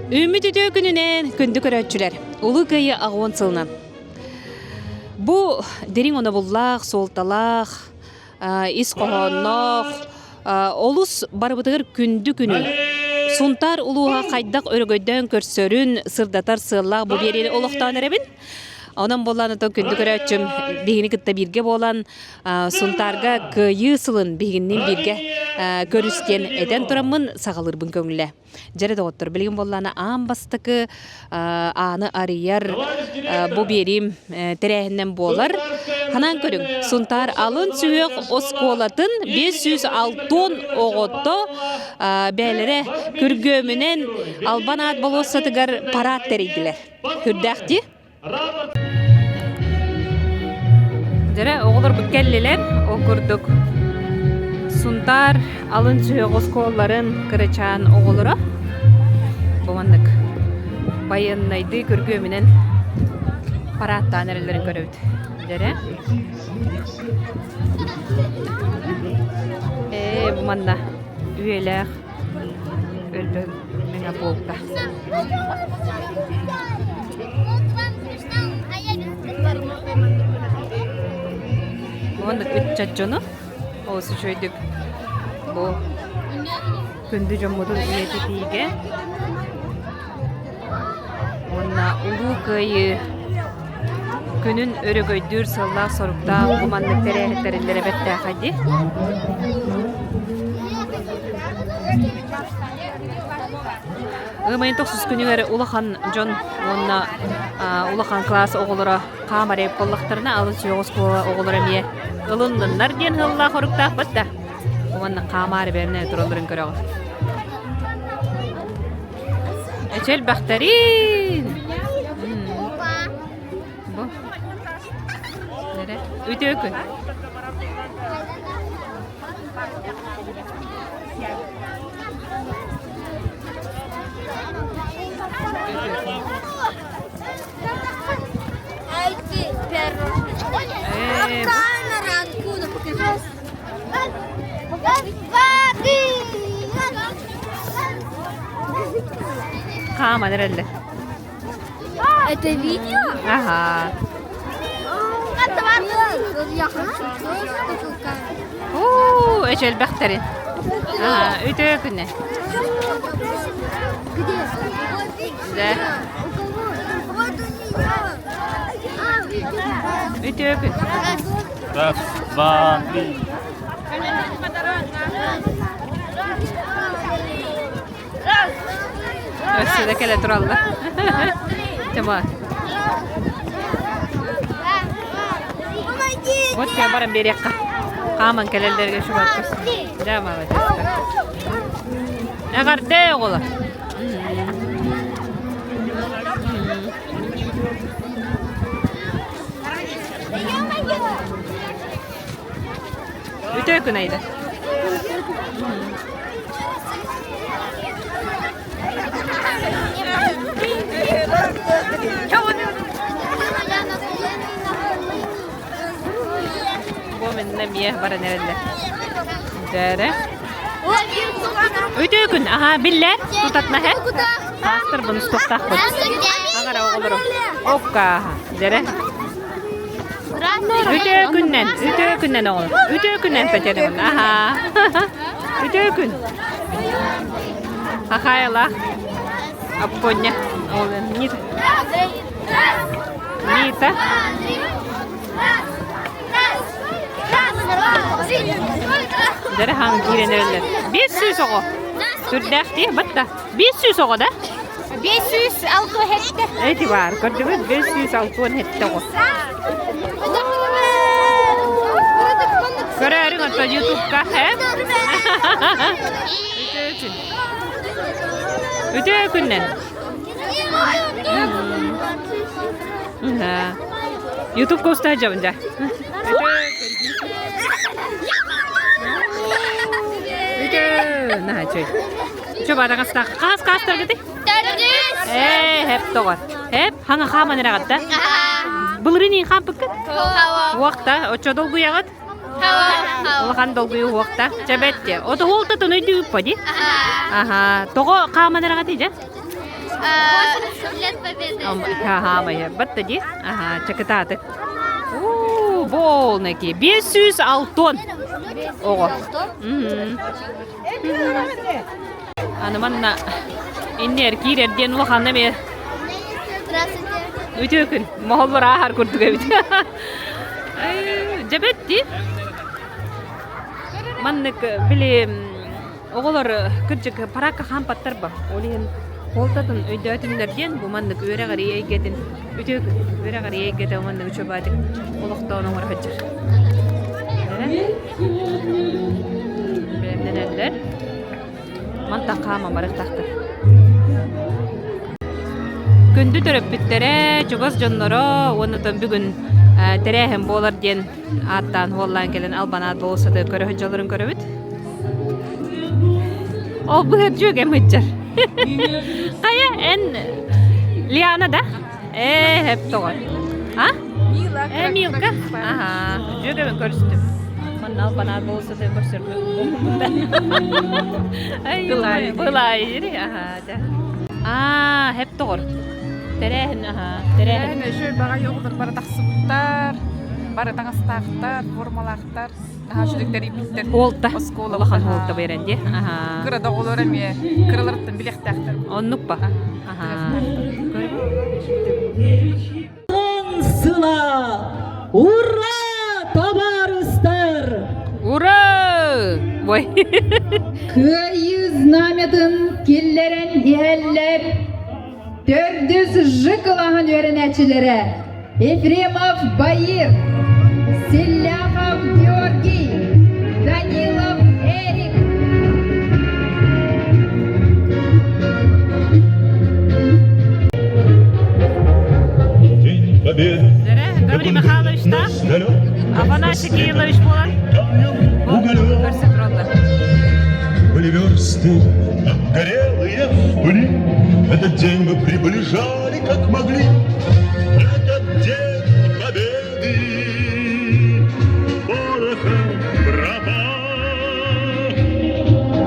Үүммүт үтүө күнүнэн күндү көрөөччүлэр, Улуу Кыайыы аҕуон сылынан. Бу дириҥ онобуллаах, суолталаах, ис хоһоонноох, олус барыбытыгар күндү күнү Сунтаар улууһа хайдах өрөгөйдөөн көрсөрүн сырдатар сыаллаах бу биэриини олохтоон эрэбин. Онон буоллаан отон күндү көрөөччүм биһигини кытта бииргэ буолан Сунтаарга Кыайыы сылын биһигинниин бииргэ көрүс диэн этэн тураммын саҕалыырбын көҥүлэ. Дьэрэ доҕоттор, билигин буоллаана аан бастакы ааны арыйар бу биэриим тэрээһиннэн буолар. Ханаан көрүҥ, Сунтаар алын сүһүөх оскуолатын 560 оҕото бээлэрэ күргүөмүнэн Албан аат болуоссатыгар парад тэрийдилэр. Хүрдээх дии? Дьэрэ оҕолорбут кэллилэр. Ол курдук Сунтаар алын сүһүөх оскуолаларын кырачаан оҕолоро бу маннык байыаннайдыы күргүөмүнэн параадтаан эрэллэрин көрөбүт. Дьэрэ. Ээ бу манна үйэлээх Өлбөт мэҥэ буолта. Уонна ыччат дьону олус үчүгэйдик бу күндү дьоммутун үйэтитиигэ уонна Улуу Кыайыы күнүн өрөгөйдүүр сыаллаах-соруктаах бу маннык тэрээһин тэриллэрэ бэртээхэй дии. Ыам ыйын тохсус күнүгэр улахан дьон уонна улахан кылаас оҕолоро хаамар эбит буоллахтарына, алын сүһүөх оскуола оҕолоро эмиэ ылынныннар диэн сыаллаах оруктаахпыт да. Уонна хаамаары бэйэмнэ туралларын көрөҕүт. Эчи элбэхтэрин! Бу. Нэрэ. Үтүө күн. А камера откуда? Покажи. Хааман эрэллэр. Это видео? Ага. Я хочу Уу, эчи элбэхтэрин. Ага, үтүө күнэ. Где? Да. У кого? Вот у нее. Үтүө күн. Раз, два, три. Өссө да кэлэ тураллар. Тема. Вот я баран биэриэххэ. Хааман кэлэллэргэ шубаттас. Да, молодец. Эҕэрдэ оҕолор. Үтүө күн Айда. Бу манна эмиэ баран эрэллэр. Дээрэ. Үтүө күн. Аха, биллэр. Тутатна һэ. Хаастарбын устуохтаахпыт. Аҥара оҕолору. Оккааха. Дьэрэ. Үтүө күннэн, үтүө күннэн оҕолор. Үтүө күннэн Татьяна Аха. Үтүө күн. Хахайалаах. Аппоння. Нита. Нита. Дэрэ хаан киирэн эрэллэр. 500 оҕо. Сүрдээх дии, батта. 500 оҕо да? 567. Эти баар, көрдүгүт 567 оҕо. Көрөөрүҥ оттон ютубка, э? Үтүө күн. Үтүө күннэн. Ютубка уста сылдьабын дьэ. Үтүө наһаа үчүгэй. Чө бадаҕастаах хаас хаастаргытый? Төрдүс. Ээ, хэп тоҕор. Хэп, хаҥа хааман эрэҕит да? Былырыын иин хаампыккыт? Уохта, оччо долгуйаҕыт? Улахан долгуйуу уохта. Чэ бэттэ. Ото хуолта тонойдуу ди. Аха. Тоҕо хааман эрэҕитий дьэ? 80 лет Победы. Ага, батта ди. Ага, чакытааты. Уу, болнаки. 506 оҕо. Аны манна иннер киирэр диэн улаханна эмиэ Здравствуйте. үтүө күн. Моһоллор ааһар курдук эбит. Дьэбэт дии. Маннык били оҕолор кырдьык параакка хаампаттар ба. Ол иһин суолтатын өйдөөтүннэр диэн бу маннык үөрэҕирии эйгэтин үтүө үөрэҕирии эйгэтэ маннык үчүгэйдик олохтоон оҥоро сылдьар. Бэлэмнэнэллэр. Мантан хаама барыахтаахтар. Күндү төрөппүттэрэ, чугас дьонноро уонна бүгүн тэрээһин буолар диэн ааттаан хуоллаан кэлэн албанаат болуоссаты көрө сылдьалларын көрөбүт. Ол быһыр дьүөгэм сылдьар. Хайа, эн Лиана да? Ээ, хэп тоҕо. А? Мила. Э, Милка. Аха, дьүөгэбин көрүстүм. Манна албанаат болуоссаты көрсөрбүт. Ай, былай. Аха, дьэ. Аа, хэп тоҕор. Тэрээһин, аха, тэрээһин. Тэрээһин өшө баҕа оҕолор бары тахсыбыттар, бары таҥастаахтар, формалаахтар, наһаа үчүгэй тэрийбиттэр. Хуолта. Оскуола Улахан хуолта биэрэн дии. Аха. Кыра да оҕолор эмиэ кыраларыттан билиэхтээхтэр. Оннук ба. Аха. Сыла! Ура, табаарыстар! Ура! Ой. Кыайыы знамятын киллэрэн иһэллэр Төрдүс Ж кылааһын үөрэнээччилэрэ Ефремов Баир, Селляхов Георгий, Данилов Эрик. День Победы. Гаврил Михайлович та? Афанасий Кириллович буолан. Көрсө тураллар. Были версты, обгорелые в пыли. Этот день мы приближали, как могли. Этот день победы порохом пропах.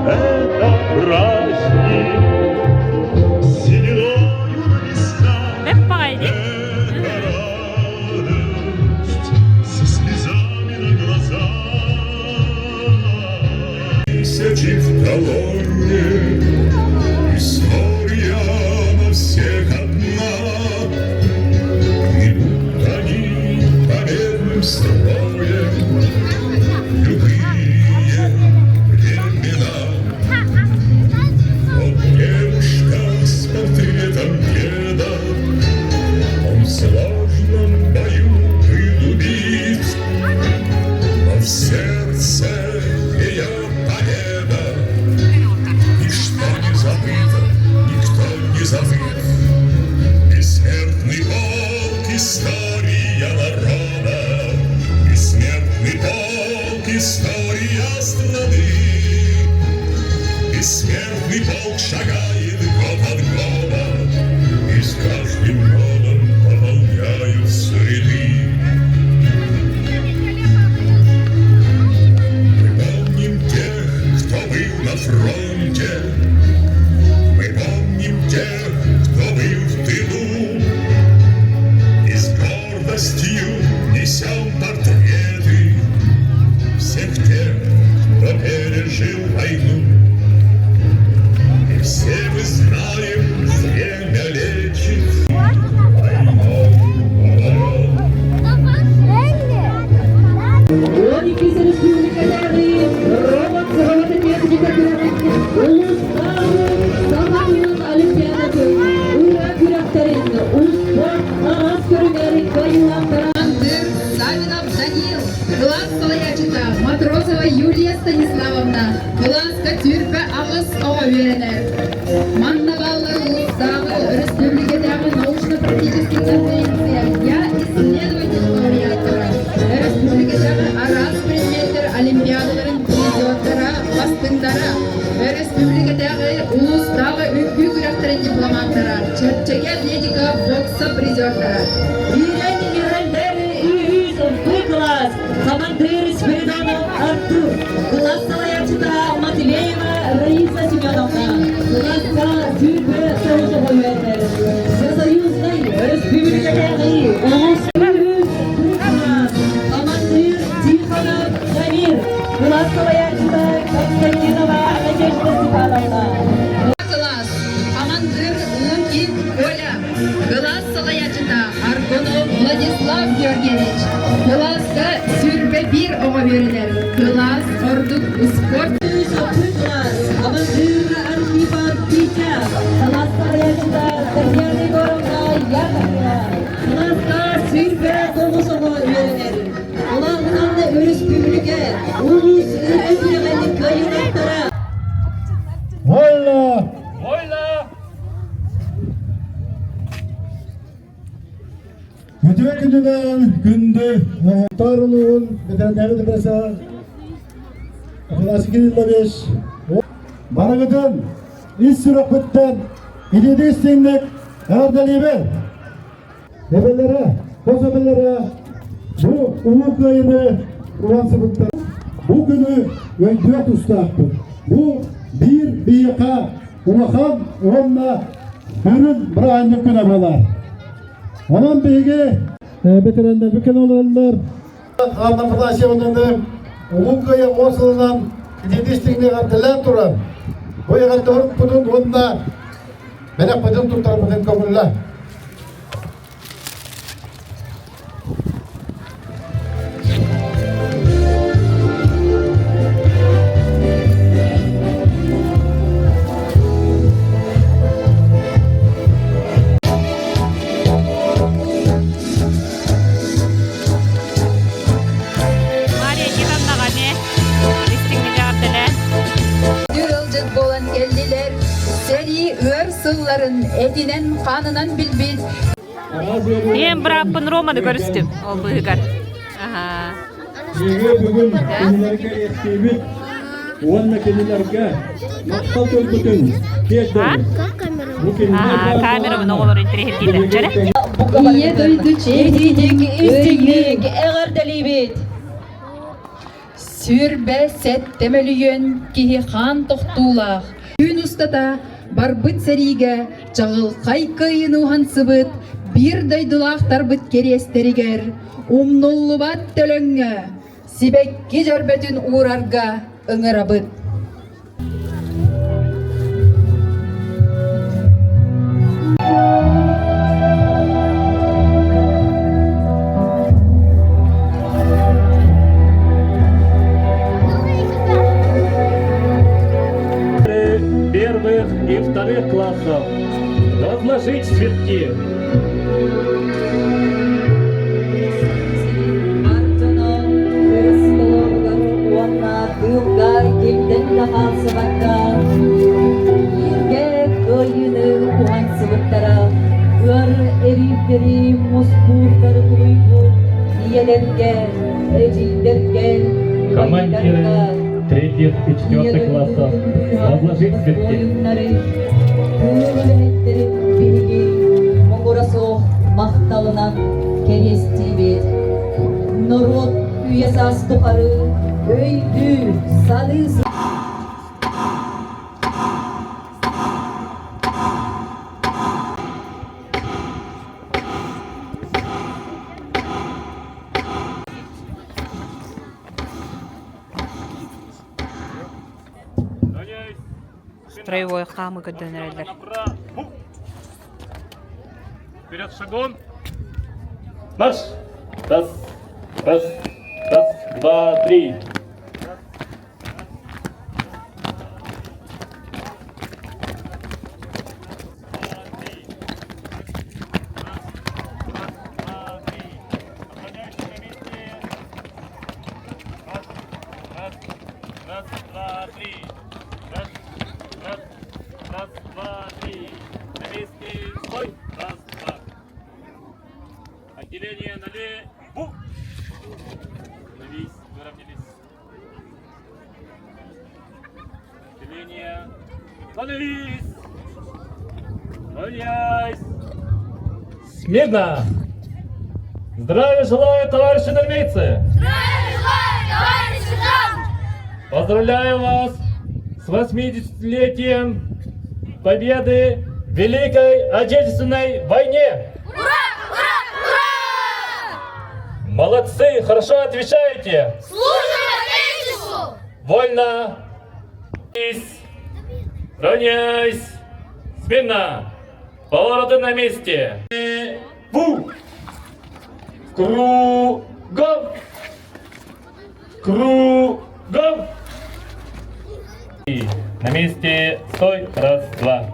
Это праздник с сединою на висках. Бэп баҕайы Это радость со слезами на глазах. Тысячи в колонне, история на всех одна. Идут они победным строем, любые времена. Вот девушка с портретом деда, Он в сложном бою был убит, Но в сердце ее победа. Ничто не забыто, никто не забыт. Бессмертный полк, история народа, Бессмертный полк, история страны. Бессмертный полк шагает год от года, И с каждым годом пополняются ряды. Мы помним тех, кто был на фронте, Мы помним тех, кто был в тылу, И с гордостью несем портреты Всех тех, кто пережил войну. И все мы знаем, время лечит, войной 12 республикатааҕы робот робототехника улуустааҕы Саха тылын олимпиадатын ырыа күрэхтэрин успуорт араас көрүҥэр кыайыылаахтара Савинов Данил, кылаас салайааччыта Матросова Юлия Станиславовна, кылааска 28 оҕо үөрэнэр. Манна бааллар улуустааҕы республикатааҕы научно-практический конференция «Я исследователь» лауреаттара, республикатааҕы араас предметтэр олимпиадаларын призердара, бастыҥнара, республикатааҕы улуустааҕы үҥкүү күрэхтэрин дипломаттара, чэпчэки атлетика бокса призердара. Ирен Мирандери үһүс В кылаас, командир Спиридонов Артур, кылаас салайааччыта Матвеева Раиса Семеновна, кылааска 29 оҕо үөрэнэр. Хамандыыр Лукин Коля, кылаас салайааччыта Аргунов Владислав Георгиевич, кылааска 21 оҕо үөрэнэр, кылаас ордук успуорт Кылаас, хамандыыр Архипов Витя, кылаас салайааччыта Татьяна Егоровна Яковлева, кылааска 29 оҕо үөрэнэр. Улахан өрөспүүбүлүкэ улуус ырыа күрэҕин кыайыылаахтара Вольно! Вольно! Үтүө күнүнэн күндү Таар улууһун ветеринария депреса Афанасий Кириллович барыгытын ис сүрэхпиттэн итиитик истиҥник эҕэрдэлиибин! Эбэлэрэ, хос эбэлэрэ бу Улуу Кыайыыны уһансыбыттар. Бу күнү өйдүөх тустаахпыт. Бу биир биһиэхэ улахан уонна сүрүн бырааһынньык күнэ буолар. Онон биһиги бэтэрээннэрбит кэлэн олороллор. Анна Афанасьевнаны Улуу Кыайыы уон сылынан итиитик истиҥник эҕэрдэлээн туран, бу эҕэрдэ уруккутун уонна бэлэхпитин туттарбытын көҥүллэ. Мария Никитовнаҕа эмиэ истиҥник эҕэрдэлээн. Ыалдьыт буолан кэллилэр. Сэрии ыар сылларын этинэн-хаанынан билбит Ийэм бырааппын Романы көрүстүм ол быыһыгар. Биһиги бүгүн кинилэргэ иэстиибит уонна кинилэргэ махтал тылбытын тиэрдэбит. Бу кинилэр Камерабын оҕолор интэриэһиргииллэр. Ийэ дойду Итиитик, истиҥник эҕэрдэлиибит! 27 мөлүйүөн киһи хаан тохтуулаах түүн устата барбыт сэриигэ чаҕылхай кыайыыны уһансыбыт биир дойдулаахтарбыт кэриэстэригэр умнуллубат төлөҥҥө сибэкки дьөрбөтүн уурарга ыҥырабыт. Первых и вторых классов возложить цветки. Тыылга кимтэн да хаалсыбакка, бииргэ кыайыыны уһансыбыттара, ыар эриирдэри, мускуурдары тулуйбут ийэлэргэ, эдьиийдэргэ, Командиры убайдарга, третьих и Ийэ четвертых классов дойдубутун возложить быыһаабыт цветки. буойуннары, тыыл үлэһиттэрин биһиги муҥура суох махталынан кэриэстиибит. Норуот үйэ саас тухары өйдүү, саныы Строевой хаамы көрдөөн эрэллэр. Вперед шагом. Марш! Раз, раз, раз, два, три. Раз, два, три. Раз, раз, раз, два, три. На месте, стой. Раз, два. Отделение налево. Становись, выровнялись. Отделение. Становись. Равняйсь. Смирно! Здравия желаю, товарищи армейцы! Здравия желаю, товарищ сержант! Поздравляю вас с 80-летием победы в Великой Отечественной войне! Ура! Ура! Ура! Молодцы, хорошо отвечаете! Служим Отечеству! Вольно! Равняйсь! Смирно! Повороты на месте! Фу! Кругом! Кругом! На месте стой! Раз, два.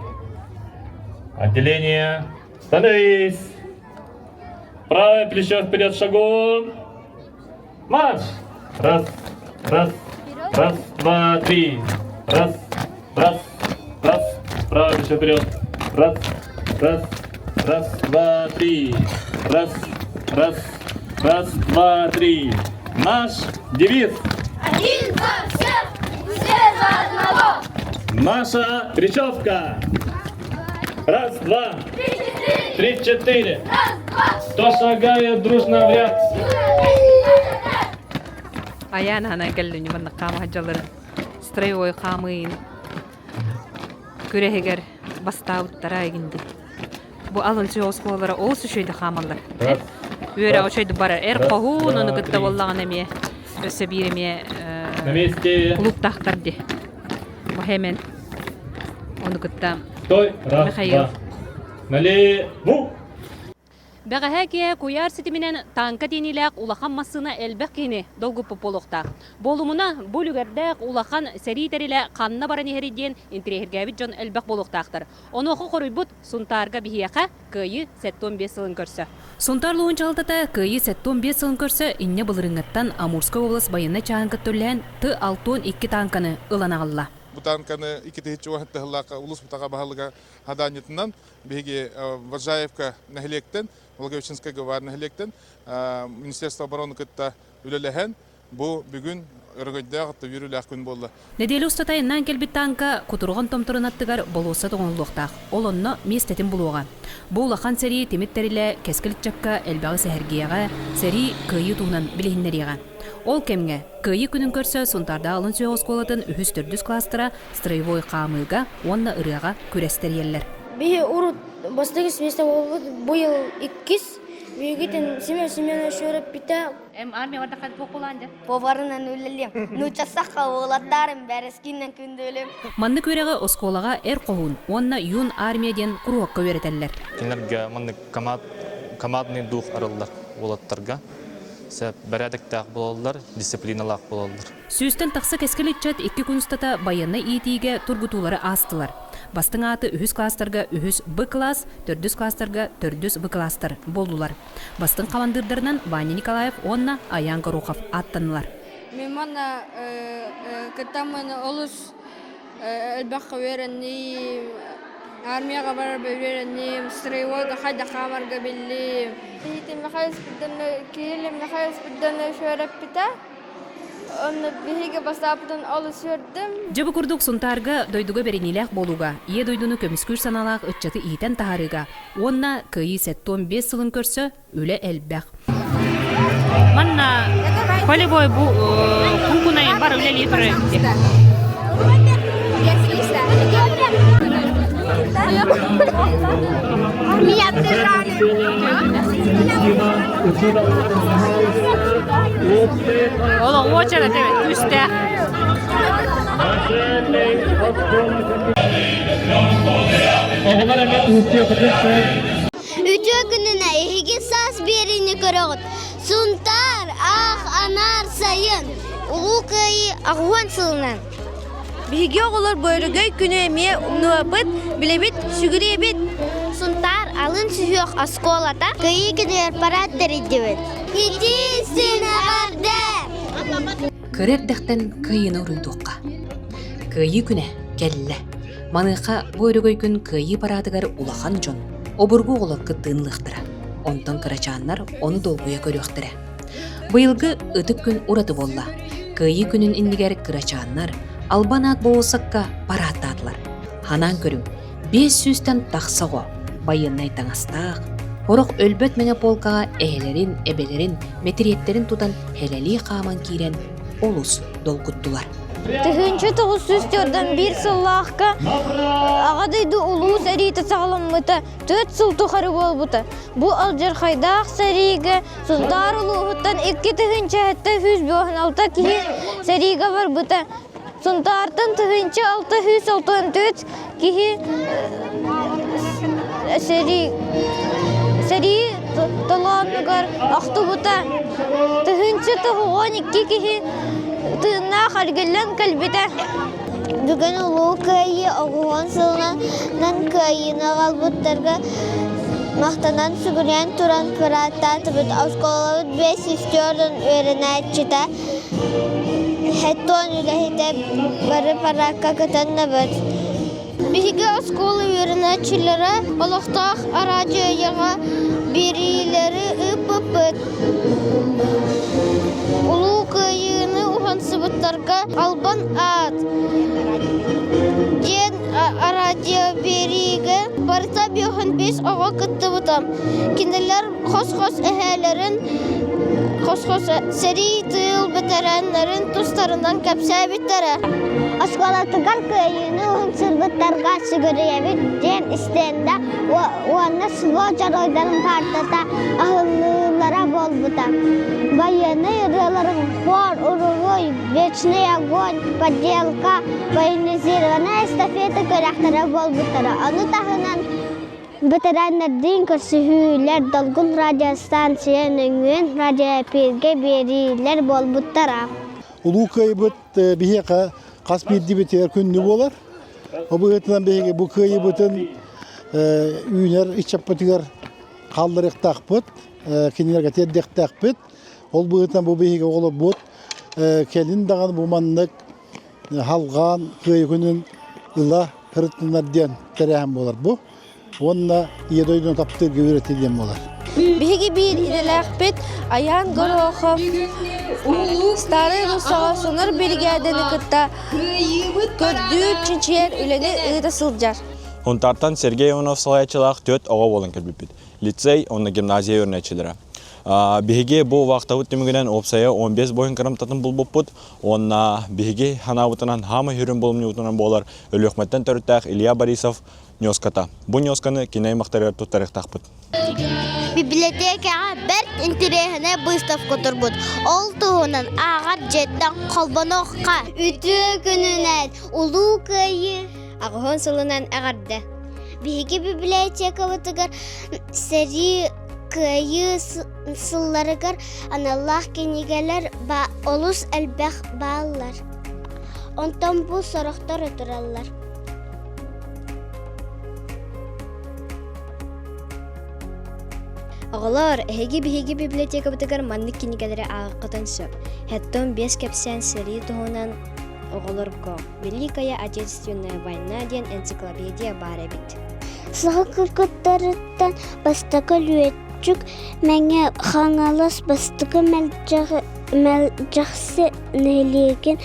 Отделение. Становись! Правое плечо вперед шагом. Марш! Раз, раз, раз, два, три. Раз, раз, раз. Правое плечо вперед. Раз, раз, раз, два, три. Раз, раз, раз, два, три. Наш девиз. Один за всех, все за одного. Наша речевка. Раз, два, три, четыре. Кто шагает дружно в ряд? Айаан аһынан кэллин маннык хаама сылдьалларын строевой хаамыын күрэһигэр бастаабыттара игинди. Бу алын сүһүөх оскуолалара олус үчүгэйдик хаамаллар. Үөрэх үчүгэйдик барар. Эр хоһуун ону кытта буоллаҕына эмиэ өссө биир эмиэ На месте. клубтаахтар дии. Бу хэмэн ону кытта Стой. Раз, Михаил. два. Налево. Бэҕэһээ киэһэ куйаар ситиминэн тааҥка тиэниилээх улахан массыына элбэх киһини долгуппут буолуохтаах. Буолумуна, бу үлүгэрдээх улахан сэрии тэрилэ ханна баран иһэрий диэн интэриэһиргээбит дьон элбэх буолуохтаахтар. Онуоха хоруйбут Сунтаарга биһиэхэ Кыайыы 75 сылын көрсө. Сунтаар улууһун дьаһалтата Кыайыы 75 сылын көрсө инньэ былырыыҥҥыттан Амурскай уобалас байыаннай чааһын кытта үлэлэһэн Т-62 тааҥканы ылан аҕалла. Бу тааҥканы 2010 сыллаахха улуус бутаҕа баһылыга хадаанньытынан биһиги Варжаевка нэһилиэктэн, Благовещенскайга баар нэһилиэктэн Министерство обороны кытта үлэлэһэн бу бүгүн өрөгөйдөөх үөрүүлээх күн буолла. Нэдиэлэ устата айаннаан кэлбит тааҥка Кутурҕан томторун аттыгар болуоссат оҥоһуллуохтаах. Ол онно миэстэтин булуоҕа. Бу улахан сэрии тимир тэрилэ кэскил ыччакка элбэҕи сэһэргиэҕэ, сэрии кыайыы туһунан билиһиннэриэҕэ. Ол кэмҥэ Кыайыы күнүн көрсө Сунтаардаах алын сүһүөх оскуолатын үһүс-төрдүс кылаастара строевой хаамыыга уонна ырыаҕа күрэс тэрийэллэр. Биһи урут бастакы миэстэ буолбут, быйыл иккис. Биһигитин Семен Семенович үөрэппитэ. Эм армия барда буолан дьэ. Поварынан үлэлиэм. Нуучча саха уолаттарым бэрэскинэн күндүлүм. Маннык үөрэҕи оскуолаҕа эр хоһуун уонна юн армия диэн куруһуокка үөрэтэллэр. Кинилэргэ маннык командный дух арыллар уолаттарга. Сөп бэрээдэктээх буолаллар, дисциплиналаах буолаллар. Сүүстэн тахса кэскил ыччат икки күн устата байыаннай иитиигэ тургутуулары аастылар. Бастыҥ ааты үһүс класстарга үһүс Б класс, төрдүс класстарга төрдүс В класстар буоллулар. Бастыҥ хамандыырдарынан Ваня Николаев уонна Аян Горохов ааттаннылар. Мин манна кыттаммын олус элбэххэ үөрэнним, армияҕа барарбар үөрэнним, строевойга хайдах хаамарга биллим. Киһитин Михаил Кириллин Михаил Спиридонович үөрэппитэ. Онно биһиги бастаабытын олус үөрдүм. Дьэ бу курдук Сунтаарга дойдуга бэриниилээх буолууга, Ийэ дойдуну көмүскүүр санаалаах ыччаты иитэн таһаарыыга уонна Кыайыы 75 сылын көрсө үлэ элбэх. Манна полевой бу куукунайын бар үлэлии турар Меня прижали. Ол очередь күүстээх. Оҕолор эмиэ Үтүө күнүнэ эһиги саас биэриини көрөҕүт. Сунтаар, аах, анаар, сайын. Улуу Кыайыы аҕыһуон сылынан. Биһиги оҕолор бөрөгөй күнү эмиэ умнубаппыт, билэбит, сүгүрүйэбит. Сунтаар алын сүһүөх оскуолата Кыайыы күнүгэр парад тэрийдибит. Итии эҕэрдэ! Кыра эрдэхтэн кыайыыны уруйдуохха. Кыайыы күнэ кэллэ. Маныаха бу өрөгөй күн Кыайыы параадыгар улахан дьон, обургу оҕолор кыттыыны ылыахтара. Онтон кырачааннар ону долгуйа көрүөхтэрэ. Быйылгы ытык күн ураты буолла. Кыайыы күнүн иннигэр кырачааннар Албан аат болуоссакка парааттаатылар. Ханаан көрүҥ, 500-тэн тахса оҕо байыаннай таҥастаах, сорох өлбөт мэҥэ полкаҕа эһэлэрин, эбэлэрин, мэтириэттэрин тутан һэлэлии хааман киирэн олус долгуттулар. 1941 сыллаахка Аҕа дойду Улуу сэриитэ саҕаламмыта 4 сыл тухары буолбута. Бу алдьархайдаах сэриигэ Сунтаар улууһуттан 2756 киһи сэриигэ барбыта. Сунтаартан 1664 киһи. сэрии сэрии толоонугар охтубута. 1092 киһи тыыннаах эргиллэн кэлбитэ. Бүгүн Улуу Кыайыы оҕуһун сылынан кыайыыны аҕалбыттарга махтанан сүгүрүйэн туран параадтаатыбыт. Оскуолабыт 504 үөрэнээччитэ, хеттон үлэһитэ бары параакка кытынныбыт. Биһиги оскуола үөрэнээччилэрэ олохтоох араадьыйаҕа биэриилэри ыыппыппыт. Улуу Кыайыыны уһансыбыттарга албан аат диэн араадьыйабиэриигэ барыта 55 оҕо кыттыбыта. Кинилэр хос-хос эһээлэрин, хос-хос сэрии тыыл бэтэрээннэрин тустарынан кэпсээбиттэрэ. Оскуолатыгар кыайыыны уһансыбыттарга сүгүрүйэбит диэн истиэндэ уонна СВО дьоруойдарын паартата аһыллыылара буолбута. Байыаннай ырыаларын хор, уруһуй, вечный огонь, подделка, военизированная эстафета күрэхтэрэ буолбуттара. Ону таһынан Бэтэрээннэрдиин көрсүһүүлэр Долгун радиостанция нөҥүө радиоэпииргэ биэриилэр буолбуттара. Улуу Кыайбыт биһиэхэ хас биирдиибитигэр күндү буолар. Ол быһыытынан биһиги бу кыайыыбытын үүнэр ыччаппытыгар хаалларыахтаахпыт, кинилэргэ тиэрдиэхтээхпит. Ол быһыытынан бу биһиги оҕолорбут кэлин даҕаны бу маннык халҕаан кыайыы күнүн ыла сырыттыннар диэн тэрээһин буолар бу. Уонна Ийэ дойдуну таптыырга үөрэтии диэн буолар. Биһиги биир идэлээхпит Айаан Горохов Старай Руссаҕа сонор биригээдэни кытта көрдүүр, чинчийэр үлэни ыыта сылдьар. Хунтартан Сергей Иванов салайааччылаах түөрт оҕо буолан кэлбиппит. Лицей уонна гимназия үөрэнээччилэрэ. Биһиги бу вахтабыт түмүгүнэн уопсайа 15 буойун кырамтатын булбуппут уонна биһиги санаабытынан хаамай сүрүн булумньубутунан буолар Өлүөхмэттэн төрүттээх Илья Борисов ньуоската. Бу ньуосканы кини аймахтарыгар туттарыахтаахпыт. Библиотекаҕа бэрт интэриэһинэй быыстапка турбут. Ол туһунан ааҕар дьиэттэн холбонуохха. Үтүө күнүнэн Улуу Кыайыы аҕыһын сылынан эҕэрдэ. Биһиги библиотекабытыгар сэрии Кыайыы сылларыгар аналлаах кинигэлэр олус элбэх бааллар. Онтон бу сорохтор тураллар. Оҕолоор, эһиги биһиги библиотекабытыгар маннык кинигэлэри ааҕыаххытын сөп. Хэттон биэс кэпсээн сэрии туһунан оҕолорго Великая Отечественная война диэн энциклопедия баар эбит. Саха кыргыттарыттан бастакы лүөччүк Мэҥэ Хаҥалас бастакы Мэлдьэхси нэһилиэгин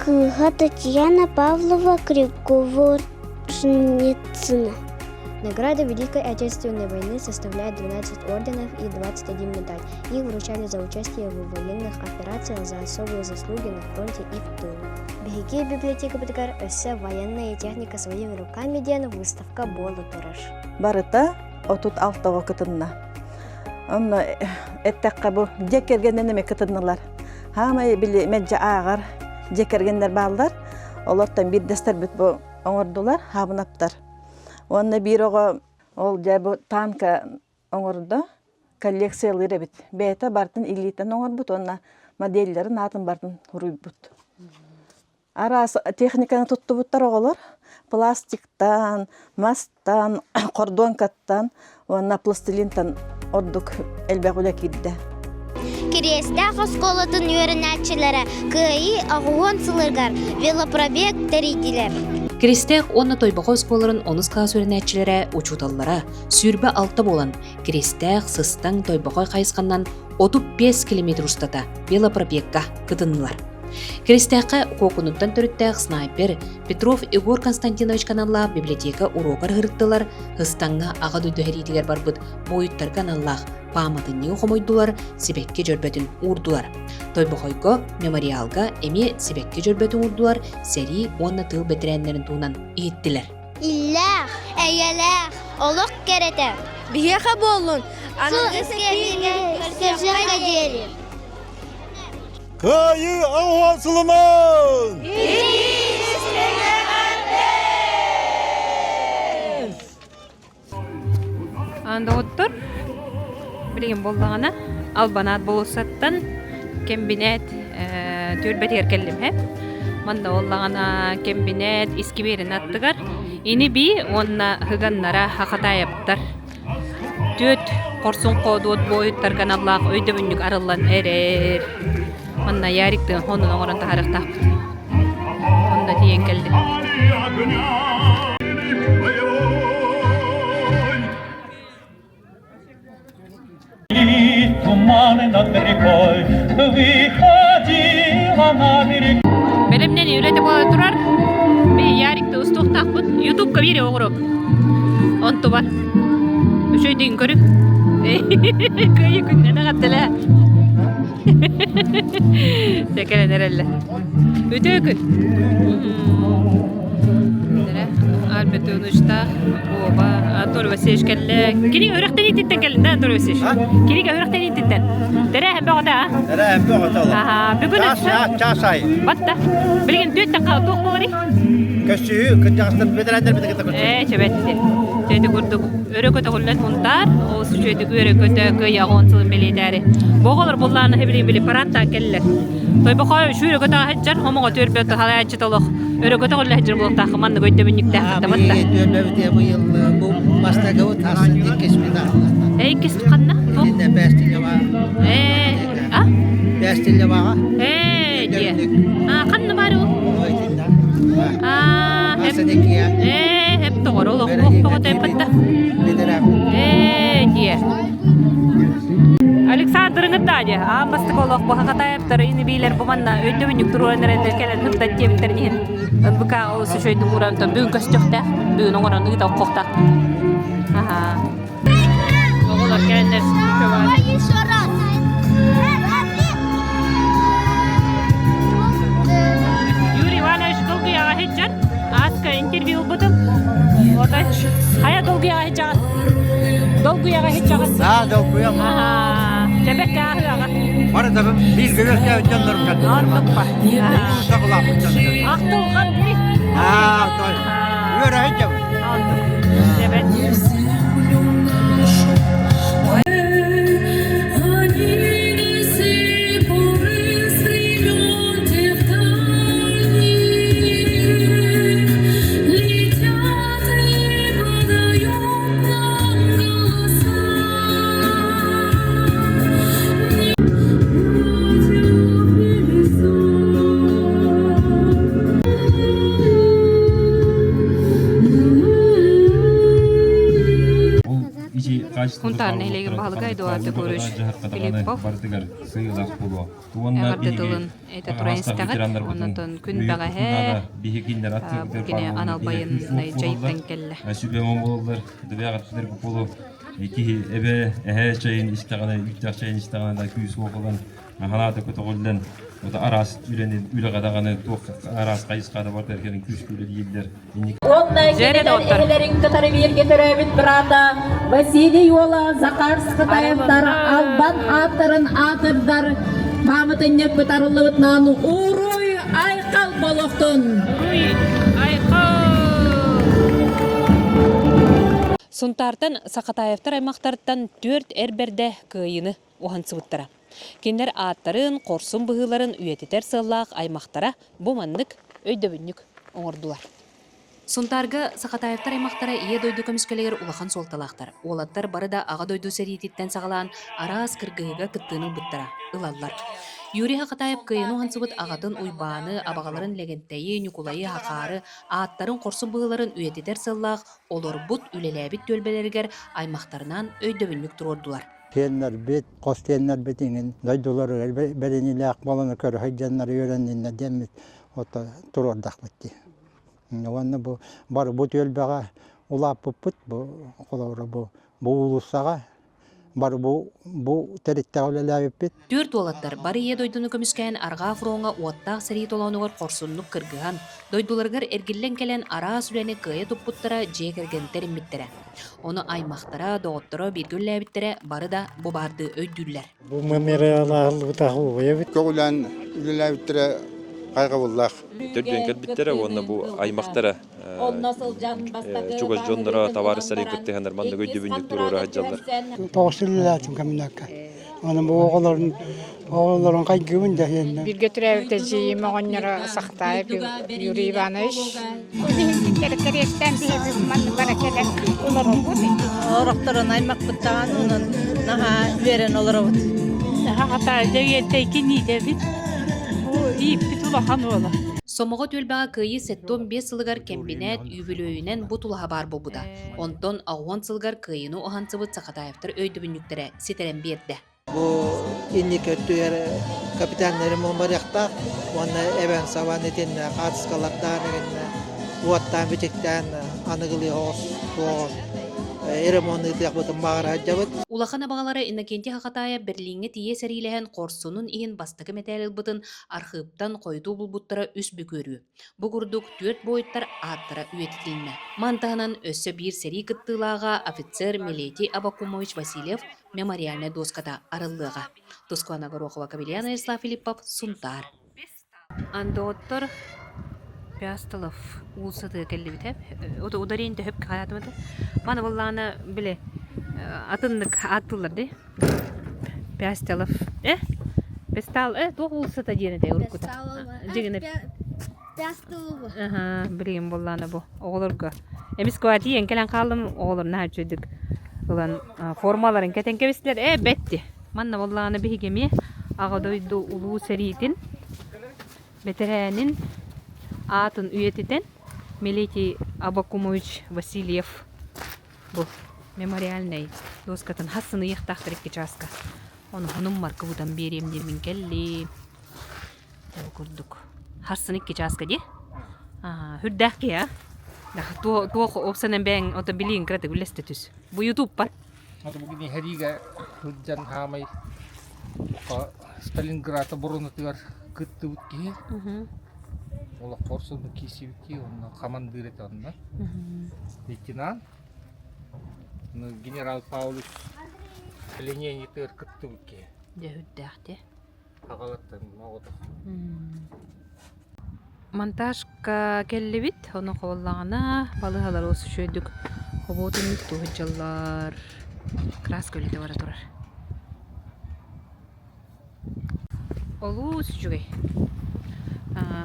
кыыһа Татьяна Павлова Криговорницына. Награда Великой Отечественной войны составляет 12 орденов и 21 медаль. Их вручали за участие в военных операциях за особые заслуги на фронте и в тылу. Биһиги библиотекабытыгар өссө военная техника своими руками диэн выставка буола турар. Барыта 36 оҕо кытынна. Онно эттэххэ бу дьиэ кэргэннэн эмэ кытыннылар. Хаамай били мэлдьи ааҕар дьиэ кэргэннэр бааллар. Олортон биирдэстэрбит бу оҥордулар, хаабынаптар. Уонна биир оҕо ол дьэ бу танка оҥордо, коллекциялыыр эбит. Бэйэтэ барытын илиитинэн оҥорбут уонна моделлэрин аатын барытын суруйбут. Араас техниканы туттубуттар оҕолор. Пластиктан, мастан, хордуоҥкаттан уонна пластилинтан ордук элбэх үлэ киирдэ. Кириэстээх оскуолатын үөрэнээччилэрэ Кыайыы 80 сылыгар велопробег тэрийдилэр. Кириэстээх уонна Тойбохой оскуолаларын онус кылаас үөрэнээччилэрэ, учууталлара 26 буолан Кириэстээх, Сыстаҥ, Тойбохой хайысханнан 35 километр устата велопробегка кытыннылар. Киристээххэ Куокунуттан төрүттээх снайпер Петров Егор Константинович аналлаах библиотека уруогар ыһырыттылар, Ыстаҥҥа Аҕа дойду сэриитигэр барбыт буойуттарга аналлаах пааматынньыгы хомуйдулар, сибэкки дьөрбөтүн уурдулар. Тойбохойго мемориалга эмиэ сибэкки дьөрбөтүн уурдулар, сэрии уонна тыыл бэтэрээннэрин туһунан иһиттилэр. Иллээх, эйэлээх, олох кэрэтэ. Биһиэхэ буоллун, аныгы кэмҥэ көрсүөххэ диэри. Кыайыы аҕыс сылынан! Доҕоттор, билигин буоллаҕына Албанаат болуоссаттан кэмбинээт түөлбэтигэр кэллим һэ. Манна буоллаҕына кэмбинээт искибиэрин аттыгар ини-бии уонна ыганнара Хахатаайаптар түөрт хорсун хоодуот буойуттарга аналлаах өйдөбүнньүк арыллан эрэр. Манна Яриктыын хонун оҥорон таһаарыахтаахпыт. Онно тиийэн кэллим. Туманы над рекой выходила на берег. Бэлэмнэнии үлэтэ буола турар. Би Ярикты устуохтаахпыт. Ютубка биири оҕурук. Онтубар. Үчүгүйдүн көрүк. Кыайы күннэн аҕаттала. Тэкэрэн эрэллэр. Үтүө күн. Альберт Ивановичтаах Буоба Анатолий Васильевич кэллэ. Кини үрэхтэниититтэн кэллин да Анатолий Васильевич? Кини үрэхтэниититтэн. Тэрээһин бөҕөтө а? Тэрээһин бөҕөтө ол. Аха, бүгүн Чаас, чаас ай. Батта. Билигин түөттэн туох буоларый? Көссүһүү, кырдьаҕастар бэтэрээннэрбит кытта көрсүһүү. Ээ, чэбэтти. Чэти курдук өрө көтөҕүллэн Сунтаар, ол үчүгэйдик үөрэ-көтө кыайа оҕон сылын бэлиэтээри. Бу оҕолор буллааны билин били парадтаан кэллэр. Тойбохой үчүгэй өрө көтөҕө сылдьар, омоҕо түөрбэ халааччы толох өрө көтөҕүллэ сылдьар буолуохтаах маннык өйдөбүнньүктээх кытта Түөрбэбитэ быйыл бу бастакыбыт асын иккиспит Э, иккис ханна? Итиннэ Бэстиллэбаҕа. Э, а? Бэстиллэбаҕа. Э, дьиэ. А, ханна баар ол? А, Ээ, эп тоҕор олох тоҕо тэппэтта. Ээ, дьиэ. Александр Даде, аан бастакы олох бу хахатаевтар ини биилэр бу манна өйдөбүнньүк туруоран эрэллэр кэлэн ырдат диэбиттэрин иһин НВК олус үчүгэйдик ууран бүгүн көстүөхтээх, бүгүн оҥорон ыыта оххохтаах. Аха. Оҕолор кэлэннэр Еще раз. Юрий Иванович долгуйаҕа сылдьар. Ааска интервью ылбытым. Отой хайа долгуйаҕа сылдьаҕын? Долгуйаҕа сылдьаҕын? Да, долгуйам. Аха. Чэбэккэ ааһыаҕа. Бары да биир көмөскө дьоннорум кэлдилэр. Оннукпа. Сахалааппыт дьоннор. Ахтылҕан дии. Аа, той. Үөрэ сылдьабын. Оннук. Чэбэт. Сунтаар нэһилиэгин баһылыга Эдуард Егорович Филиппов эҕэрдэ тылын этэ туран истэҕит. Оннотон күн бэҕэһээ бу кини анал байыаннай дьайыктан кэллэ. Киһи эбэ эһээ чайын истэҕинэ, үүттээх чайын истэҕинэ да күүс уох ылан ханаата көтөҕүллэн, вот араас үлэни үлэҕэ даҕаны туох араас хайысхада барытыгар кэлин күүскэ үлэлииллэр. Уонна кинилэр эһэлэрин кытары бииргэ төрөөбүт быраата Василий уола Захар Сахатаевтар албан ааттарын аатырдар пааматынньык бытарыллыбытынан Уруй Айхал болохтун! Уруй Айхал! Сунтаартан Сахатаевтар аймахтарыттан түөрт эр бэрдэ кыайыыны уһансыбыттара. Кинилэр ааттарын, хорсун быһыыларын үйэтитэр сыаллаах аймахтара бу маннык өйдөбүнньүк оҥордулар. Сунтаарга Сахатаевтар аймахтара Ийэ дойду көмүскэлигэр улахан суолталаахтар. Уолаттар бары да Аҕа дойду сэриититтэн саҕалаан араас кыргыһыыга кыттыыны ылбыттара, ылаллар. Юрий Хахатаев кыайыны уһансыбыт аҕатын Уйбааны, абаҕаларын Лэгэнтэйи, Ньукулайы, Хахаары ааттарын хорсун быһыыларын үйэтитэр сыаллаах олорбут, үлэлээбит түөлбэлэригэр аймахтарынаан өйдөбүнньүк туруордулар. Сиэннэрбит, хос сиэннэрбит иҥин дойдуларыгар бэриниилээх буолан көрө сылдьаннар үөрэнниннэр диэммит ото туруордахпыт дии. Уонна бу бары бу түөлбэҕэ улааппыппыт бу холобура бу бу уулуссаҕа бары бу бу тэрилтэҕэ үлэлээбиппит. Түөрт уолаттар бары Ийэ дойдуну көмүскээн арҕаа фроҥҥа уоттаах сэрии толоонугар хорсуннук кыргыһан, дойдуларыгар эргиллэн кэлэн араас үлэни кыайа туппуттара дьиэ кэргэн тэриммиттэрэ. Ону аймахтара, доҕотторо бииргэ үлэлээбиттэрэ бары да бу баардыы өйдүүллэр. Бу мемориал аһыллыбыта убайа Көҕүлээн үлэлээбиттэрэ. хайҕабыллаах. Төрдүөн кэлбиттэрэ уонна бу аймахтара чугас дьонноро табаарыстарын кыттыһаннар маннык өйдөбүнньүк туруора сылдьаллар. Тоҕус үлэлээтим комбинакка. Онон бу оҕолорун оҕолорун хайгыыбын да иһиннэ. Бииргэ төрөөбүт эдьиийим оҕонньоро Сахтаев Юрий Иванович. Биһиги кэриэстээн биһиги маннык бара кэлэн олоробут. Орохторун аймахпыттаан онон наһаа үөрэн олоробут. Аҕата дьэгиэттэй киниитэбит. Бу ииппит улахан уола. Сомоҕо түөлбэҕэ Кыайыы 75 сылыгар кэмбинээт үбүлүөйүнэн бу тулаһа баар буолбута. Онтон 80 сылыгар Кыайыыны уһансыбыт Сахатаевтар өйдөбүнньүктэрэ ситэрэн биэрдэ. Бу инники өттүгэр капитальнай ремонт барыахтаах уонна эбэн сабан итиннэ хаартыскалардаан игиннэ уоттаан бичиктээн аныгылыы оҕус туоҕун ремонт ыытыахпытын баҕара сылдьабыт. Улахан абаҕалара Иннокентий Хахатаев Берлиҥҥэ тиийэ сэриилэһэн хорсунун иһин бастакы мэтээл ылбытын архыыптан хойутуу булбуттара үс бүк үөрүү. Бу курдук түөрт буойуттар ааттара үйэтитилиннэ. Маны таһынан өссө биир сэрии кыттыылааҕа офицер Милетий Аввакумович Васильев мемориальнай дуоската арыллыаҕа. Тускуана Горохова, Кабельяна Ярослав Филиппов, Сунтаар. Андоттор Пястолов уулуссатыгар кэллибитэ. Ударение төһөп хаатымата. Маны буллаана били атыннык ааттыыллар дии. Пястелов. Э? Пестал э туох уулуссата диэн этэ уруккута. Дьигинэ Пястолова. Аха, билигин буоллаана бу оҕолорго. Эмис кватиен кэлэн хааллым оҕолор наһаа үчүгэйдик ылан формаларын кэтэн кэбистилэр. Э бэтти. Манна буоллаҕына биһиги эмиэ Аҕа дойду Улуу сэриитин бэтэрээнин аатын үйэтитэн Милетий Абакумович Васильев бу мемориальнай дуоскатын хас сыныйыахтаахтар икки чааска. Ону хонум марка бутан биэриэм диэммин кэллим. Ол курдук. Харсын икки чааска дии. Хүрдээх киһи а. Туох уопсанан бэйэҥ ото билиин кыратык үллэстэ түс. Бу ютубпар. Аты бүгүн иһэриигэ сылдьан хаамай Сталинград оборонатыгар кыттыбыт киһи. Олоххор сылны киирсибит киһи, онно хамандыыр этэ онно. Лейтенант. Генерал Павлович пленениетыгар кыттыбыт киһи. Дьэ үрдээх дии. Аҕалаттан оҕотох. Монтажка кэллибит, ону хобуллаҕына балыыһалар олус үчүгэйдик хобуотуннук сылдьаллар. Краска үлэтэ бара турар. Олус үчүгэй.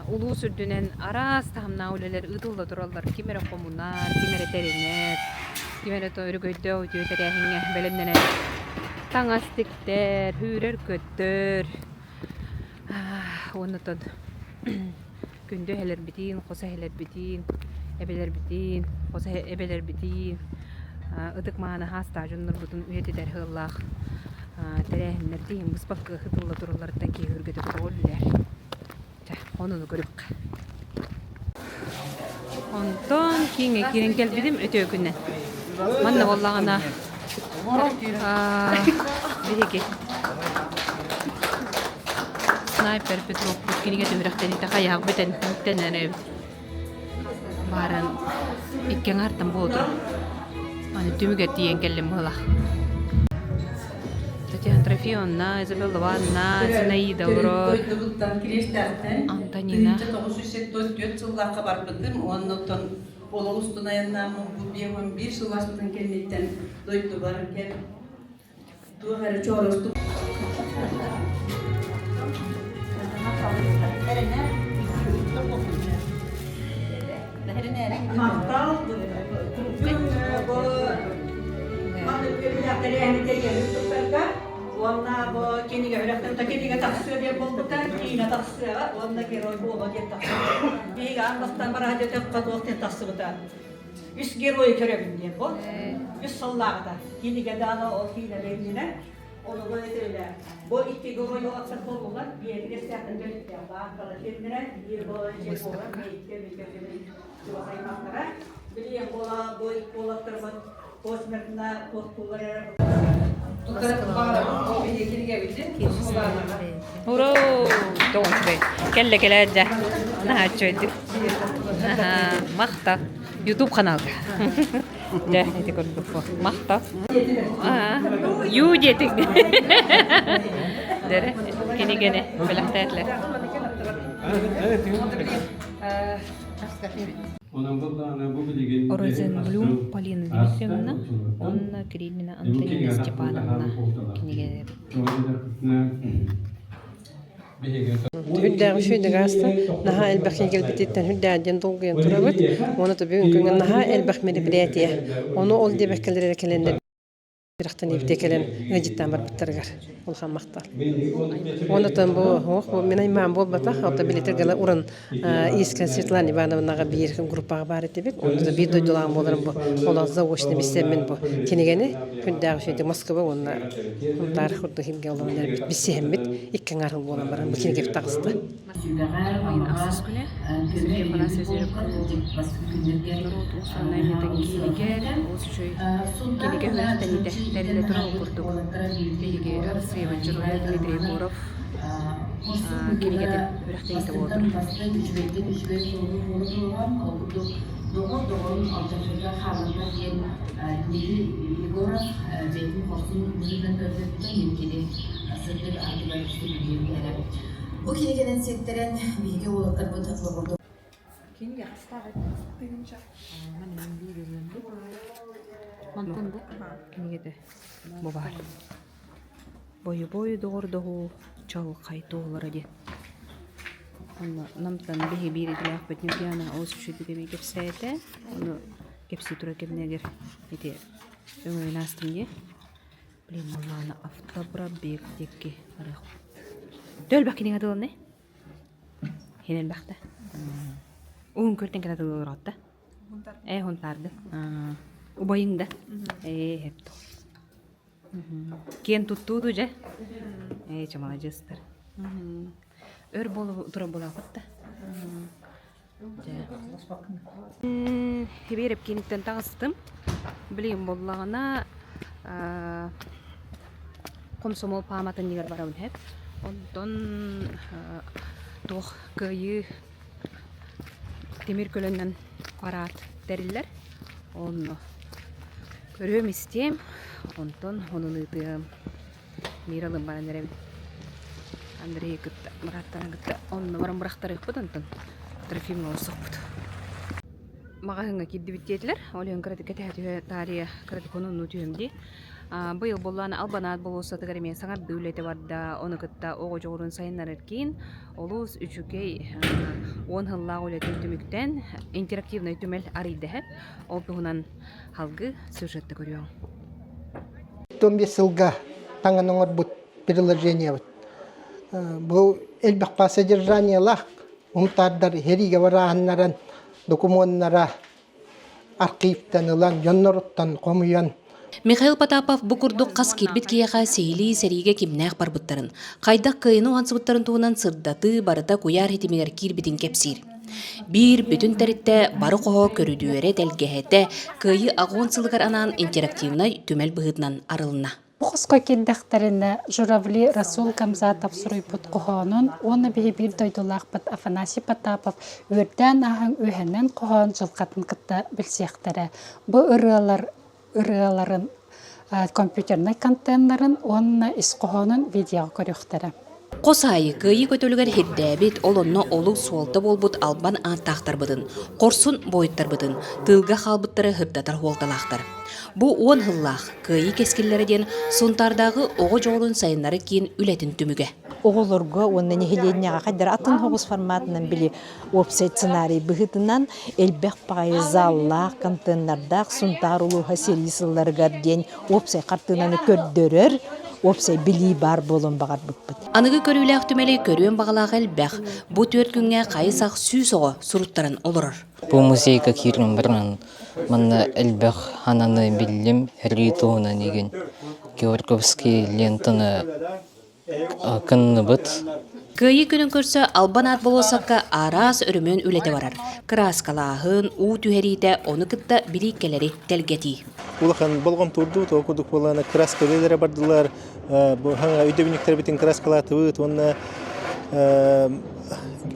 Улуус үрдүнэн араас таһымнаах үлэлэр ыытылла тураллар. Ким эрэ хомунар, ким эрэ тэринэр, ким эрэ өрөгөйдөөх үтүө тэрээһиҥҥэ бэлэмнэнэр. Таҥас тиктэр, сүүрэр-көтөр. Уонна оттон күндү эһэлэрбитин, хос эһэлэрбитин, эбэлэрбитин, хос эбэлэрбитин, ытык-мааны хаастаах дьоннорбутун үйэтитэр сыаллаах тэрээһиннэр тиһин быспакка ыытылла туралларыттан киһи үргэтэ көтөҕүллэр. Чэ, онуну көрүөххэ. Онтон кииҥҥэ киирэн кэлбитим өтөө күннэн. Манна буоллаҕына биһиги снайпер Петровпут кинигэ түһүрэхтэниитэ хайаах бүтэн бүтэн эрэбит. Бааран икки аҥаартан буолуо Аны түмүгэр тиийэн кэллим быһыылаах. Татьяна Трофимовна, Изабелла Ивановна, Зинаида олорор. Антонина. 1974 сыллаахха барбытым уонна оттон олох устун айаннааммын бу 51 сыл ааспытын кэнниттэн дойдубар кэм туох эрэ чооростук Махтал бүгүн бу маннык үөрэхтэрээһини тэрийэн туттарга уонна бу кинигэ үрэхтэн та кинигэ тахсыа диэн буолбута киинэ тахсыаҕа уонна герой буолуо диэн тахсыбыта биһиги аан бастаан бараһа диэтэххэ туох диэн тахсыбыта үс геройу көрөбүн диэн бу үс сыллааҕыта кинигэ даҕаны ол киинэ иннинэ Ону этэллэр. Бу икки герой аттар буоллулар, биэри кэстээхтэн төрүттээх баанкала фирмера, биир буола дьиэ буолар, икки чугас аймахтара. Билиэн буола бу буолаттарбыт посмертно туохтуулар эрэ. Ура! Тоҕус үчүгэй. Кэллэ кэлээт дьэ. Наһаа үчүгэйдик. Махта. Ютуб каналга. Дьэ, ити курдук бу. Махтал. Ю диэтиҥ. Дэрэ, кинигэни бэлэхтээтилэр. Розенблюм Полина Дмитриевна уонна Кириллина Антонина Степановна кинигэлэр. Үрдээҕи үчүгэйдик ааста. Наһаа элбэх киһи кэлбититтэн үрдээх диэн долгуйан турабыт. Уонна бүгүн күҥҥэ наһаа элбэх мероприятие. Ону ол диэбэккэлэр эрэ кэлэннэр үрэхтэн ибитэ кэлэн ыалдьыттаан барбыттарыгар улахан махтал. Онтон бу ох бу мин аймаҕым буолбатах, оттон билитэр гала уран Искра Светлана Ивановнаҕа биир группаҕа баар этибит. Онно да биир дойдулааҕым буоларым бу олох заочно билсэммин бу кинигэни күндээҕи үчүгэйдик Москва уонна Сунтаар курдук иһингэ олорон эрбит билсиһэммит икки аҥаар сыл буолан баран бу кинигэбит таҕыста. Ыйын ахсыс күнэ София Афанасьевна норуот уус-уран айымньытын киинигэр олус үчүгэй кинигэ үөрэхтэниитэ тэриллэ турар курдук биһиги Арассыыйабыт Дьоруойа Дмитрий Егоров кинигэтин үөрэхтэниитэ буола турар. Бу кинигэнэн сиэттэрэн биһиги уолаттарбыт доҕордо Мантан бу кинигэтэ бу баар. Бойобуой доҕордоһуу чаҕылхай туолара диэн. Онно намтан биһи биир идэлээхпит Ньургуйаана олус үчүгэйдик эмиэ кэпсээтэ. Ону кэпсии турар кэмнэригэр ити өҥөйөн аастым дии. Блин, маллаана автобробег диэки барыахпыт. Төөлбөх кинигэ тылынай? Хин элбэхтэ. Уһун көртен кэлэ тылы олоротта. Э, хунтаарды. Убайың да. Э, хепто. Киэн туттуу дьэ. Э, чамаладьыстар. Өр болу тура булаахыт да. Хибиэрэп кииниттэн таҕыстым. Билигин буоллаҕына хомсомуол пааматынньыгар барабын иһэт. Онтон туох кыайыы тимир көлөннөн параад тэриллэр. Онно көрүөм-истиэм, онтон онун ыытыам. Мира ылын баран эрэбин. Андрейы кытта, бырааттарын кытта онно баран бырахтарыахпыт онтон Трофимҥа олорсохпут. Маҕаһыыҥҥа киирдибит диэтилэр. Ол иһин кыратык кэтэһэ түһэ таарыйа кыратык оннуу түһүм дии. Быйыл буоллаҕына Албанаат болуоссатыгар эмиэ саҥардыы үлэтэ барда. Ону кытта оҕо дьоҕурун сайыннарар киин олус үчүгэй уон сыллаах үлэтин түмүктэн интерактивнай түмэл арыйда иһэ. Ол туһунан салгыы сюжетта көрүөҕүҥ. 15 сылга таҥан оҥорбут приложениебыт. Бу элбэх содержаниелаах умтаардар сэриигэ барааһыннаран докумуоннара архивтан ылан дьонноруттан хомуйан Михаил Потапов бу курдук хас киирбит киһиэхэ сиһилии сэриигэ кимнээх барбыттарын, хайдах кыайыны уһансыбыттарын туһунан сырдатыы барыта куйаар ситимигэр киирбитин кэпсиир. Биир бүтүн тэрилтэ бары хоһо көрүдүөрэ тэлгэһэтэ Кыайыы аҕыс сылыгар анаан интерактивнай түмэл быһыытынан арылынна. Бу хоско киирдэхтэринэ Журавли Расул Гамзатов суруйбут хоһоонун уонна биһи биир дойдулаахпыт Афанасий Потапов үөрдээн ааһан үөһэнэн хоһоон дьылҕатын кытта билсиэхтэрэ. Бу ырыалар ырыаларын компьютернай контеннарын уонна ис хоһоонун видеоҕа көрүөхтэрэ. Хос аайы Кыайыы көтөлүгэр ирдээбит, ол онно олук суолта буолбут албан ааттаахтарбытын, хорсун буойуттарбытын, тыылга хаалбыттары сырдатар суолталаахтар. Бу уон сыллаах Кыайыы кэскиллэрэ диэн Сунтаардааҕы оҕо дьоҕурун сайыннары киин үлэтин түмүгэ. Оҕолорго уонна нэһилиэнньэҕэ хайдах атын соҕус форматынан били уопсай сценарий быһыытынан элбэх баҕайы заллаах, контейнердаах Сунтаар улууһа сэрии сылларыгар диэн уопсай хартыынаны көрдөрөр уопсай билии баар буолуон баҕарбыппыт. Аныгы көрүүлээх түмэли көрүөн баҕалаах элбэх. Бу түөрт күҥҥэ хайы-сах 100 оҕо суруттаран олорор. Бу музейга киирэн баран манна элбэх хананы биллим, сэрии туһунан игин Георгиевский лентаны Кынныбыт. Кыайыы күнүн көрсө Албан аат болуоссакка араас өрөмүөн үлэтэ барар. Кырааскалааһын, уу түһэриитэ, ону кытта билииккэлэри тэлгэтии. Улахан болҕомтуурдубут, ол курдук буоллаҕына кырааска үлэлэрэ бардылар, бу хаҥа өйдөбүнньүктэрбитин кырааскалаатыбыт уонна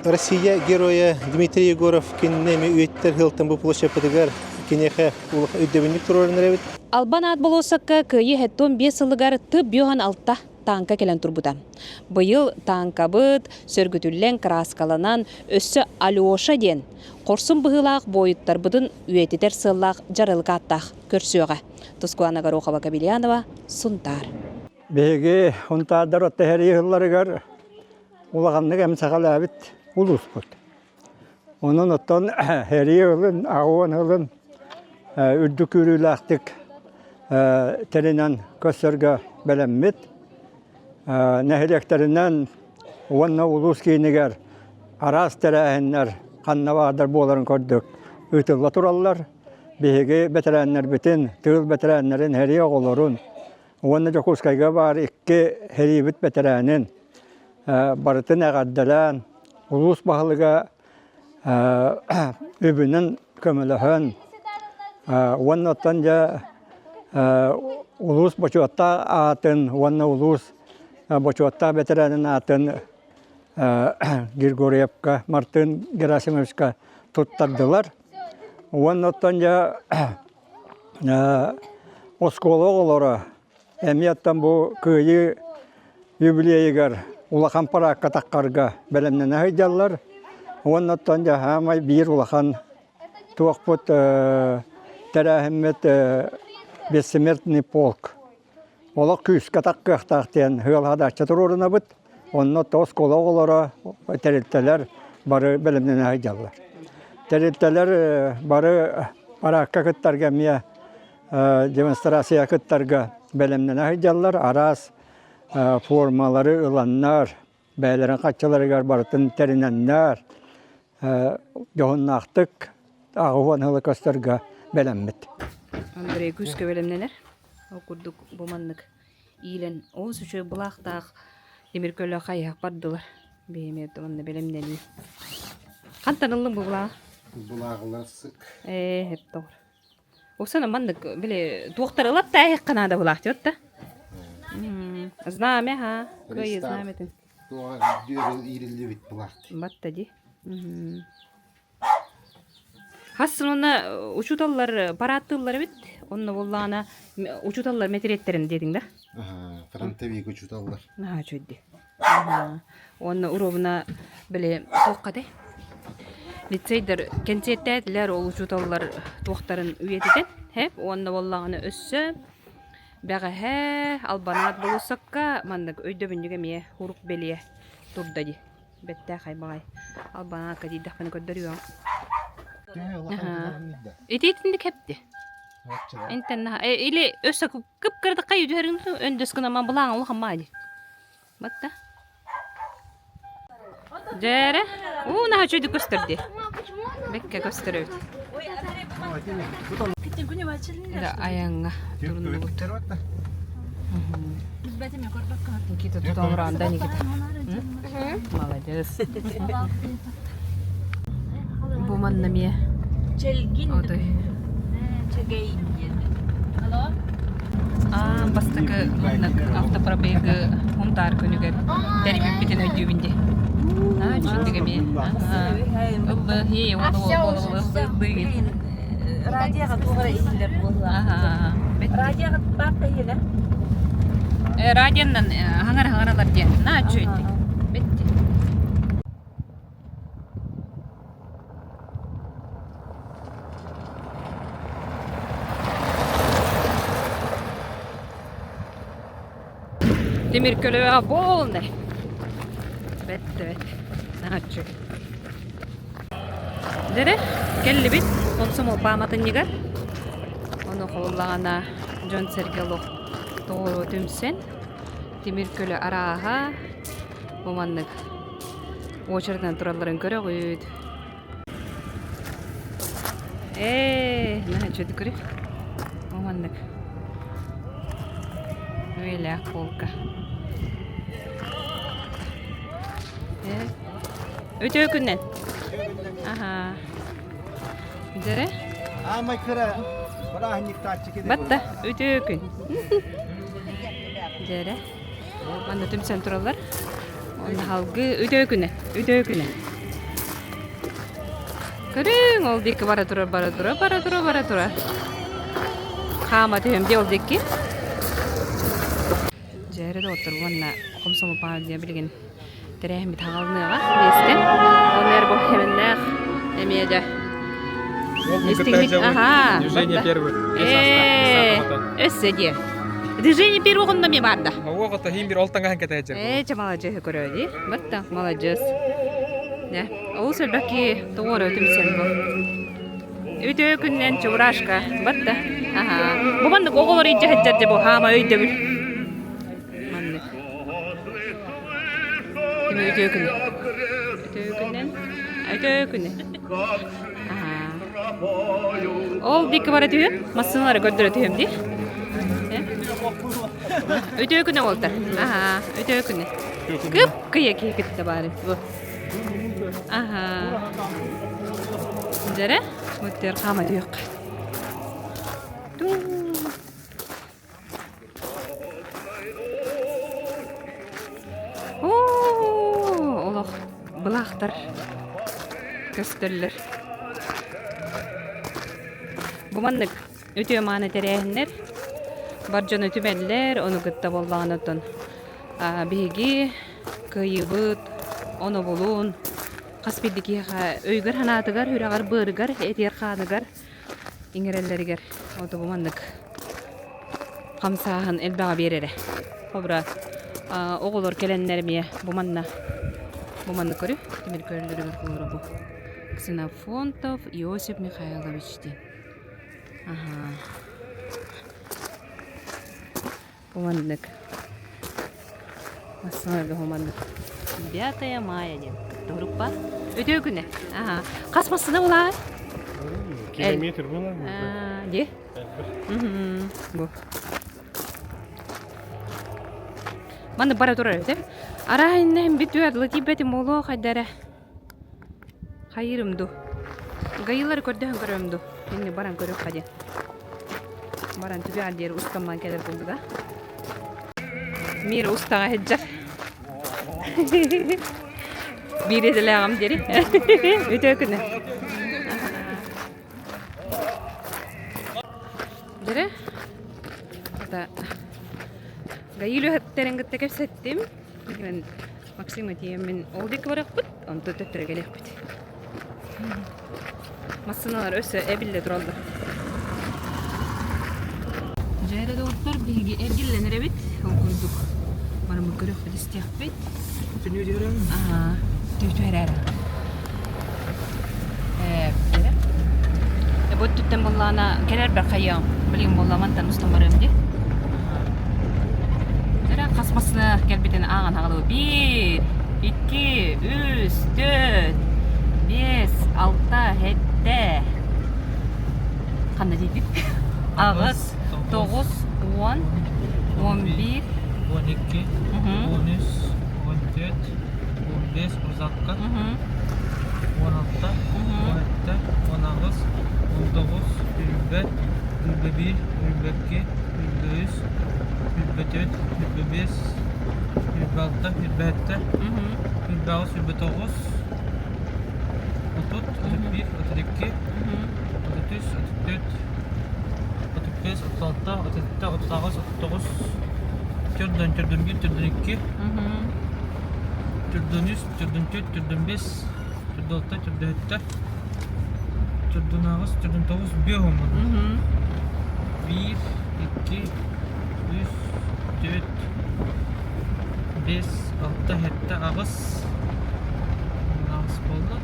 Россия геройа Дмитрий Егоров кинини эмиэ үйэтитэр сылтан бу площадкатыгар киниэхэ улахан өйдөбүнньүк туруоран эрэбит. Албан аат болуоссакка Кыайыы 75 сылыгар тып 56. тааҥка кэлэн турбута. Быйыл тааҥкабыт сөргүтүллэн кырааскаланан өссө Алеша диэн хорсун быһыылаах буойуттарбытын үйэтитэр сыаллаах дьаралык ааттаах көрсүөҕэ. Тускулана Горохова-Кобельянова, Сунтаар. Биһиги Сунтаардар отто сэрии сылларыгар улаханнык эмсэҕэлээбит улууспут. Онон оттон сэрии ылын, аҕуон ылын үрдүк күүрүүлээхтик тэринэн көрсөргө бэлэммит. Нэһилиэктэринэн уонна улуус киинигэр араас тэрээһиннэр ханна баардар буоларын курдук ыытылла тураллар. Биһиги бэтэрээннэрбитин, тыыл бэтэрээннэрин, сэрии оҕолорун уонна Дьокуускайга баар икки сэриибит бэтэрээнин барытын эҕэрдэлээн, улуус баһылыга үбүнэн көмөлөһөн уонна оттон дьэ улуус бочуоттаах аатын уонна улуус бочуоттаах бэтэрээнин аатын Григорьевка Мартын Герасимовичка туттардылар. Уонна оттон дьэ оскуола оҕолоро эмиэ оттон бу Кыайыы юбилейыгар улахан параакка таххарга бэлэмнэнэ сылдьаллар. Уонна оттон дьэ саамай биир улахан туохпут тэрээһиммит Бессмертный полк. Олох күүскэ таххыахтаах диэн сыал-хадааччы туруорунабыт. Онно оскуола оҕолоро, тэрилтэлэр бары бэлэмнэнэ сылдьаллар. Тэрилтэлэр бары параакка кыттарга эмиэ демонстрация кыттарга бэлэмнэнэ сылдьаллар. Араас формалары ыланнар, бэйэлэрин хаччыларыгар барытын тэринэннэр, дьоһуннаахтык 80 сылы көстөргө бэлэммит. Андрей күүскэ бэлэмнэнэр. Ол курдук бу маннык иилэн олус үчүгэй былаахтаах тимир көлө хайыһах бардылар. Бэйэм уонна бэлэмнэнии. Хантан ыллыҥ бу былааҕы? Былааҕылар сык. Ээ, тоҕор. Оксана маннык били туохтар ылат да эһиэххэ наада былаах диэт да. Знамя ха. Кыайыы знамятын. Туоҕа дүөрү иириллибит былаах. Батта ди. Хас сыл уонна учууталлар парааттыыллар эбит. Онно буоллаҕына учууталлар мэтириэттэрин диэтиҥ да? Фронтовик учууталлар. Наһаа үчүгэй Уонна уруобуна били туохха этэй? Лицейдэр кэнсиэртээтилэр ол учууталлар туохтарын үйэтитэн, һэ? Уонна буоллаҕына өссө бэҕэһээ Албанаат болуоссакка маннык өйдөбүнньүк эмиэ урук бэлиэ турда дии. Бэттээхэй баҕай. Албанаакка тиийдэхпинэ көрдөрүөм. Ити итинник хэпти. Интен или өссө кып-кыратыкка түһэрин өндөс гынаман былааҥ улахан маали. Батта. Дьээрэ. Уу наһаа үчүгэй көстөр дии. Бэккэ көстөр эбит. Да айаҥҥа туруннубут. Никита тут олорон да Никита. Молодец. Бу манна эмиэ отой Аан бастакы маннык автопробегы Хунтаар күнүгэр тэрийбиппитин өйдүүбүн дии. Аа, үчүгдүк эмиэ. Ыллы, хee, Радиоға туох эрэ иһиллэр буолла. Радиоға баар да иһилэр. Радионан хаҥар-хаҥаралар диэн. Наа үчүгэй. Битти. Тимир көлөҕө полный. Бэт бэт. Наһаа Дьэрэ, кэллибит комсомол пааматынньыгар. Ону холлаҕына дьон-сэргэ олох тоҕо түмсэн тимир көлө арааһа бу маннык уочаратынан туралларын көрөҕүт. Ээ, наһаа үчүгэй көрү. Бу маннык үйэлээх полка. Ээ, Үтүө күннэн. Аха. Дьэрэ. Аамай кыра бырааһынньыктааччы киһи. Батта, үтүө күн. Дьэрэ. Манна түмсэн тураллар. Онно халгы үтүө күнэ, үтүө күнэ. Көрүҥ, ол диэки бара турар, бара турар, бара турар, бара турар. Хаама түһүм дии ол диэки. Дьэ. Дьэ, доҕоттор уонна Хомсомол Павел билигин тэрээһиммит хаҕалыныаҕа миэстэ. Онно бу хэмэннээх эмиэ дьэ истиҥник аха Движение первых. Өссө диэ. Движение первых онно эмиэ баар да. Оҕото хим бир ол таҥаһын кэтэһэчэр. Ээ, чэ маладьыаһы көрөө дии. Батта, маладьыас. Дьэ, олус элбэх киһи тоҕо эрэ түмсэн бу. Үтүө күннэн Чебурашка. Батта. Аха. Бу маннык оҕолор илдьэ сылдьар дьэ бу хаама өйдөбүл. Маннык. Кими үтүө күнү. Үтүө күннэн. Үтүө күнү. Аха. Ол диэки бара түһүм. Массыыналары көрдөрө түһүм дии. Үтүө күнэ буолтар. Аха, үтүө күнэ. Кып кыйа киһи кытта баар бу. Аха. Дьэрэ, муттер хаама түһүөххэ. Оо, олох былаахтар көстөллөр. Бу маннык үтүө мааны тэрээһиннэр бар дьону түмэллэр, ону кытта буоллаҕына оттон биһиги кыайыыбыт, онобулун хас биирдии киһиэхэ өйүгэр-санаатыгар, сүрэҕэр-быарыгар, этигэр-хааныгар иҥэрэллэригэр ото бу маннык хамсааһын элбэҕи биэрэрэ. Холобура, оҕолор кэлэннэр эмиэ бу манна бу манна көрү тимир көрөллөрүгэр холобура бу Ксенофонтов Иосиф Михайлович диэн. Аһаа. Бу маннык. Массыына бу маннык. 9 мая диэн группа. Үтүө күнэ. Аха. Хас массыына булааҕый? Километр буолар. Дии. Бу. Маннык бара турар эбит. Арааһынна бит үөрлы тиийбэтим буолуо хайдара. Хайыырым дуу? Гаилары көрдөһөн көрөрүм дуу? Инни баран көрүөххэ диэн. Баран түгэҕэр диэри устамман кэлэр курдуга. Мир устаҕа сылдьар. Биир идэлээҕим диэри. Үтүө күнү. Дьэрэ. Это Гаилю хэттэрин кытта кэпсэттим. Максим этиэммин ол диэки барыахпыт, онтон төттөрү кэлиэхпит. Массыыналар өссө эбиллэ тураллар. Дьэ эрэ доҕоттор, биһиги эргиллэн эрэбит. Ол курдук барыммыт көрүөхпүт, истиэхпит. Аhaa, түһэрээр. Ээ, эрэ. Бу өттүттэн буоллаҕына кэлэрбэр хайыам, билигин буолла мантан устан барыам дии. Эрэ хас массыына кэлбитин ааҕан аҕалыы. Биир, икки, үс, түөрт, биэс, алта, сэттэ. Ханна тиийдик? Аҕыс, тоҕус, уон, 11, 12, 13, 14, 15 узакка, 16, 17, 18, 19, 21, 21, 22, 23, 24, 25, 26, 27, 28, 29, 30, 31, 32, 33, 34, 35, 36, 37, 38, 39, 41, 41, 42, 43, 44, 45, 46, 47, 48, 49, 5 омун. 1, 2, 3, 4, 5, 6, 7, 8, 8 буолла.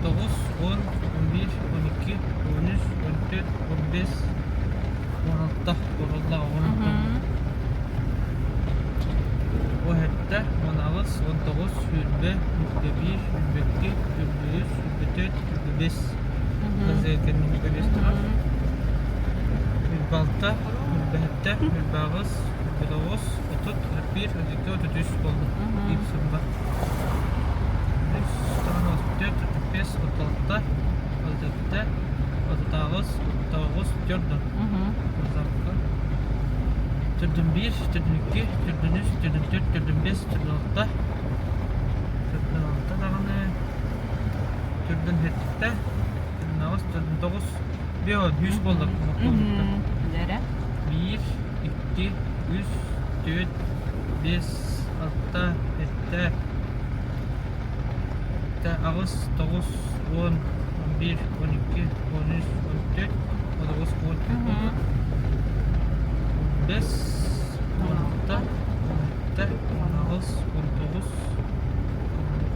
9, 10, 11, 12, 13, 14, 15, 16 буолла 16. 17, 18, 19, 20, 21, 22, 23, 24, 25. Газет кэнники турар. 26, 27, 28, 29, 30, 31, 32, 33 буолла. Биир сымба. 34, 35, 36, 37, 38, 39, 40. 41, 42, 43, 44, 45, 46, 46 даҕаны 47, 48, 49, 5 100 буолла. Дьэрэ. 1, 2, 3, Түөрт, биэс, алта, сэттэ, сэттэ, аҕыс, тоҕус, уон, он биир, он икки, он үс, он түөрт, он тоҕус, он он бэс, он алта, он сэттэ, он аҕыс, он тоҕус,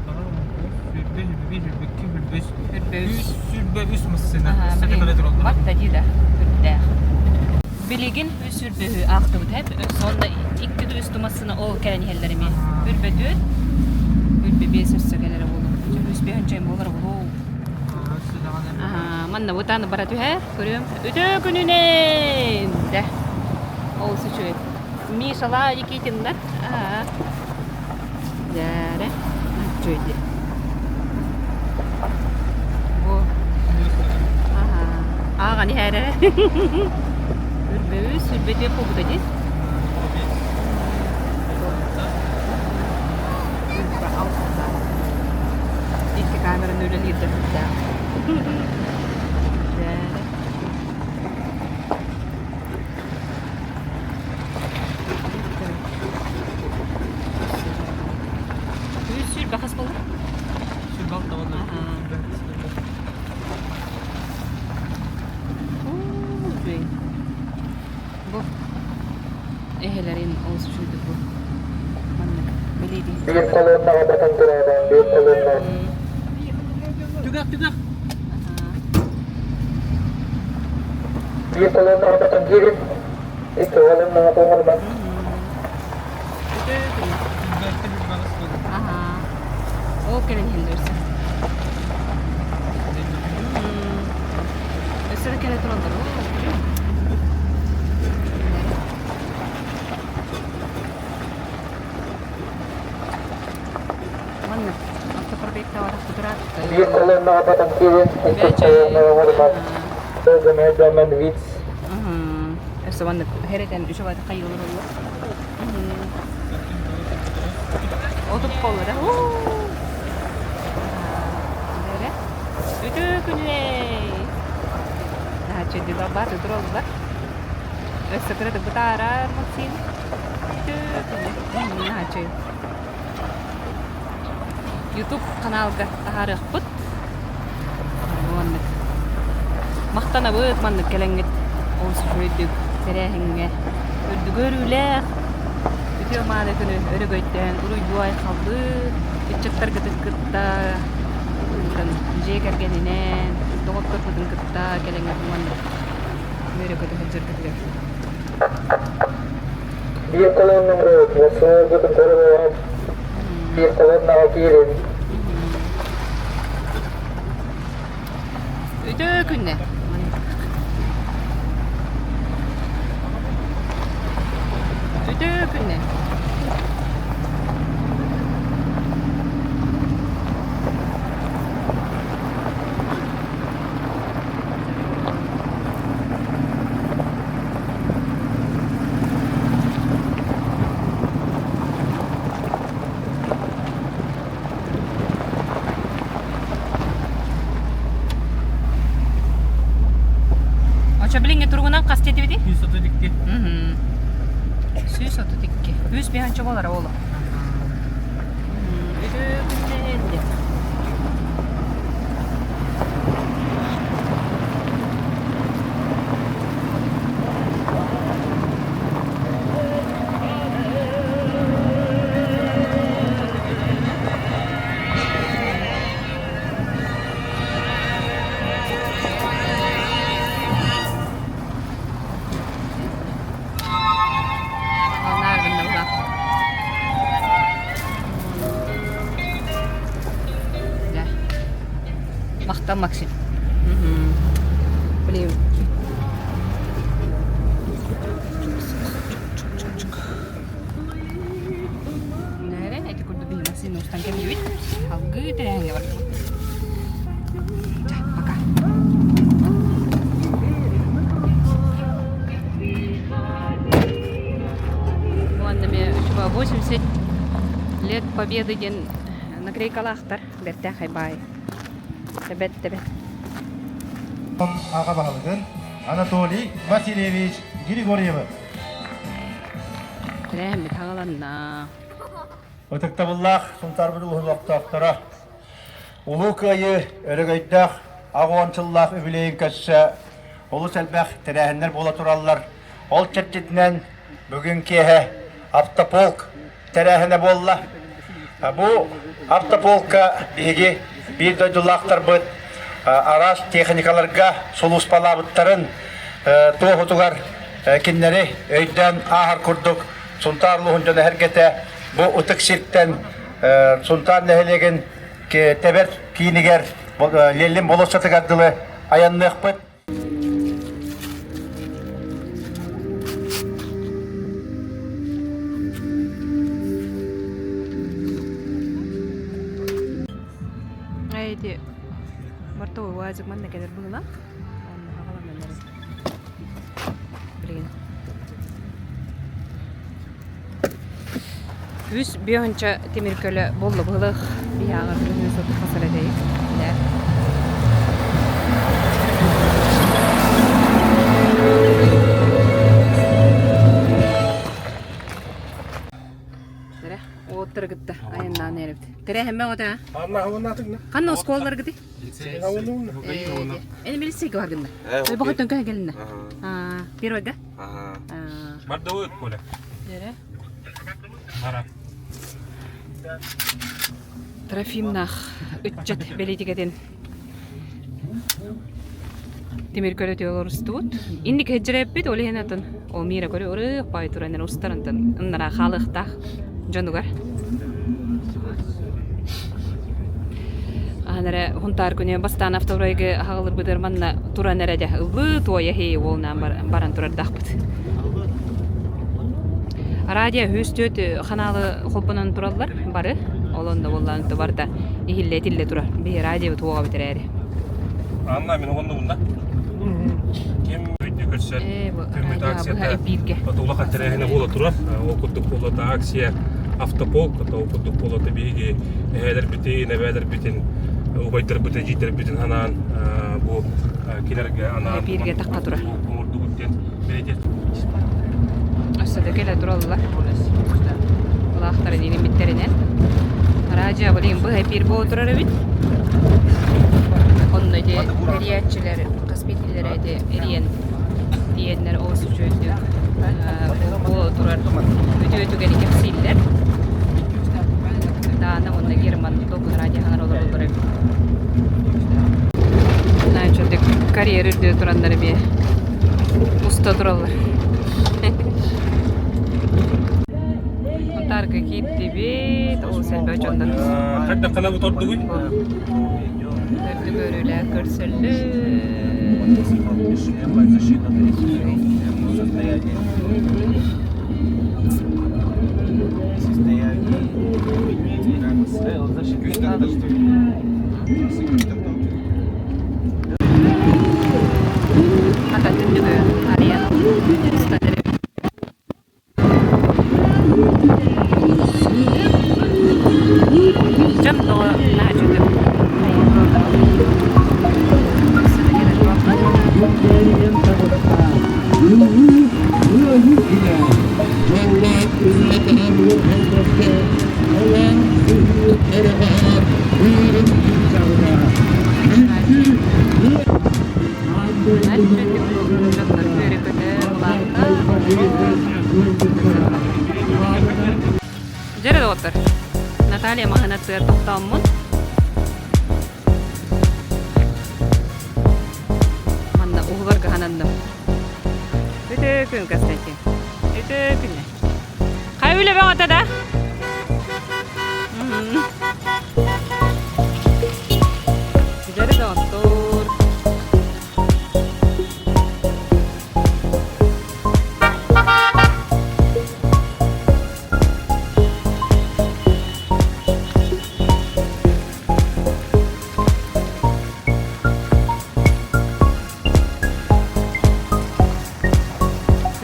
он тоҕус, сүүрбэ, сүүрбэ биир, сүүрбэ икки, сүүрбэ үс, Сүүрбэ үс. Сүүрбэ үс массыына. Сүүрбэ Батта дии да үрдээх. Билигин үс сүүрбэһү аахтыбыт эп. Сонно икки да үс массыына ол кэлэн иһэллэр эмиэ. Үрбэ түөрт, үрбэ биэс өссө кэлэрэ буолуо. Үс бэһинчэйм буолар буолуо. Манна бутааны бара түһэр. Көрүөм. Үтүө күнүнэн! Дэ. Ол үчүгэй. Мишала Никитиннар. Дээрэ. Үчүгэй Бу. Ааҕан иһээрэ. Үрбөүс, үрбөтүө буолбута дии. Икки камераны үлэлиир да Дээрэ. Үс сүүрбэ хас буолла? Сүүрбэ алта буолла. Үчүгэй. Бу эһэлэрин олус үчүгэйдик бу маннык бэлиэтии. Биир колоннаҕа батан турабын, биир колонна. Түгэх, түгэх. Биир колоннаҕа батан киирин. Икки колоннаҕа тоҥорбат. Аха. Ол кэлэн иһэллэр өссө. Өссө да кэлэ тураллар. Маннык автопробектаабатах кутураат. Биир колоннаҕа батан киирин, икки колоннаҕа оҥорбат. Дэмэн виц. Өссө маннык хэрэтэн үчүгэй хайыылар оллор. Отуп коллара. Үтүө күнүнэй! Наһаа бааты тураллар. Өссө кыратык бытаарар Максим. Үтүө күнү. Наһаа YouTube каналга таһаарыахпыт. Маннык махтанабыт маннык кэлэҥҥит олус үчүгэйдик тэрээһиҥҥэ үрдүгү өрүүлээх үтүө мааны күнү өрөгөйдөөн уруйдуу айхаллыы ыччаттаргытын кытта дьиэ кэргэнинэн доҕотторгутун кытта кэлэҥҥит маннык үөрэ-көтө сылдьаргытыгар Биир колоннаҕа суолгутун көрүҥ биир колоннаҕа киирин. Үтүө күннэ. Үтүө күннэ. Очо билиҥҥи туругунан хас диэтибитий? 132. 132. Үс биһанча буолара ооло. Үтүө күннэн диэн. Махтал, Максим. Блин. Нэрэ, эти курдук биһи Максим устан кэллибит. Алгыы тэрээһиҥҥэ бардыбыт. Ча, пока. Уонна ме 80 лет победы диэн наклейкалаахтар бэртээхэй баай. Тэбэт тэбэт. Аҕа баһылыгын Анатолий Васильевич Григорьевы. Тэрээһиммит хаҕаланна. Ытыктабыллаах Сунтаарбыт улууһун олохтоохторо, Улуу Кыайыы өрөгөйдөөх 80 сыллаах үбүлүөйүн көрсө олус элбэх тэрээһиннэр буола тураллар. Ол чэрчитинэн бүгүн киэһэ автополк тэрээһинэ буолла. Бу автополка биһиги биир дойдулаахтарбыт араас техникаларга сулууспалаабыттарын туоһутугар кинилэри өйдөөн ааһар курдук Сунтаар улууһун дьоно эһэргэтэ бу ытык сиртэн Сунтаар нэһилиэгин тэбэр киинигэр Ленин болуоссатыгар дылы айанныахпыт. Ити бортовой УАЗик манна кэлэр быһыылаах. Онно хаҕаланан Билигин. Үс биэһунча тимир көлө буолла быһылах биһааҕар күнү соту хасар этэйик. Тере, уоттары кытта айаннаан эрэбит. Тере хэммэ ота. Ханна оскуолаларгыты? Эни милицейге баргынна. Ой, бохоттон көһө келинне. Первойга? Бардауы Коля. Дере. Бара. Трофимнах ыччат бэлитикэтин тимир көрөтү олорустубут. Инник хеджереппит ол иһин атын ол мира көрө ырыых бай туран устарантан ыннара хаалыахтаах дьонугар. Ахан эрэ хунтаар күнү бастаан автобройга хаҕылырбытыр манна туран эрэ дьэ ыллыы туойа хей уолнаан баран турардаахпыт. Радио 104 ханаалы холбонон тураллар бары. Ол онно буоллаан барда иһиллэ этиллэ турар. Биһи радио туоҕа бүтэрээри. Анна мин оҕоннубунна. Ким өйдүү көрсөр күммүт акцията улахан тэрээһинэ буола турар. Ол курдук буолата акция автополк, ол курдук буолата биһиги эһээлэрбитин, эбээлэрбитин, убайдарбытын, эдьиийдэрбитин анаан бу кинилэргэ анаан Бииргэ тахха турар. оҥордубут диэн бэлиэтиэх. Өссө да кэлэ тураллар. Улаахтарын иримиттэринэн. Радио билигин быһа эпир буола турар эбит. Онно ити тэрийээччилэр хас биирдиилэрэ ити эрийэн тиийэннэр олус үчүгэйдик буола турар үтүө түгэни кэпсииллэр. Даана уонна Герман долгун радиоһанар олороллор эбит. Нааччатык карьер үрдүө тураннар эмиэ уста тураллар. Унтаарга киирдибит, олус элбэх дьоннор. Хайдаххына бу тордугуй? Көрдүк өрүүлээх көрсөллөр. Хата түннүгү арыйан устан эрэбит. Дьон тоҕо наһаа үчүгэй. Дьэ доҕоттор, Наталья маһынаттыгар тохтооммун манна уһуларга хананным. Үтүө күн, Константин. Үтүө күннэ. Хайа үлэ бөҕөтө да? Дьэ доҕоттор.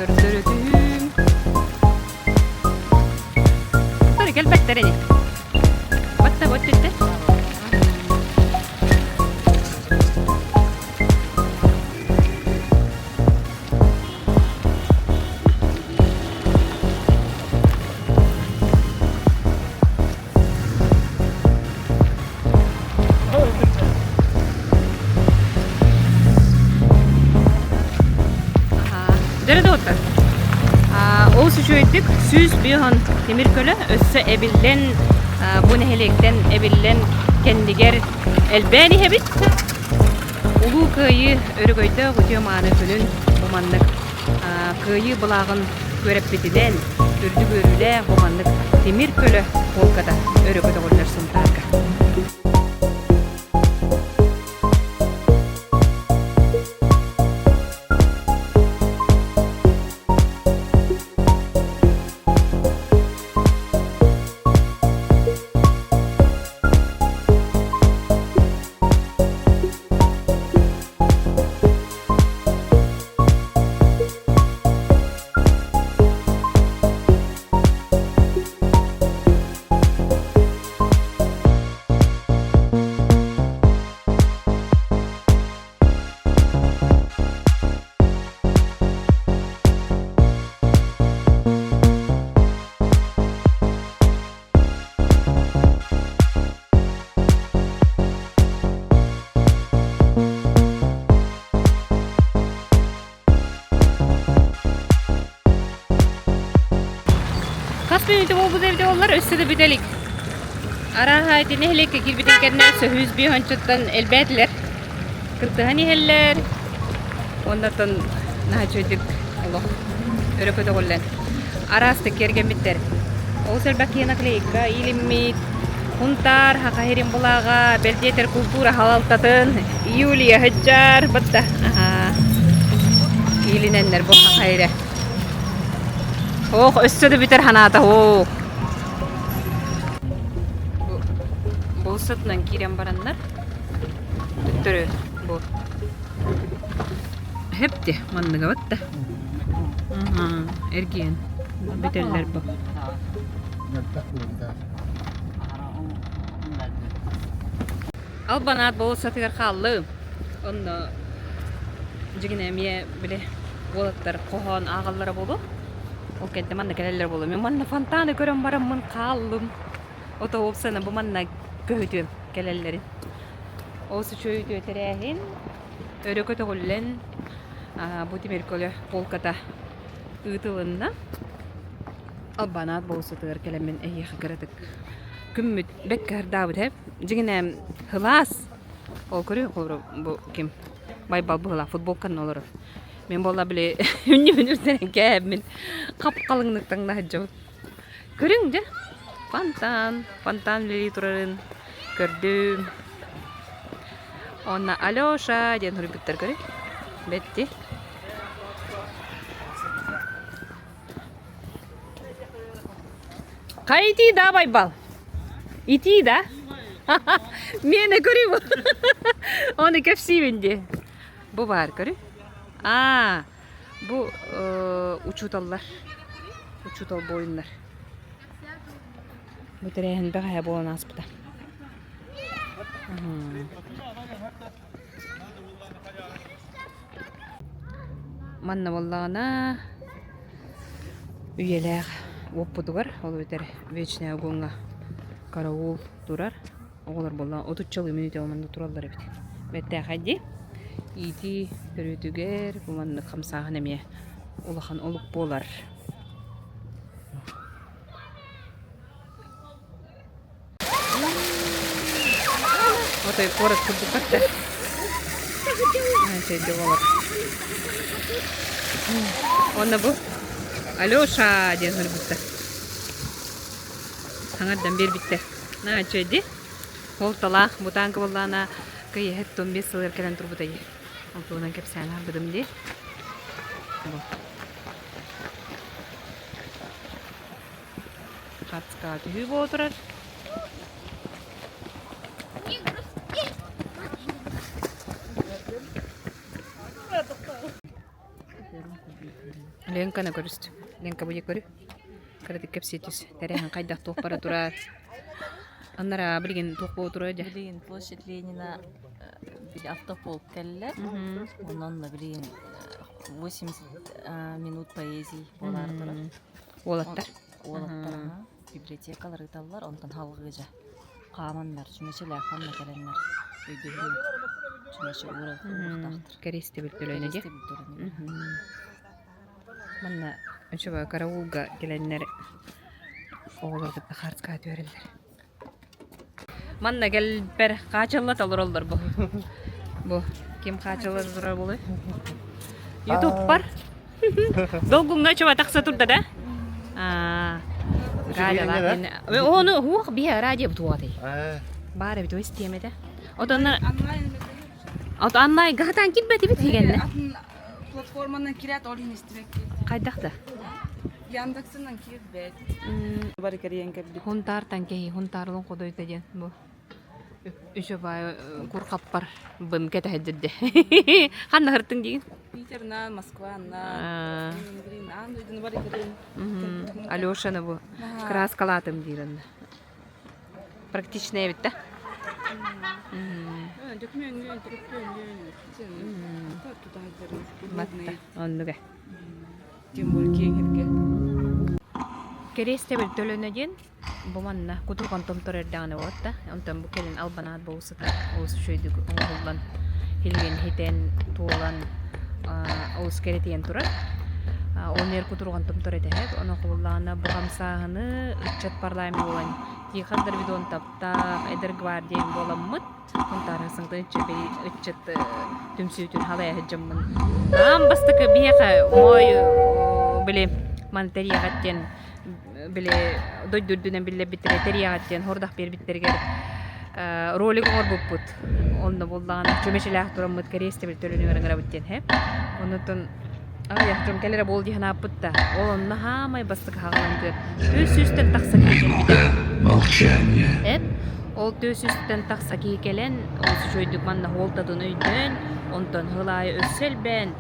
Көрдөрөтүһүүм. Бары кэлбэттэр ини. Батта бот түттэ. Олус үчүгэйдик 105 тимир көлө өссө эбиллэн бу нэһилиэктэн эбиллэн кэннигэр элбээн иһэбит. Улуу Кыайыы өрөгөйдөөх үтүө мааны күнүн бу маннык Кыайыы былааҕын күөрэппитинэн үрдүк үөрүүлээх бу маннык тимир көлө полката өрө көтөҕүллэр Сунтаарга. Хас мүнүүтэ буолбут эбитэ буоллар, өссө да бүтэ илик. Арааһа ити нэһилиэккэ киирбитин кэннэ сөһүүс биэһончуттан элбээтилэр. Кыттыһан иһэллэр. Уоннаттан наһаа үчүгэйдик олох өрө көтөҕүллэн араастык киэргэммиттэр. Олус элбэх киһи наклейка иилиммит, Хунтаар, Саха сирин былааҕа, бэл диэтэр култуура салалтатын Юлия Хыдьаар батта иилинэннэр бу Саха сирэ. Ох, өссө да бүтэр санаата ох. Бу сытынан киирэн бараннар төттөрү бу Хэпти манныга батта. Эргиэн бүтэллэр бу. Албанаат болуоссатыгар хааллым. Онно дьигинэ эмиэ били уолаттар хоһоон ааҕаллара буолуо. Ол кэнтэ манна кэлэллэр буолуо. Мин манна фонтаны көрөн бараммын хааллым. Ото уопсана бу манна көһүтүөм кэлэллэрин. Ол үчүгэй үтүө тэрээһин өрө көтөҕүллэн бу тимир көлө полката ыытылынна. Албанаат болуоссатыгар кэлэммин эһиэхэ кыратык күммүт бэккэ ырдаабыт ээ. Дьиҥинэ һылаас. Ол көрү холобура бу ким Байбал быһыылаах футболканан олорор. Мин буолла били үнньүбүн үрдэрэн кээбмин хап-халыҥнык таҥна сылдьабын. Көрүҥ дьэ фонтан, фонтан үлэлии турарын көрдүм. Уонна Алеша диэн суруйбуттар көрү. Бэтти. Хай итии да Байбал? Итии да? Миэнэ көрүү бу. Оны кэпсиибин дии. Бу баар көрү. Аа, бу учууталлар. Учуутал буойуннар. Бу тэрээһин бэҕэһээ буолан ааспыта. Манна буоллаҕына үйэлээх уоппутугар, ол эбэтэр Вечная огуоҥҥа караул турар. Оҕолор буоллаҕына отуччалыы мүнүүтэ манна тураллар эбит. Бэртээхэй дии. Иитии төрүөтүгэр бу маннык хамсааһын эмиэ улахан олук буолар. Отой куорат курдук да. Чэйдик олор. Онно бу Алеша диэн суруйбуттар. Хаҥардан биэрбиттэр. Наа чэйди. Ол талаах бутаанка буоллаана кыйыһыт 15 сылыгар кэлэн турбута дии. Ол туһунан кэпсээн аһарбытым дии. Бу. Хацка түһүү буола турар. Ленканы көрүстүм. Ленка бу көрү. Кыратык кэпсии түс. Тэрээһин хайдах туох бара турар. Аннара билигин туох буола турар дьэ. Билигин площадь Ленина били автополк кэллэ. Онон билигин 80 минут поэзии буолаары турар. Уолаттар. Уолаттар библиотекалар ыыталлар, онтон халҕыы дьэ хааманнар, чүмэчилээх ханна кэлэннэр өйдөбүл чүмэчи уура уурахтаахтар. Кэриэстэбил төлөнө дии. Кэриэстэбил төлөнө. Манна Үчүгэй караулга кэлэннэр оҕолор кытта хаартыскаҕа түһэрэллэр. Манна кэлбэр хаачылла толороллор бу. Бу ким хаачылла турар буолуй? Ютубпар. Долгуҥҥа чуба тахса турда да? Аа. Ону хуох биһэ радио бутуатай. Баар эбит өс тиэмэтэ. Отонна От онлайн гахатан кирбэтибит хигенне. Платформанан кирээт ол иһин истибэккин. Хайдах да? Яндексынан киирбэт. Бары кэрийэн кэлбит. Хунтаартан кэһи, хунтаарлын ходойта диэн бу. Үчө баай курхаппар бын кэтэһэддирде. Ханна хыртың диин? Питернан, Москваннан, аан дойдуну бары кэрийэн. Алешаны бу краскалаатым диир онно. Практичная эбит да? Матта, оннуга. Тем более киэҥ сиргэ. Кэриэс тэбил төлөнө диэн бу манна кутурҕан томтор эрдэҕинэ уотта. Онтон бу кэлин албанаат болусата олус үчүгэйдик оҥоһуллан хилигин хитэн, туолан олус кэрэтийэн турар. Ол нэр кутурҕан томтор этэһэт. Ону хобуллаҕына бу хамсааһыны ыччат парламент буолан Тихон Дорвидон таптаах эдэр гвардия буоламмыт Сунтаар сыҥтын ыччат түмсүүтүн халайа сылдьаммын аан бастакы биһиэхэ моой били маны тэрийэҕит диэн били дойду үрдүнэн биллэрбиттэрэ тэрийэҕит диэн хордах биэрбиттэригэр ролик оҥорбуппут онно буоллаҕына чүмэчилээх тураммыт кэриэстэбил төлөнүгэр ыҥырабыт диэн һэ оннуттан Аҕыйах дьон кэлэрэ буол дии санааппыт да, ол онно хаамай бастакы хаҕылан тыа сүүстэн тахса киһи кэлбитэ. Молчание. Эп, ол тыа сүүстэн тахса киһи кэлэн, олус үчүгэйдик манна суолтатын өйдөөн, онтон сыл аайы өссө элбээн,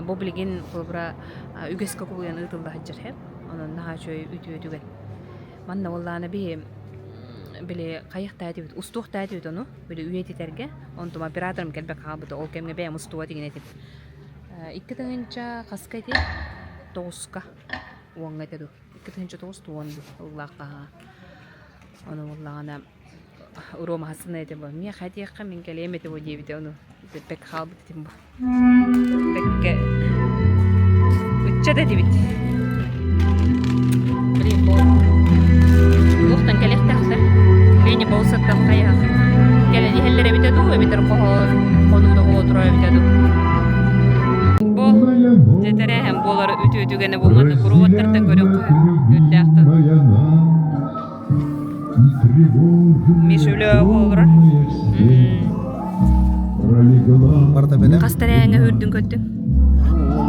бу билигин холобура үгэскэ кубулуйан ыытылла сылдьар һэ. Онон наһаа үчүгэй үтүө түгэн. Манна буоллаҕына биһи били хайыахтаа этибит, устуохтаа этибит ону, били үйэтитэргэ. Онтум операторым кэлбэккэ хаалбыта, ол кэмҥэ бэйэм устубат игин этим. 2000 хаска ити? Тоҕуска. Уоҥҥа этэ дуу. 2009 уон дуу ыллаахха аһаа. Ону буоллаҕына Рома хасына этэ бу. Миэхэ этиэххэ мин кэлиэм этэ бу диэбитэ ону бэккэ хаалбыт этим бу. Бэккэ ыччат этибит. Блин, бу туохтан кэлиэхтээхтэр? Леня болсаттан хайаах кэлэн иһэллэр эбитэ дуу, эбэтэр хоһоон хонууна буола турар эбитэ дуу. Бу дьэ тэрээһин буолар үтүө түгэнэ бу маннык куруоттартан көрүөххэ үрдээхтэн. Миша үлэ олорор. Хас тэрээһиҥҥэ үрдүн көттүҥ?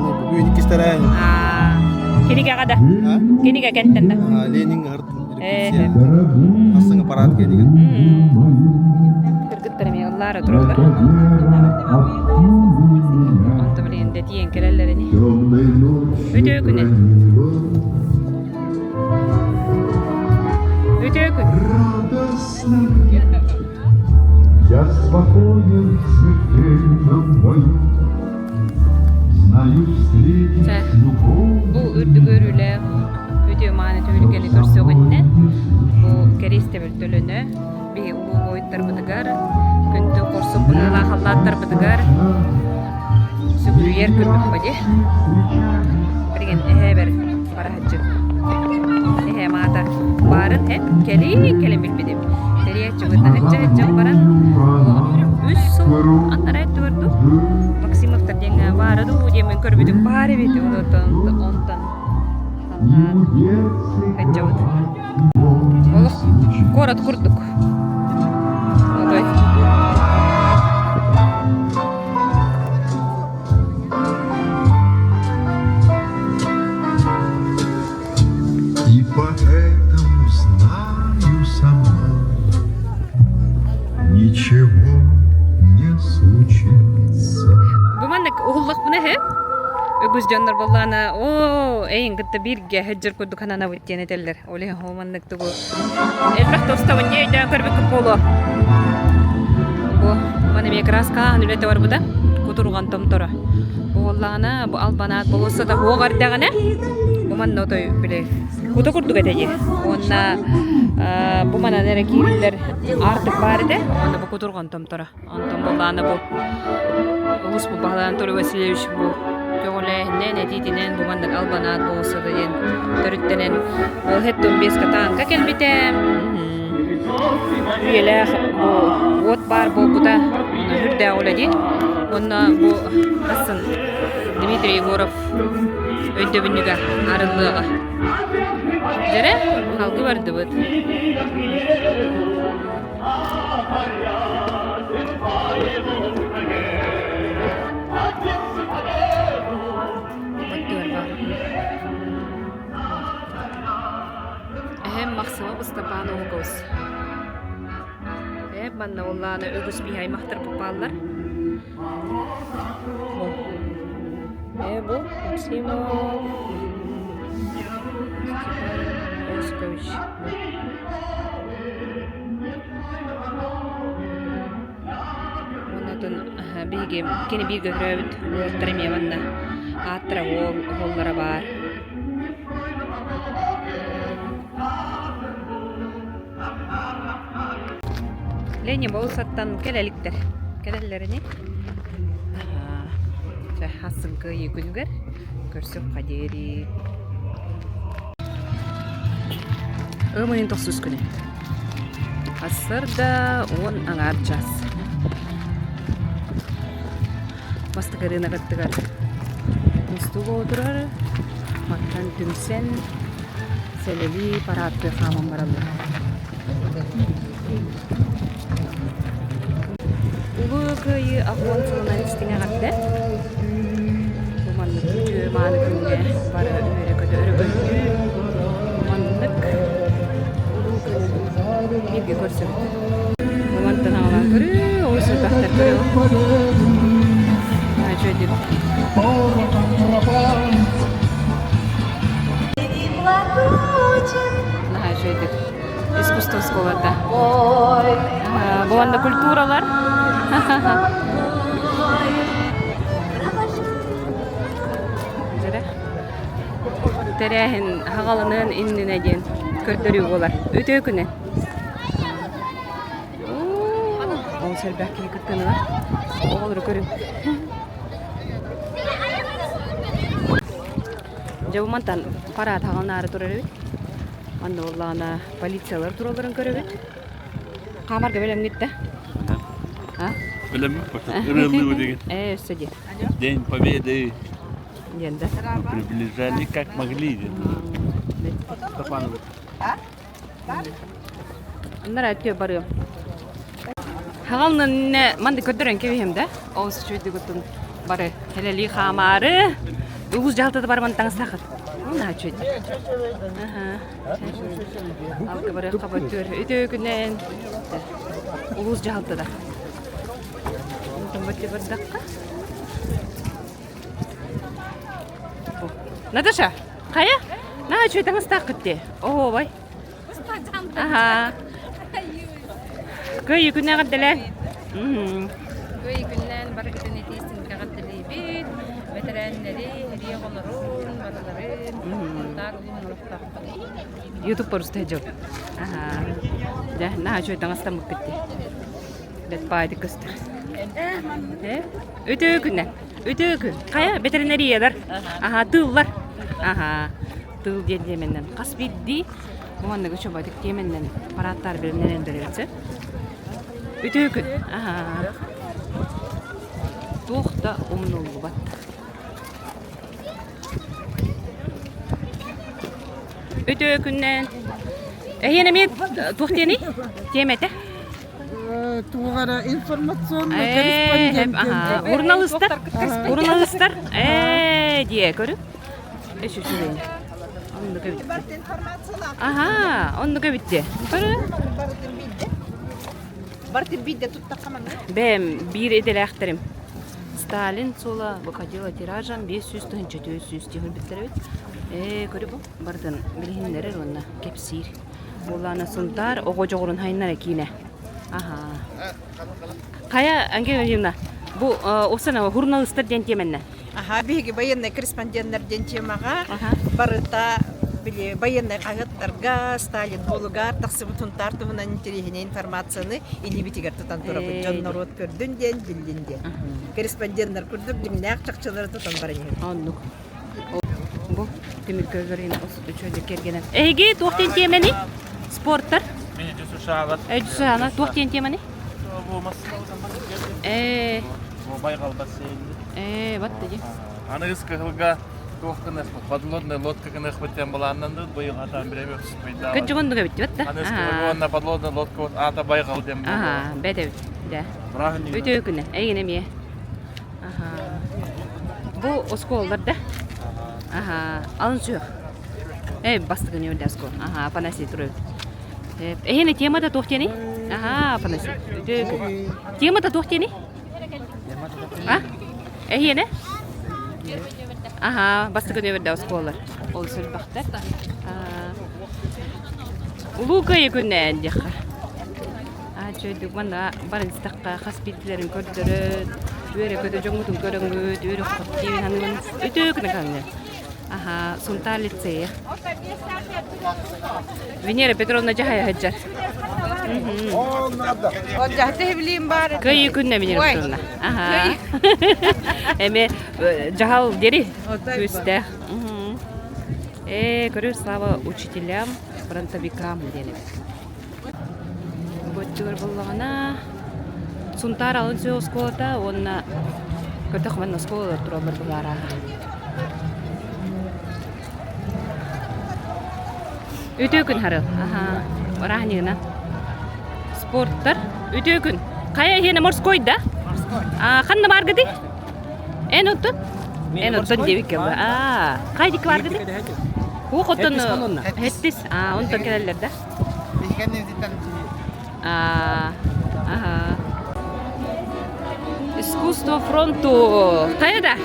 Бүгүн иккис тэрээһин. Кинигэҕэ да? Кинигэ кэнтэн да? Ленин репетиция. Ассыҥа парад кэлигин. Кыргыттар эмиэ ыллаара тураллар. Онто билигин дэтиэн кэлэллэр ини. Үтүө күнүн. Үтүө күн. Я спокоен в смертельном бою, Знаю встретить любовь. Бу үрдүк өрүүлээх үтүө мааны түһүлгэни көрсөҕүннэ бу кэриэстэбил төлөнө биһи улуу буойуттарбытыгар күндү хорсун быһыылаах халлааттарбытыгар сүгүрүйэр күммүт дии. Билигин эһээбэр бара сылдьын. Эһээм аата баарын һэ кэлин кэлин билбитим. Тэрийээччи бытаһычча сылдьан баран үс сыл анараа өттүгэр дуу Максимовтар диэҥҥэ баара дуу диэммин көрбүтүм баар эбит онтон онтон халлаан сылдьабыт. Олох куорат курдук. Отой. И поэтому знаю со мной ничего не случится. Бу маннык уһуллахпына иһэ үгүс дьоннор буоллаҕына оо эйин кытта бииргэ сылдьар курдук сананабыт диэн этэллэр. Ол иһин ол маннык тугу элбэх тостабын дии өйдөөн көрбүккүт буолуо. Бу маны эмиэ кырааскалааһын үлэтэ барбыта. Кутурҕан томторо. Буоллаҕына бу албанаат болуоссата уох эрдэҕинэ бу манна отой били кута курдук этэ дии. Уонна бу манан эрэ киириллэр аартык баар этэ. Уонна бу кутурҕан томторо. Онтон буоллаҕына бу улус бу Баһылай Анатолий Васильевич бу көҕүлээһиннэн, этиитинэн бу маннык албанаат болуоссата диэн төрүттэнэн ол 75 танка кэлбитэ. Үйэлээх бу уот баар буолбута үрдээх үлэ дии. Уонна бу хассын Дмитрий Егоров өйдөбүнньүгэ арыллыаҕа. Дьэрэ, халгы бардыбыт. Эһэм Махсыма Ыстапаан Оһукабыс. Ээ, манна уоллаана үгүс биһи аймахтар бааллар. Ээ, бу Максимов Степан Осипович. Оннотун биһиги кини бииргэ төрөөбүт уолаттара эмиэ манна ааттара уол уоллара баар. Леня болсаттан кэлэ иликтэр. Кэлэллэрини чэ хассын кыайыы күнүгэр көрсүөххэ диэри. Ыам ыйын тохсус күнэ. Сарсыарда уон аҥаар чаас. Бастакы ырыынак аттыгар мустуу буола турар. Мантан түмсэн сэлэлии параадтыы хааман бараллар. Улуу Кыайыы аҕыс сылынан истиҥ эҕэрдэ. Бу маннык үтүө мааны күҥҥэ бары үөрэ-көтө өрөгөйдүү маннык улуу күнү бииргэ көрсөбүт. Бу мантан аҕалан көрүү, олус элбэхтэр көрүү. Үчүгэйдик. Наһаа үчүгэйдик. Искусство школата. Бу манна культуралар. Тэрээһин хаҕаланыан иннинэ диэн көрдөрүү буолар. Үтүө күнэ. Ол сэрбэх киһи кыттыылар. Оҕолору көрүҥ. Дьэ бу мантан парад хаҕаланаары турар эбит. Манна буоллаҕына полициялар туралларын көрөбүт. Хаамарга бэлэмҥит да? А? Бэлэммит ырыалыы деген. Ээ, өссө диэн. День Победы. Диэн да. Мы приближали как могли. Степанович. Аннара өттүө барыам. Хаҕалнын манды көрдөрөн кэбиһэм да. Ол үчүгэй бары хэлэлии хаамаары. Улуус дьаһалтата барыман таҥастаахыт. Наһаа үчүгэй. Алга барыахха бөттүөр. Үтүө күнэн. Улуус дьаһалтата. Онтон бөттү бардахха. Наташа, хайа? Наһаа үчүгэй таҥастааххыт дии. Оһуобай. Аха. Кыайыы күннээх эрдэлээн. Кыайыы күннээн барыгытын итиистин эҕэрдэлиибит. Бэтэрээннэри, эрии оҕолорун, барыларын, Сунтаар улууһун олохтоохторун. Ютуб порустай дьыл. Аха. Дьэ, наһаа үчүгэй таҥастаммыккыт дии. Бэт баайдык көстөр. Үтүө күннэн. Үтүө күн. Хайа, ветеринариялар. Аха, тыыллар. Аха. Тыыл диэн диэмэннэн хас биирдии бу манныгы чободик диэмэннэн парааттаар билиннэрэн бэрилсэ. Үтүө күн. Аха. Туох да умнуллубат. Үтүө күннэн. Эһиэн эмиэ туох диэний? Тиэмэтэ? Туох эрэ информационный корреспондент. Урналыстар. Урналыстар. Ээ диэ көрү. Эш үчүгэй. Оннук эбит. Аха, оннук эбит диэ. Көрү. Бартын биирдэ туттахха манна. Бэм биир идэлээхтэрим. Сталин суола выходила тиражем 500 тыһынча 400 диһүрбүттэр эбит. Ээ, көрү бу бартын билиһиннэрэр уонна кэпсиир. Буоллаана Сунтаар оҕо дьоҕурун хайнара киинэ. Аха. Хайа, Ангелина Владимировна, бу Оксана журналистар диэн тиэмэннэ. Аха, биһиги военный корреспонденттар диэн темаҕа барыта. били байыаннай хаһыаттарга Сталин буолугар тахсыбыт Сунтаар туһунан интэриэһинэй информацияны илиибитигэр тутан турабыт. Дьон норуот көрдүн диэн, биллин диэн. Корреспонденнар курдук дьиҥнээх чахчылары тутан баран иһэбит. Оннук. Бу тимир көллөрүн үчүгэйдик кэргэнэн. Эһиги туох диэн тиэмэний? Спорттар? Өйдүсү туох диэн тиэмэний? Э. Байҕал бассейн. Э, вот тади. Аныгыс кыһылга туох гыныахпыт, подводная лодка гыныахпыт диэн былааннанныбыт, быйыл атаан бирэми өксүппүйдаа. Кырдьыгын дуга бит да? Аныгыс кыһылга уонна подводная лодка вот аата байҕал диэн Аха, бэт эбит. Да. Үтүө күнэ, эйигин эмиэ. Аха. Бу оскуолалар да? Аха, алын сүөх. Э, бастыгын үрдэ оскуола. Аха, Афанасий туруйут. Эһиэнэ темата туох диэний? Аха, Афанасий. Үтүө күн. Темата туох диэний? А? Эһиэнэ? Аха, бастакы нөмерде оскуолалар. Ол сөлбөхтөр. Улуу Кыайыы күннээн диэххэ. Аа, чөйдүк манна баран истэххэ хас биирдилэрин көрдөрөн, үөрэ-көтө дьоҥҥутун көрөҥҥүт, үөрэ-хот диэн ханыгын үтүө күнэ хаҥҥы. Аха, Сунтаар лицейэ. Венера Петровна дьаһайа сылдьар. Кыайыы күннэ Венера Петровна. Аха. Эме дьаһал дири күүстээх. Э, көрөр слава учителям, фронтовикам диэн эбит. Бу буллаҕына Сунтаар алын сүһүөх оскуолата уонна көтөх манна оскуолалар тураллар быһаарааһа. Үтүө күн Харыл. Аха. Бырааһынньыгынан. Спорттар. Үтүө күн. Хайа иһиэнэ морской да? Морской. А, ханна бааргыты? Эн оттон? Эн оттон диэбиккэ бу. Аа, хай дикки бааргыты? Хуох оттон хеттис. Аа, онтон кэлэллэр да? Искусство фронту. Хайа да?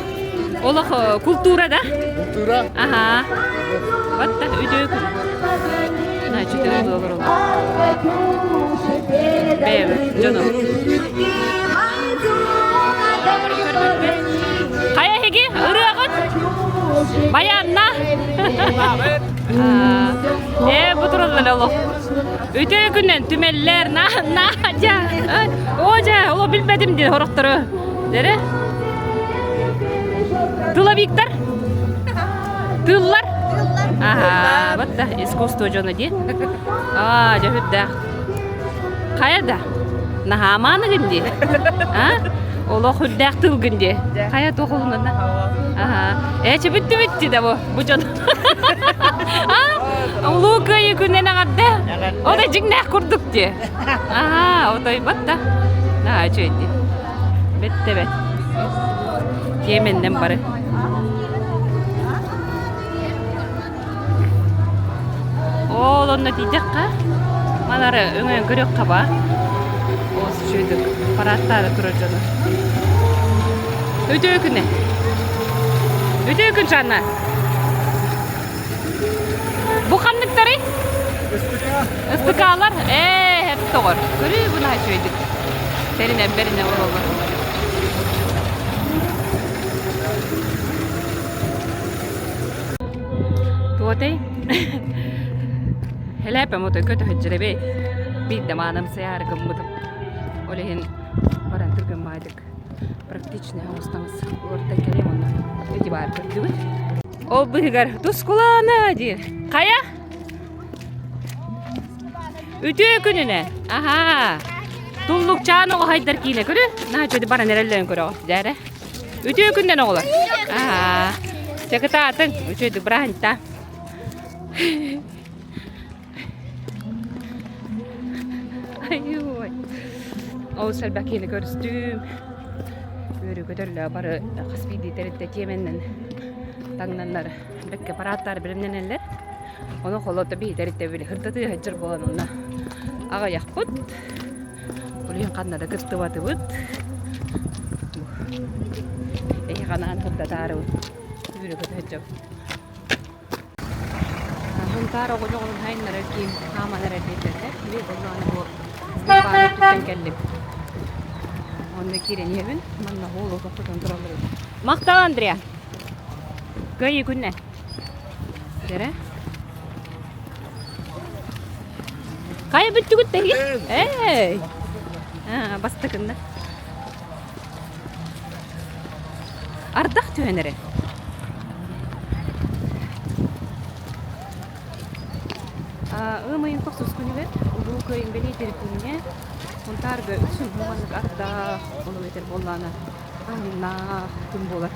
Олох культура да? Культура. Ага. Вот так үтүө күн. Значит, олоролор. Бэйэбэ, дьону. Хайа эһиги ырыаҕыт? Баянна. Ээ, бу тураллар олох. Үтүө күнүн түмэллэр, на, на, дьэ, оо дьэ, оло билбэтим диэн хорохтору. Дэрэ? Тыловиктар? Тыллар? Ага, вот да, искусство дьоно дии. Аа, дьэ үрдээх. Хайа да? Наһаамааныгын дии. А? Олох үрдээх тылгын дии. Хайа туох олунна? Аха. Ээ, чэ бүттү бүттү да бу. Бу дьон. А? Улуу Кыайыы күнүнэн эҕэрдэ. О да дьиҥнээх курдук дии. Аха, отойбот да. Наһаа үчүгэй дии. Бэттэ бэт. Тиэмэннэн бары. Ол онно тиийдэххэ, манары өҥөйөн көрүөххэ баа. Ол үчүгэйдик парааттаары турар дьону. Үтүө күнэ. Үтүө күн Жанна. Бу ханныктарый? Ыстыкаалар. Ээ, хэп тоҕор. Көрүү бу наһаа үчүгэйдик. Тэринэн бэринэн олороллор. Туотай Хэлээпэм отой көтөһүддьүрэбэй. Биирдэ маанам сыйаары гыммытым. Ол иһин баран түргэн маадык практичный оҥостаҥас уларытан кэлиэм онно ити баар көрдүгүт. Ол быһыгар тускулаана диир. Хайа? Үтүө күнүнэ. Аха. Туллукчаан оҕо хайдар киинэ көрү. Наһаа үчүгэй баран эрэллэрин көрөҕө. Дьээрэ. Үтүө күннэн оҕолор. Аа. Чэ кытаатыҥ. Үчүгэйдик бырааһынньыкта. Айой. Олус элбэх киһини көрүстүм. Үөрүү көтөллөө бары хас биирдии тэрилтэ тиэмэннэн таҥнаннар бэккэ парааттаары бэлэмнэнэллэр. Ону холото биһи тэрилтэ били сырдатыы сылдьар буолан онно аҕыйахпыт. Ол иһин ханна да кыттыбатыбыт. Эһиэхэ анаан сырдатаарыбыт. Үөрэ көтө сылдьабыт. Сунтаар оҕо дьоҕурун хайыннарар киин хааман эрэр диэтилэр. Били боллоҕуна бу бааны туттан кэллим. Онно киирэн иһэбин. Манна уолу тохтотон тураллар эбит. Махтал, Андреа! Кыайыы күннэ. Дэрэ. Хайа бүттүгүт тэһи? Эй! Бастакынна. Ардах түһэн эрэ. Ыам ыйын тохсус күнүгэр Улуу Кыайын бэлиэтиир күҥҥэ Сунтаарга үксүн маннык ардах, ол эбэтэр буоллаҕына аһыҥнаах күн буолар.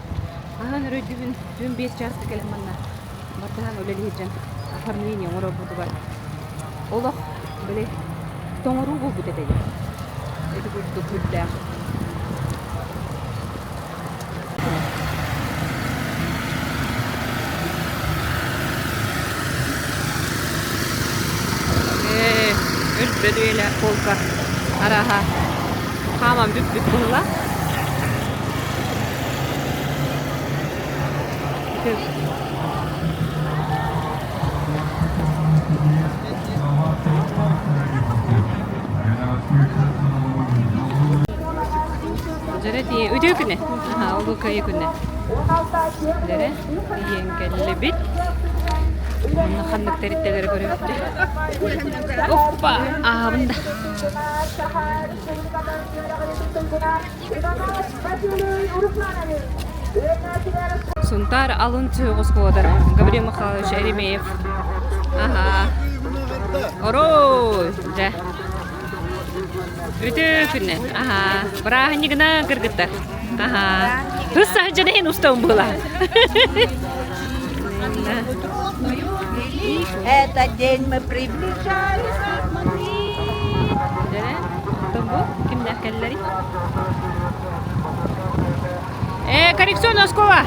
Аһаан өрөйдүбүн түүн 5 чааска кэлэн манна баттаһан үлэлиир дьон оформление оҥорорбутугар олох били тоҥоруу буолбут этэ дии. Ити курдук үрдээх. Ээ, өлбөт үйэлээх полка арааһа хааман бүппүт быһыылаах. Дьэрэ тиийэ үтүө күнэ. Аха, улуу кыайыы күнэ. Дьэрэ тиийэн кэллибит. Онно ханнык тэрилтэлэри көрөбүт Оппа, аабын да. Сунтаар алын сүһүөх оскуолата Гаврил Михайлович Еремеев. Аха. Орой, дьэ. Үтүө күннэн. Аха. Бырааһынньыгынан кыргыттар. Аха. Кыс саһыдьан иһин устабын буола. Этот день мы приближались. Оттон бу кимнээх кэллэрий? Э, коррекционная школа.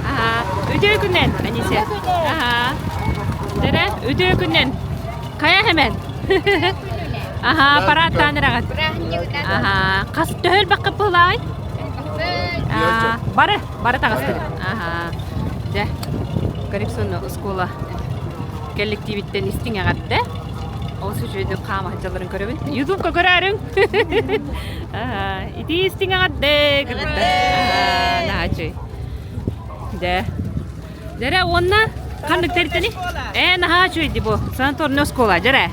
Ага. Үтүө күннэн, Анисия. Ага. Дэрэ, үтүө күннэн. Хайа хэмэн? Аха, парааттаан эрэҕит. Аха, хас төһө элбэххэ быһылаай? Бары, бары таҕыстыгыт. Аха. Дьэ, коррекционная оскуола коллективиттэн истиҥ эҕэрдэ. Ол үчүгэйдик хаама сылдьалларын көрөбүн. Ютубка көрөөрүҥ. Ити истиҥ эҕэрдэ кыргыттар. Наһаа үчүгэй. Дьэ. Дьэрэ уонна ханнык тэрилтэни? Ээ, наһаа үчүгэй дии бу. Санаторный оскуола, дьэрэ.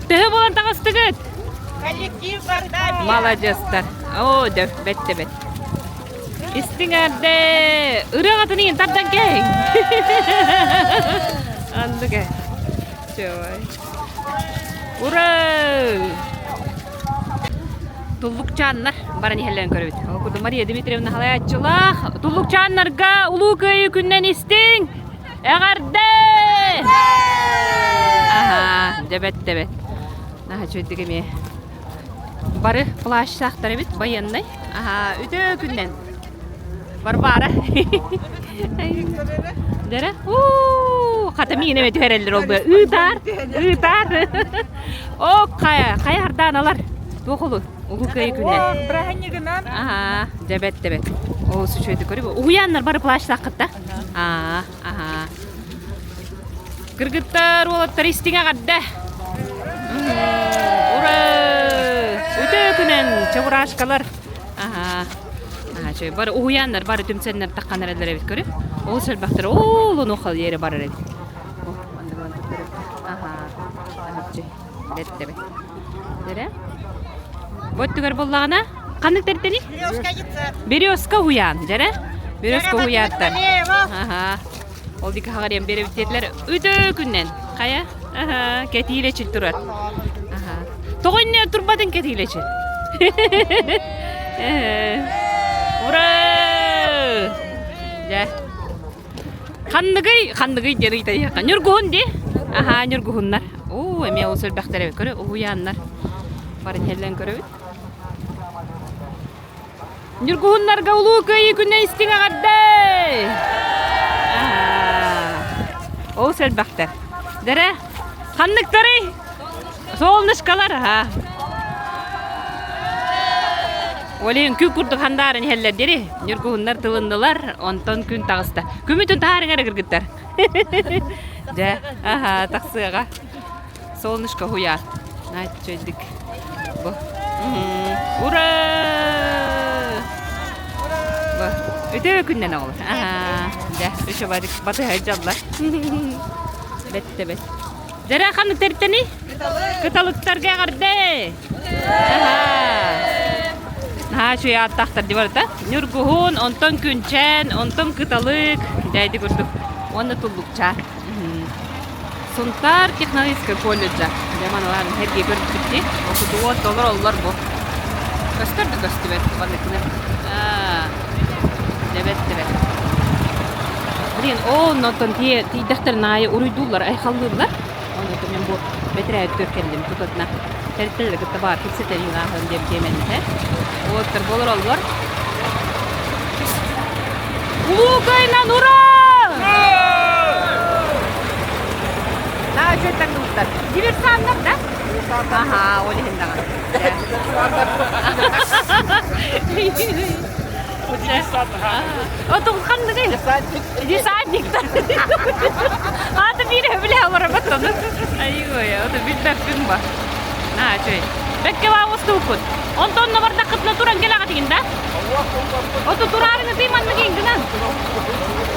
Төһө буолан таҕыстыгыт? Коллектив барда. Маладьыастар. Оо, дө, бэт да бэт. Истиҥ эрдэ. Ырыаҕытын иһин тардан кэһиҥ. Аннык ээ. Чой. Ура! Туллукчааннар баран иһэллэрин көрөбүт. Ол курдук Мария Дмитриевна халайааччылаах Туллукчааннарга Улуу Кыайыы күнүнэн истиҥ! Эҕэрдэ! Аһаа, дьэбэт дэбэт. Наһаа үчүгэйдик эмиэ. Бары плащтаахтар эбит, байыаннай. Аһаа, үтүө күннэн. Варвара. Дэрэ? Уу, хата миин эмэ түһэрэллэр ол быа. Ыытаар, ыытаар. О, хайа, хайа хардаан алар. Туох олу? Улуу Кыайыы күннэн. Бырааһынньыгынан. Аһаа, дьэбэт дэбэт. Ол үчүгэйдик көрү. Уһуйааннар бары плащтааххыт да? Аа, аһаа. Кыргыттар, уолаттар истиҥ эҕэрдэ! Ура! Үтүө күнэн, чебурашкалар. Аһаа. Аһаа, чой, бары уһуйааннар бары түмсэннэр таххан эрэллэр эбит көрү. Ол сэлбэхтэр ол ону хал ере барар эбит. О, манныгынан көрөп. Аһаа. Аһыччы. Бэт дэбэт. Дэрэ. Бу өттүгэр буоллаҕына ханнык тэртэний? Березка уһуйаан, дьэрэ? Березка уһуйааттар. Аһаа. Ол диэки хаҕарыйан биэрэбит диэтилэр. Үтүө күннэн. Хайа? Аһаа, кэтиилэчил турар. Аһаа. Тоҕо иннэ турбатын кэтиилэчил? Ура! Дьэ. Ханныгый, ханныгый диэн ыйытайыахха. Ньургуһун дии. Аһаа, ньургуһуннар. Оо, эмиэ олус элбэхтэр эбит. Көрө, уһуйааннар. Бары иһэллэн көрөбүт. Ньургуһуннарга Улуу Кыайыы күнэ истиҥ эҕэрдэ! Олус элбэхтэр. Дэрэ, ханныктарый? Солнышкалар, аха. Олин күн курдук хандаарын иһэллэр дири. Ньургуһуннар тылыннылар, онтон күн таҕыста. Күмүтүн таһаарыҥ эрэ кыргыттар. Дьэ, аха, тахсыаҕа. Солнышко хуяр. Нааччайдык. Бу. Ура! Бу. Үтүө күннэн оҕолор. Аха. Дьэ, үчү барык батыһа дьаллар. Бэттэ бэт. Дьэрэ ханнык тэрилтэний? Кыталыктарга эҕэрдэ! Наһаа үчүгэй ааттаахтар дии барыта. Ньургуһун, онтон Күнчээн, онтон Кыталык, дьэ курдук. Уонна Туллукчаан. Сунтаар технологическай колледжа. Дьэ маналаан сэргии көрбүт дии. Окутуот толороллор бу. Көстөр да көстүбэт манныкына. Дэбэт дэбэт. Блин, оо, онтон тиийдэхтэрин аайы уруйдууллар, айхаллыыллар. Онно мен бу бэтэрээттөр кэллим тутатына. Тэрилтэлэри кытта баар кэпсэтэрин ааһан диэн тиэмэннэ. Уоттар болороллор. Улуу Кыайынан ура! Наача таҥныбыттар. Диверсаннар да? Аха, ол иһин даҕаны. Отун ханныгый? Десантниктар. Аата биир өбүлэ олоробот ону. Айыы, ото билбэппин ба. Аа, чөй. Бэкке баабыстууппут. Онтон набардаккытына туран кэлэҕитигин да? Ото тураарыҥ ытый маннык иҥгынан.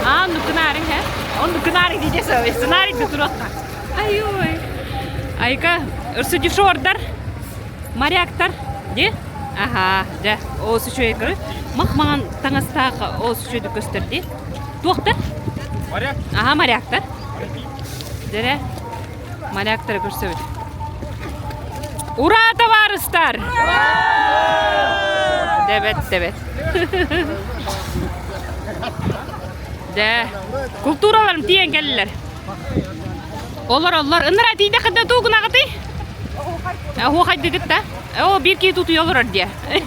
Аа, оннук гынаарыҥ һэ. Оннук гынаарыҥ дии дьэ сценарий да туруохха. Айой. Айка, өрсүдүшордар, моряктар, ди? Аха, дьэ, ол үчүгэй көрү. Мах маҥан таҥастаах ол үчүгэйдик көстөр дии. Туохтар? Моряк. Аха, моряктар. Дьэрэ, моряктары көрсөбүт. Ура, табаарыстар! Дэбэт, дэбэт. Дэ, култуураларым тиийэн кэллилэр. Олороллор. Ыныраа тиийдэххитинэ туу гынаҕытый? Оһуохайдыгыт да? Оо, биир киһи тутуйа олорор диэ. Айыы,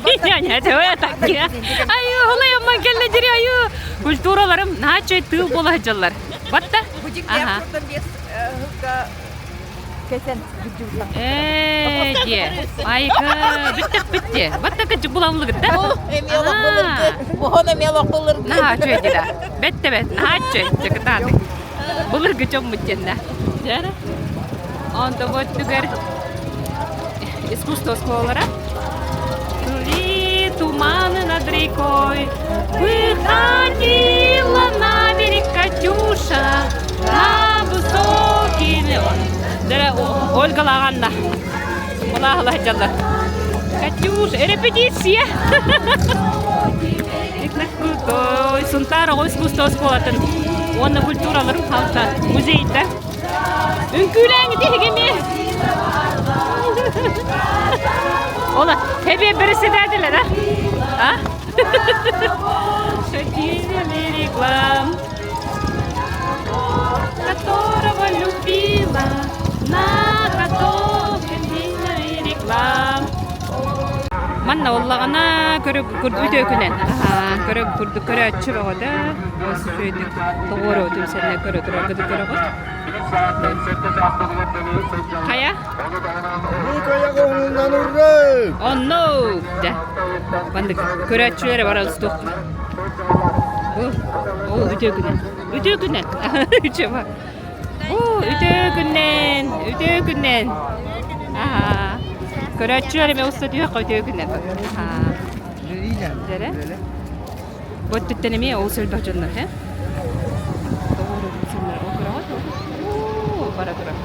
олай амман кэллэ дири, айыы. Культураларым наһаа үчүгэй тыыл буола сылдьаллар. Батта? Аха. Ээ, диэ. Айка, бүттэх бүттэ. Батта кыджык буламлыгыт да? Наһаа үчүгэй дии да. Бэттэ бэт, наһаа үчүгэй. Дьакытааты. Былыргы дьоммут диэннэ. Дьэ. Онто бу өттүгэр искусство оскуолалара. Плыли туманы над рекой, выходила на берег Катюша, на высокий Дere Ольга Лаганна. Мулаахала сылдьаллар. Катюша, репетиция! Крутой. Сунтаар оҕо искусство оскуолатын уонна культураларын халта музейда. Үҥкүүлээҥ ити эмиэ. Ола, хэбиэ председателя, да? А? Реклам, которого любила, на котором реклам. Манна оллаҕына көрө үтүө күнэн көрө курдук көрөөччү бөҕө да олус үчүгэйдик тоҕуоруо түмсэннэ көрө тураргыт көрөҕүт. Хайа? Онно дьэ маннык көрөөччүлэрэ бара устуохха. Бу ол үтүө күнэн. Үтүө күнэн. Үчүгэй бар. Оо, үтүө күннэн, үтүө күннэн. Аа. Көрөөччүлэр эмэ уста түһүөххэ үтүө күннэн. Аа. Дьэрэ. Бу өттүттэн эмиэ олус элбэх дьоннор, һэ? Ол көрөҕүт? Оо, бара турар.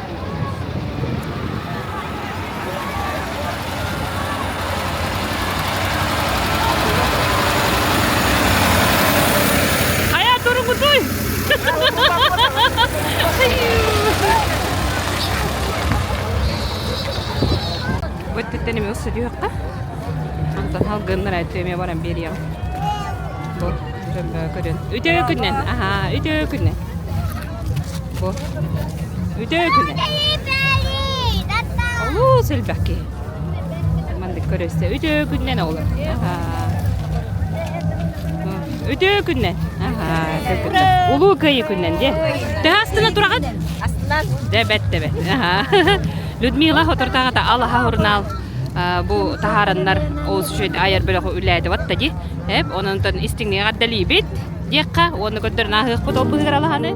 Хайа туругутуй? Бу өттүттэн эмиэ устудьуохха. Онтон халгыннар өттү эмиэ баран биэриэҕим. Бу көрөн. Үтүө күннэн. Аха, үтүө күннэн. Бу. Үтүө күннэн. Олус элбэх киһи. Маннык көрөстө. Үтүө күннэн оҕолор. Аха. Үтүө күннэн. Аха. Улуу Кыайыы күннэн диэ. Төһө астына тураҕыт? Астынан. Дэ бэт дэ бэт. Аха. Людмила хотортааҕыта алаһа журнал бу таһаараннар олус үчүгэй айар бөлөҕү үлэлээтэ батта дии. Эп онон истиҥнигэ эҕэрдэлиибит диэххэ уонна көрдөрөн ааһыахпыт ол быһыгар алаһаны.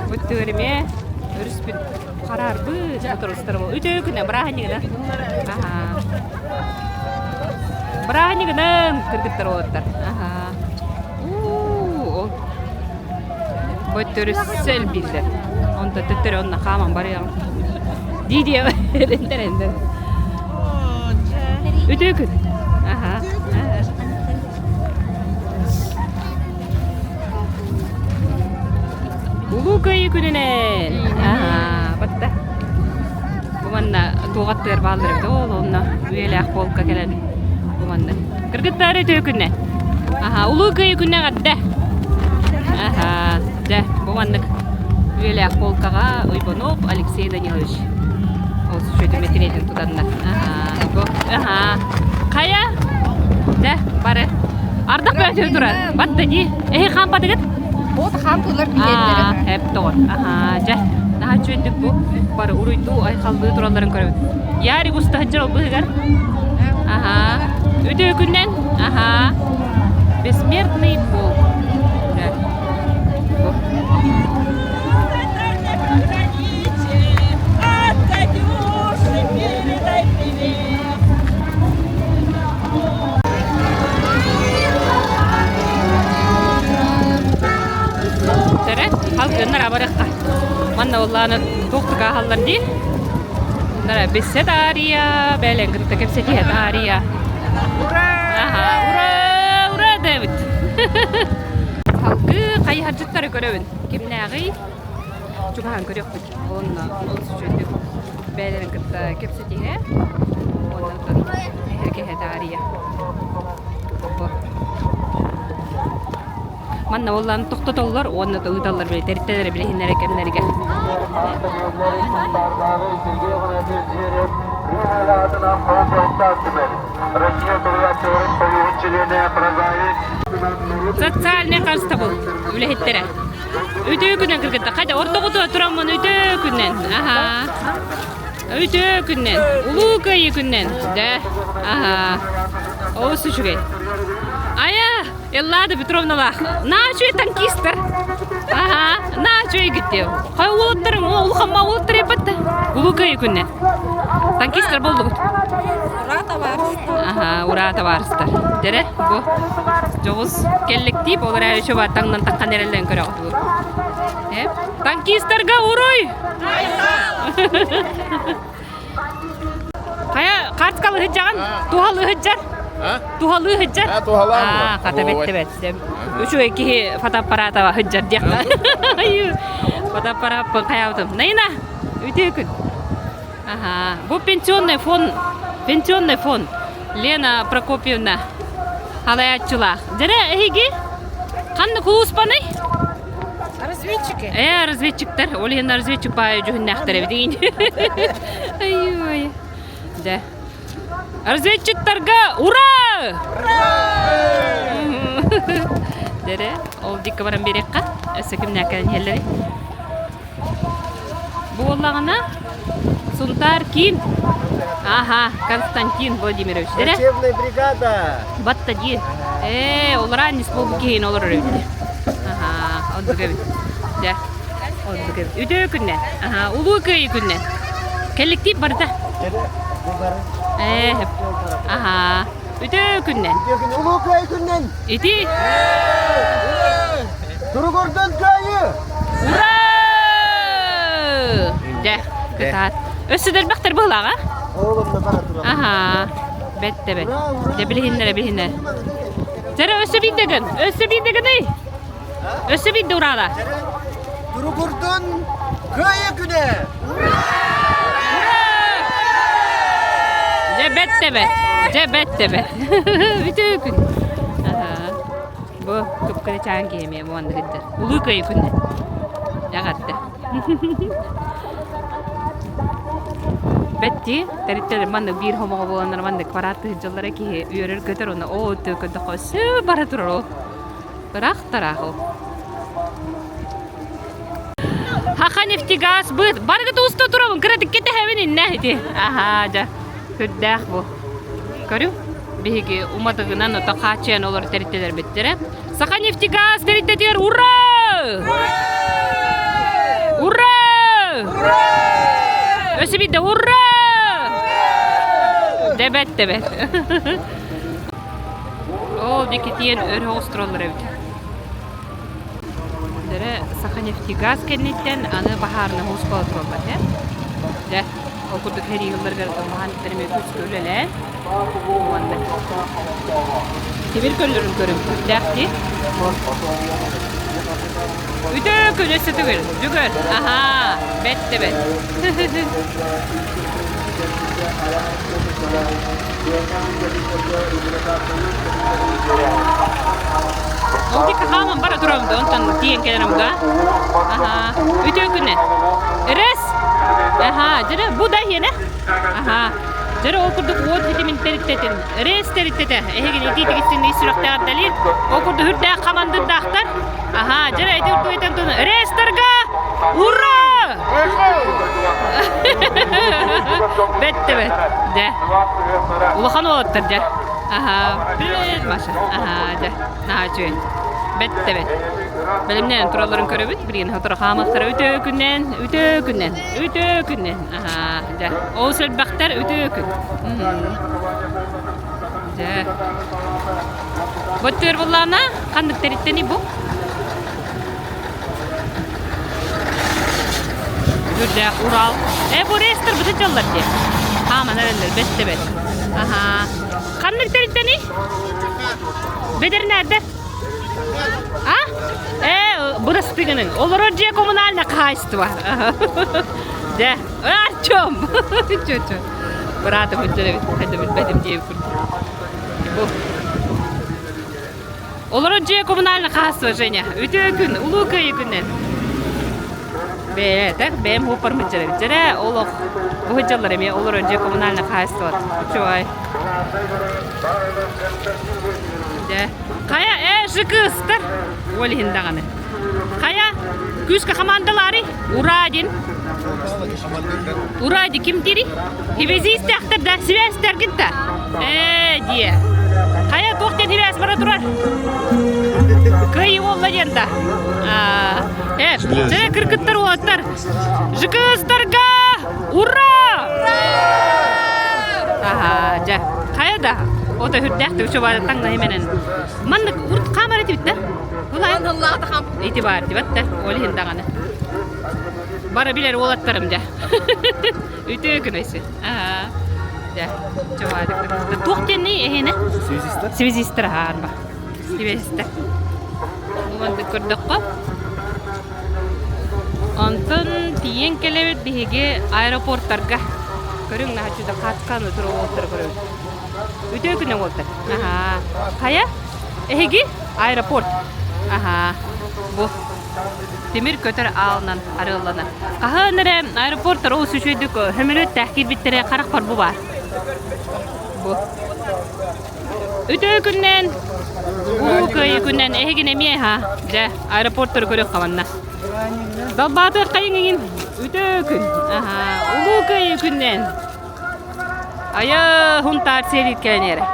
Бүттүгэр эмиэ өрүспүт хараарбыт моторустар бол үтүө күнэ бырааһынньыгынан аха бырааһынньыгынан кыргыттар уолаттар аха уу Бөттөрүссө элбииллэр. Онто төттөрү онно хааман барыаҕым. Дии-дии эрэнтэр эрэнтэр. Үтүө күн. Аха. Улуу Кыайыы күнүнэн! Аха, батта. Бу манна туоҕаттыар бааллар эбит. Ол онно үйэлээх полка кэлэн бу манна Кыргыттар үтүө күннэ. Аха, Улуу Кыайыы күннэ эҕэрдэ. Аха, дьэ, бу маннык үйэлээх полкаҕа Уйбанов Алексей Данилович ол сүөтү мэтириэтин тутаннар. Аха, бу, аха. Хайа? Дьэ, бары. Ардах бөтү турар. Батта дии. Эһи хаампатыгыт? Вот хаамтылар Аа, эп тоҕор. Аха, дьэ. Наһаа үчүгэйдик бу бары уруйдуу, айхаллыы туралларын көрөбүт. Ярик уста сылдьар ол быһыгар. Аха. Үтүө күннэн. Аха. Бессмертный полк. Да. Тэре, халгыннар абарыкка. Манна оллааны туох тыкаахаллар дии. Нара биссе таарыйа, бэлэн кытта кэпсэтиһэ таарыйа. Ура! Ура! Ура дэбит. Салгыы хайыһардьыттары көрөбүн. Кимнээҕий? Чугаһаан көрүөхпүт. Онно олус үчүгэйдик бэйэлэрин кытта кэпсэтиһэ. Оннотон эһэргэһэ таарыйа. Манна буоллаан тохтотоллор уонна да ыыталлар били тэрилтэлэрэ билиһиннэрэ кэмнэригэр. Социальный харыстабыл үлэһиттэрэ. Үтүө күнэн кыргыттар. Хайда ортоҕутуга тураммын үтүө күннэн. Аха. Үтүө күннэн. Улуу Кыайыы күннэн. Дэ. Аха. Олус үчүгэй. Айа! Эллада Петровналаах наа үчүгэй танкистар. Аха, наа үчүгэй гиттиэ. Хай уолаттарым, улахан ма уолаттар еппатта. Улуу Кыайыы күннэ. Танкистар болдугут. Ура, товарыстар. Аха, ура, товарыстар. Дэрэ, бу дьоҕус коллектив ол эрэ еще бар таҥнан таххан эрэллэн көрөҕүт. Э? Танкистарга уруй! Хайа, карточкалы ыһыддьаҕын? Туһалыы ыһыддьар? Туһалыы ыһыддьар? Туһалаан Хата бэтте бэтте. Үчүгэй киһи фотоаппаратова ыһыддьар диэххэ. Фотоаппараппын хайаабытым. Наина, үтүө күн. Ага. Бу пенсионный фонд, пенсионный фонд. Лена Прокопьевна халайааччылаах. Дьэрэ, эһиги ханна кулууспаный? Разведчики. Э, разведчиктар. Ол иһин разведчик баайы дьүһүннээхтэр эбит. Ай-ой. Дэ. Разведчиктарга ура! Ура! Дэрэ, ол дикка баран биэриэххэ. Өссө кимнээккэ иһэллэрий? Буоллаҕына, Сунтаар киин. Аха, Константин Владимирович. Дэрэ? Врачебная бригада. Батта дии. Ээ, олорон ис буолбут киһини олорор эбит. Аха, оннук эбит. Дьэ, оннук эбит. Үтүө күннэн. Аха, улуу кыайыы күннэн. Коллектив барыта. Ээ, аха, үтүө күннэн. Улуу кыайыы күннэн. Ити. Туругурдун кыайыы! Ура! Дьэ, кытаат. Өссө да элбэхтэр быһылааҕа? Аха, бэт да бэт. Дьэ, билиһиннэрэ билиһиннэр. Дьэрэ, өссө биирдэ гын. Өссө биирдэ гыный. Өссө биирдэ ураала. Туругурдун кыайыы күнэ! Дьэ, бэт да бэт. Дьэ, бэт да бэт. Үтүө күн. Аха. Бу кып-кырачаан киһи эмиэ уонна кыттар. Улуу Кыайыы күнэ. Эҕэрдэ. Бэттии тэрилтэлэр маннык биир хомоҕо буоланнар маннык параат сылдьаллара киһи үөрэр-көтөр уонна оо көрдөххө өссө бара турар ол. Ыраах тараах ол. Хаха нефтегаз быт. Барыгыт уста турабын кыратык кэтэһэбин иннэ ити. Аха дьэ. Сүрдээх бу. Көрүҥ, биһиги уматыгынан ото хааччыйан олор тэрилтэлэрбиттэрэ. Саханефтегаз тэрилтэтигэр ура! Ура! Өссө биирдэ ура! Дэбэт, дэбэт. Ол диэки тиийэн өр оҕустураллар эбит. Дэрэ Саханефтегаз кэнниттэн аны баһаарына оскуола тураллар этэ. Дьэ, ол курдук сэрии сылларыгар маһан эмиэ күүскэ үлэлээн уонна тимир көллөрүн көрүҥ сүрдээх дии. Үтөө күн өссө төгүл бүгүн аһаа бэт да бэт Ол диэки хааман бара турабын да, онтон тиийэн кэлэрим да. Аһаа. Үтүө күнү. Рэс! Аһаа, дьэрэ, бу да иһиэнэ. Аһаа. Дьэрэ, ол курдук уот ситимин тэриттэтин, рэс тэриттэтэ. Эһигини итии тигистин ис сүрэхтээх дэлиир. Ол курдук үрдээх хамандырдаахтар. Аһаа, дьэрэ, ити үрдүгүтэн тун рэстарга! Ура! Бэт да бэт. Дьэ. Улахан уолаттар дьэ. Аһаа. Привет, Маша. Аһаа, дьэ. Наһаа үчүгэй. Бэт да бэт. Бэлэмнээн туралларын көрөбүт. Билигин сотору хаамыахтара үтүө күннэн, үтүө күннэн, үтүө күннэн. Аһаа, дьэ. Олус элбэхтэр үтүө күн. Дьэ. Боттуөр буллаана ханнык тэриттени бу? Үрдээх Урал. Э, бу рейстер быты дьаллар дии. Хааман эрэллэр, бэт да бэт. Аха. Ханнык тэрилтэний? Бэтэринээрдэр. А? Э, бырастыгының. Олорор дьиэ коммунальное хаһаайыстыба. Дьэ, Артем! Чө-чө. Быраатым үттеребит, хайда билбэтим диэбит курдук. Бу. Олорор дьиэ коммунальнай хаһаайыстыба Женя. Үтүө күн, улуу кыайыы күнүнэн. Бэйэтэ, бэйэм хуоппармыт дьэрэ. Дьэрэ олох бу дьаллар эмиэ олорор дьиэ коммунальнай хаһаайыстыба. Үчүгэй. Дьэ. Хайа, ээ, жыкыстар. Ол иһин даҕаны. Хайа, күүскэ хамаандалаары? Ура диэн. Ура ди ким дири? Хибезистээхтэр да, сибээстэргит да. Ээ диэ. Хайа туох диэн хибээс бара турар? Кыайыы буолла диэн да. Ээ, дьэ кыргыттар уолаттар. ЖКСтарга ура! Аха, дьэ. Хайа да. Ото хүрдээх түгүчү таҥнаһы менен. Маннык урут хаамар этибит да? Ити баар дибат да, ол иһин даҕаны. Бара билэр уолаттарым дьэ. Үтүө күн өссө. Аа. Дьэ, чугаадык. Туох диэнний эһиэнэ? Связистар. Связистар аарба. Связистар. Бу маннык көрдөххө. Онтон тиийэн кэлэбит биһиги аэропорттарга. Көрүҥ наһаччыда хаатканы тура уолаттары көрөбүт. Үтүө күнү уолаттар. Аһаа. Хайа? Эһиги аэропорт. Аһаа. Бу тимир көтөр аалынан арыалланар. Хаһан эрэ аэропорттар олус үчүгэйдик сөмөлүөттээх киирбиттэрэ харахпар бу баар. Бу. Үтүө күннэн, Улуу Кыайыы күннэн эһигин эмиэ ха, дьэ, аэропорттары көрүөххэ манна. Далбаатыаххайыҥ иҥин үтүө күн. Аха, Улуу Кыайыы күннэн. Айа, Хунтаар сиэлиит кэлэн эрэ.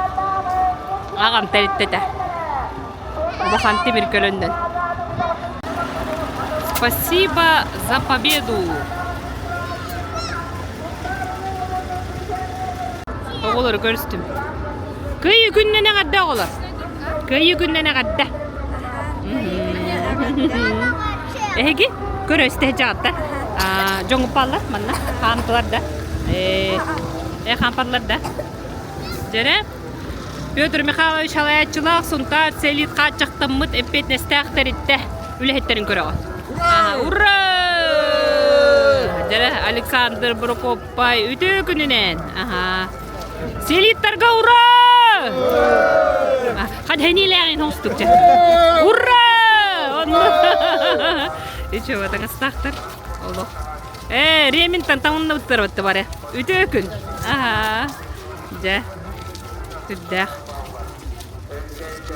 Аҕам тэриттэтэ. Улахан тимир көлөннөн. Спасибо за победу! Оҕолору көрүстүм. Кыайыы күнүнэн эҕэрдэ оҕолор. Кыайыы күнүнэн эҕэрдэ. Эһиги көрө истэ дьааттар. Дьоҥуппаллар манна хаамтылар да. Э, э хаампаллар да. Дьэрэ Петр Михайлович салайааччылаах Сунтаар сэлиит хааччахтаммыт эппиэтинэстээх тэрилтэ үлэһиттэрин көрөҕүт. Ура! Дьэрэ Александр Прокоппай үтүө күнүнэн. Аха. Селиттарга ура! Хадхэнилээҕин хоҥстукча. Ура! Онно. Үчүгэй таҥастаахтар. Олох. Ээ, реминтан таҥыннабыттар батта бары. Үтүө күн. Аха. Дьэ, сүрдээх.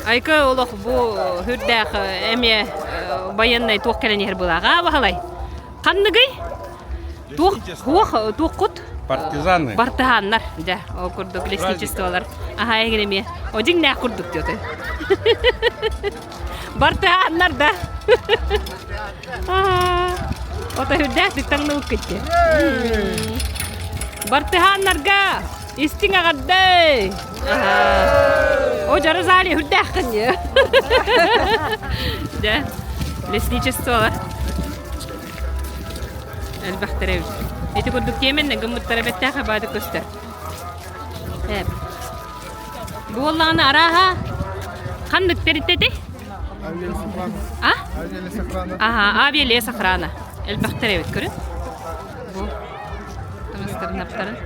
Айка олох бу сүрдээх эмиэ байыаннай туох кэлэн иһэр былааҕа баһылай. Ханныгый? Туох туох туохкут? Партизаны. Бартыһааннар, дьэ, ол курдук лесничестволар. Аха, эгин эмиэ. О, дьиҥнээх курдук диэти. Бартыһааннар да. Ото үрдээх таҥныбыккыт дии. Бартыһааннарга истиҥ эҕэрдэ! О, дьарызаали үрдээххин дии. Дьэ, лесничестволар. Элбэхтэрэ эбит. Ити курдук тиэмэннэ гыммыттара бэттээхэ баады көстөр. Эп. Буоллаҕына арааһа ханнык тэрилтэти? А? Аха, авиалесохрана. Элбэхтэр эбит көрүн. Бу таҥастарын аптарын.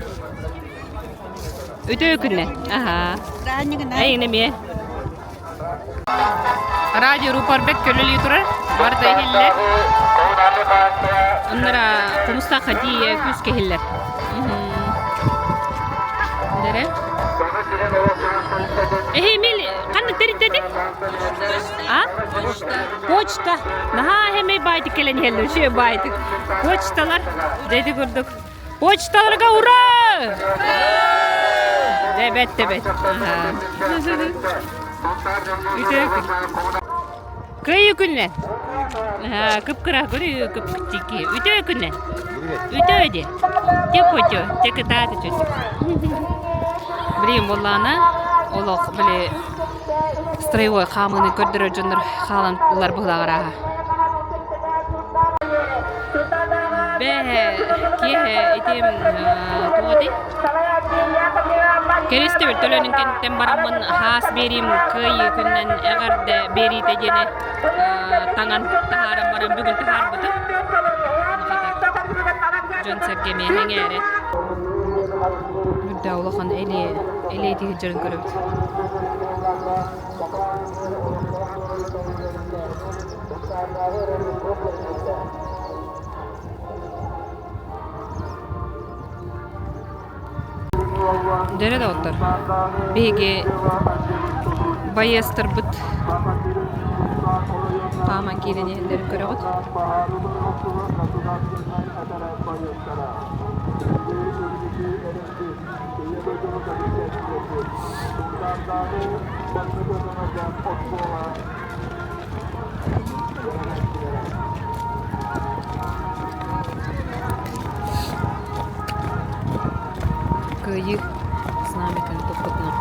Үтүө күннэ. Аха. Эйин эмиэ. Радио рупорбет көлөлүү турар. Барда иһиллэр. Оннора хомустаахха тиийэ күүскэ иһиллэр. Дэрэ. Эһи Эмиль ханнык тэрилтэти? А? Почта. Наһаа эмэй баайтык кэлэн иһэллэр, үчүгэй баайтык. Почталар деди курдук. Почталарга ура! Дебет, дебет. Үтүө күн. Кыайыы күнүнэн. Кып-кыра көрүү кып-тики. Үтүө күнүнэн. Үтүө ди. Тек үтүө, тек ытааты чөчүк. Билигин буоллаҕына олох били строевой хаамыыны көрдөрөр дьоннор хаалан ылар быһыылаах арааһа. Бэһэ киэһэ ити туох этэй? Кэристэбил төлөнүн кэнниттэн бараммын хаас биэриим кыайыы күнүнэн эҕэрдэ биэриитэ диэни таҥан таһааран баран бүгүн таһаарбытым. Дьон-сэргэ эмиэ сэҥээрэ. Үрдэ улахан элиэ элиэтии сылдьарын көрөбүт. Дьэрэ доҕоттор, биһиги байыастарбыт хааман киирэн иһэллэрин көрөҕүт. Кыайыы знамятын туппутунан.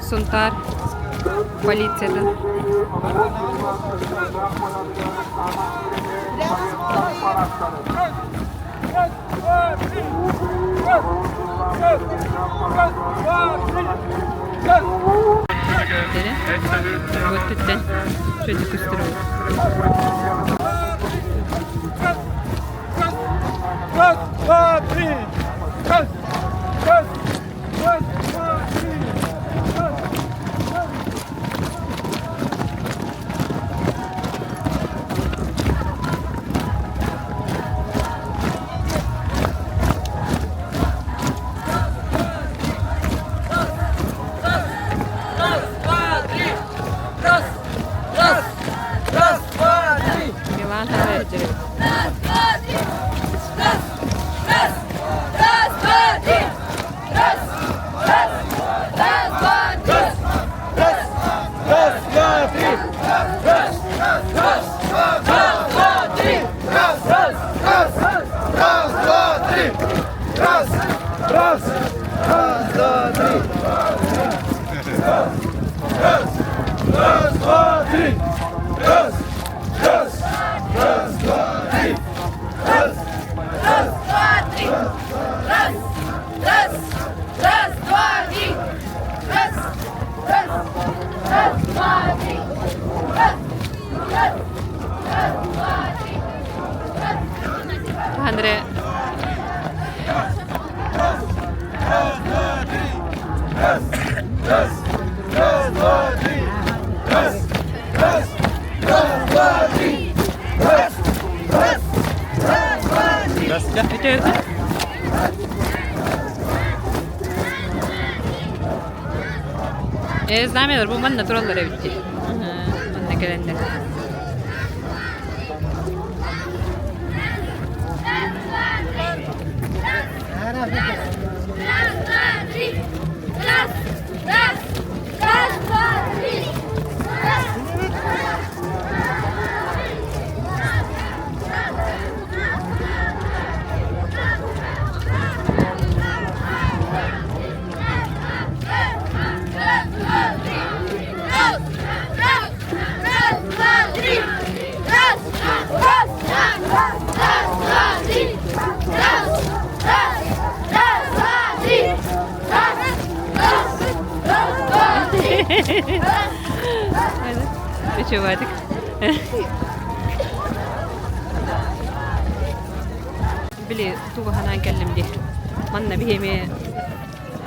Сунтаар полициятын Өттүттэн чөчү көстөр Раз, два, три! Раз, раз, раз, два, три! Раз, раз. Милан Хараджи. Раз, два, три! Раз, раз, раз, два, три! Раз, раз, раз, два, три! Раз, раз, два, три! Раз, раз, раз, два, три! Раз, раз, раз, раз, два, три! Раз, раз, раз, два, три! Раз, раз, раз, два, три! Раз, раз, раз, два, три! Раз, раз, два, три! Раз, раз, раз, два, три! Раз, раз, раз, два, три! Раз, раз, раз, два, три! Андре. Раз, два, три! Раз, раз, раз, два, три! Раз, раз, раз, два, три! Раз, раз, раз, два, три! Үтүө Э, знамялар бу манна тураллар эбит дии. Манна кэлэннэр. Раз, два, три. Раз, раз, раз, два, три. Раз, раз, раз, раз, два, три. Раз, раз, раз, раз, два, три. Раз, раз, раз, два, три. Раз, раз, раз, два, три. Раз. Үчүгэй Били тугу санаан кэллим дии. Манна биһи эмиэ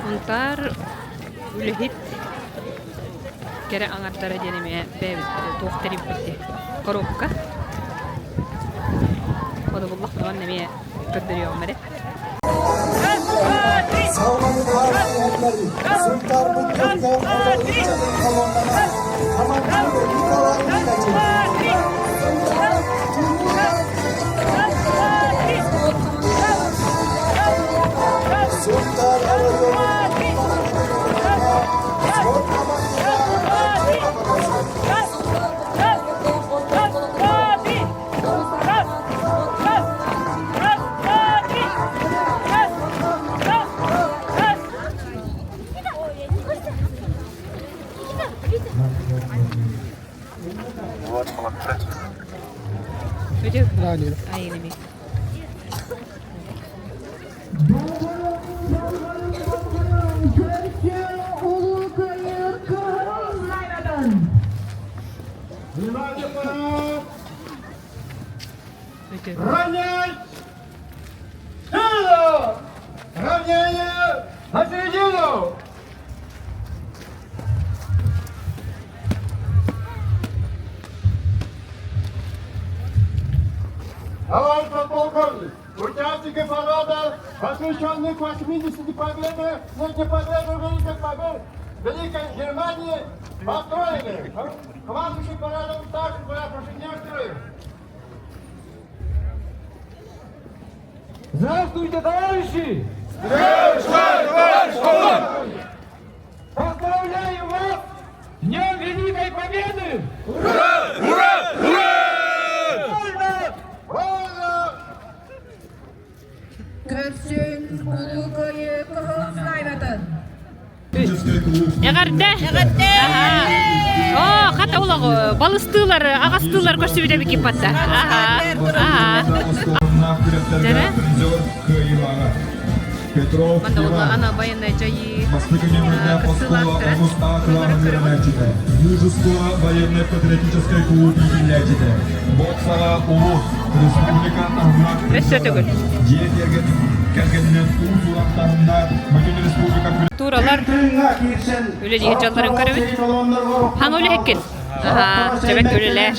Сунтаар үлэһит кэрэ аҥардара диэн эмиэ бэйэбит туох тэрийбит дии. Коробка. Ону буллахпына манна эмиэ көрдөрүөҕүм эрэ. Вот, молодцы. Равнять! Силу! Равнение на середину! Товарищ подполковник, участники парада, посвященных 80 победы, Дне Победы Великой Победы, Великой Германии, построены. Командующий парадом старший прапорщик некоторые. Здравствуйте, товарищи! Здравствуйте, товарищ полковник! Поздравляю вас с Днем Великой Победы! Ура! Ура! Ура! Вольно! Вольно! Көрсүн Улуу Кыайыы кыһыл знамятын! Эҕэрдэ! Эҕэрдэ! Оо, хата олоҕу балыстыылар, аҕастыылар көрсүбүт эбиккит батта. Аха. Дьэрэ. Петров Манна Иван. ана военная дьайыы Бастакы нөмірдээх оскуола кыттыылаахтара. Омус А кылааһын үөрэнээччитэ. Мужество военнай-патриотическай кулууп иитиллээччитэ. Боксаҕа улуус, республика таһымнаах Өссө төгүл. Дьиэ кэргэнинэн уус-уран таһымнаах бүтүн республика Тууралар үлэлиир дьалларын көрөбүт. Хаҥа үлэһиккин. Аха, чэбэк үлэлээ.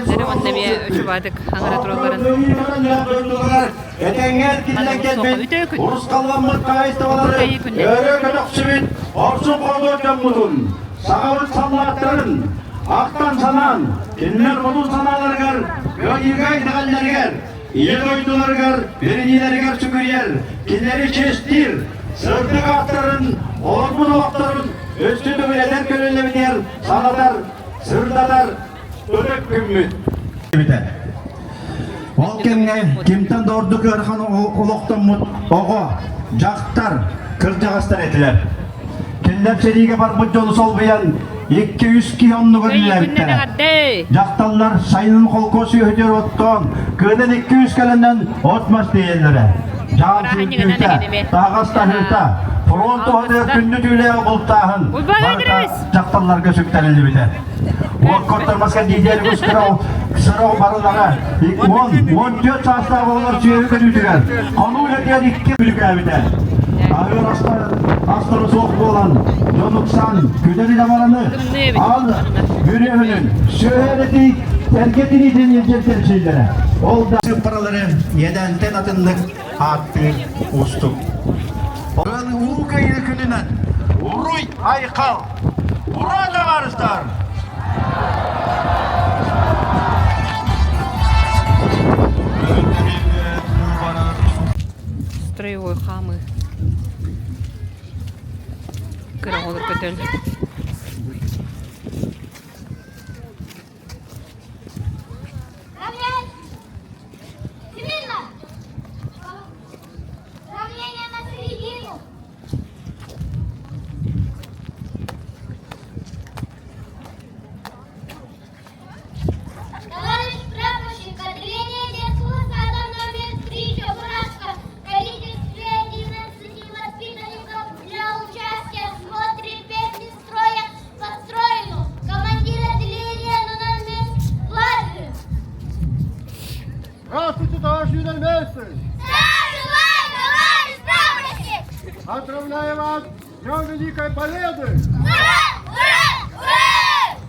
Дьэрэ уонна эмиэ үчүбаатык хаҥара туралларын. Этэҥҥэ эркиллэн кэлбит урусхалламмыт хаһаайыстыбалары өрө көтөхсүбүт хорсун хоодуот дьоммутун, сахабыт саллааттарын ахтан-санаан, кинилэр модун санааларыгар, кыайыыга итэҕэллэригэр, Ийэ дойдуларыгар бэриниилэригэр сүгүрүйэр, кинилэри чиэстиир, сырдык ааттарын, олорбут олохторун өссө төгүл эдэр көлүөнэбитигэр санатар, сырдатар ытык күммүт. Ол кэмҥэ кимтэн да ордук ыарахан олохтоммут оҕо, дьахтар, кырдьаҕастар этилэр. Кинилэр сэриигэ барбыт дьону солбуйан 2-3 киһи оннугар үлэлээбиттэрэ. Дьахталлар сайынын холкуос үөһүтүгэр оттоон, кыһынын 2-3 кэлэнэн от-мас тиэйэллэрэ. Дьаам сүүрдүүтэ, таһаҕас таһыыта, фронт туһатыгар күндү түүлээҕи бултааһын барыта дьахталларга сүктэриллибитэ. Уоккоттор маска диидиэр үгүс барылара 10-14 саастаах оҕолор сүөһү көрүүтүгэр хонуу үлэтигэр икки бүрүкээбитэ. Аһыыр астары суох буолан, дьон ыксаан, күдэр илэмараны ал бүрүөһүнүн, сүөһү эрэти эргэ тириитин илдьэн кэлсииллэрэ. Ол да сыыппаралары иэдээнтэн атыннык ааттыыр уустук. Улуу Кыайыы күнүнэн уруй айхал! Ура, табаарыстар! Строевой хаамыы. Кыра оҕолор көтөл. Равнение на середину! Товарищ прапорщик, отделение детского сада номер 3 Чебурашка в количестве 11 воспитанников для участия в смотре песни строя построену. Командир отделения Нунанмес Владимир. Здравствуйте, товарищ юнармейцы! Здравствуй, товарищ прапорщик! Поздравляю вас с Днем Великой Победы! Ура! Ура! Ура!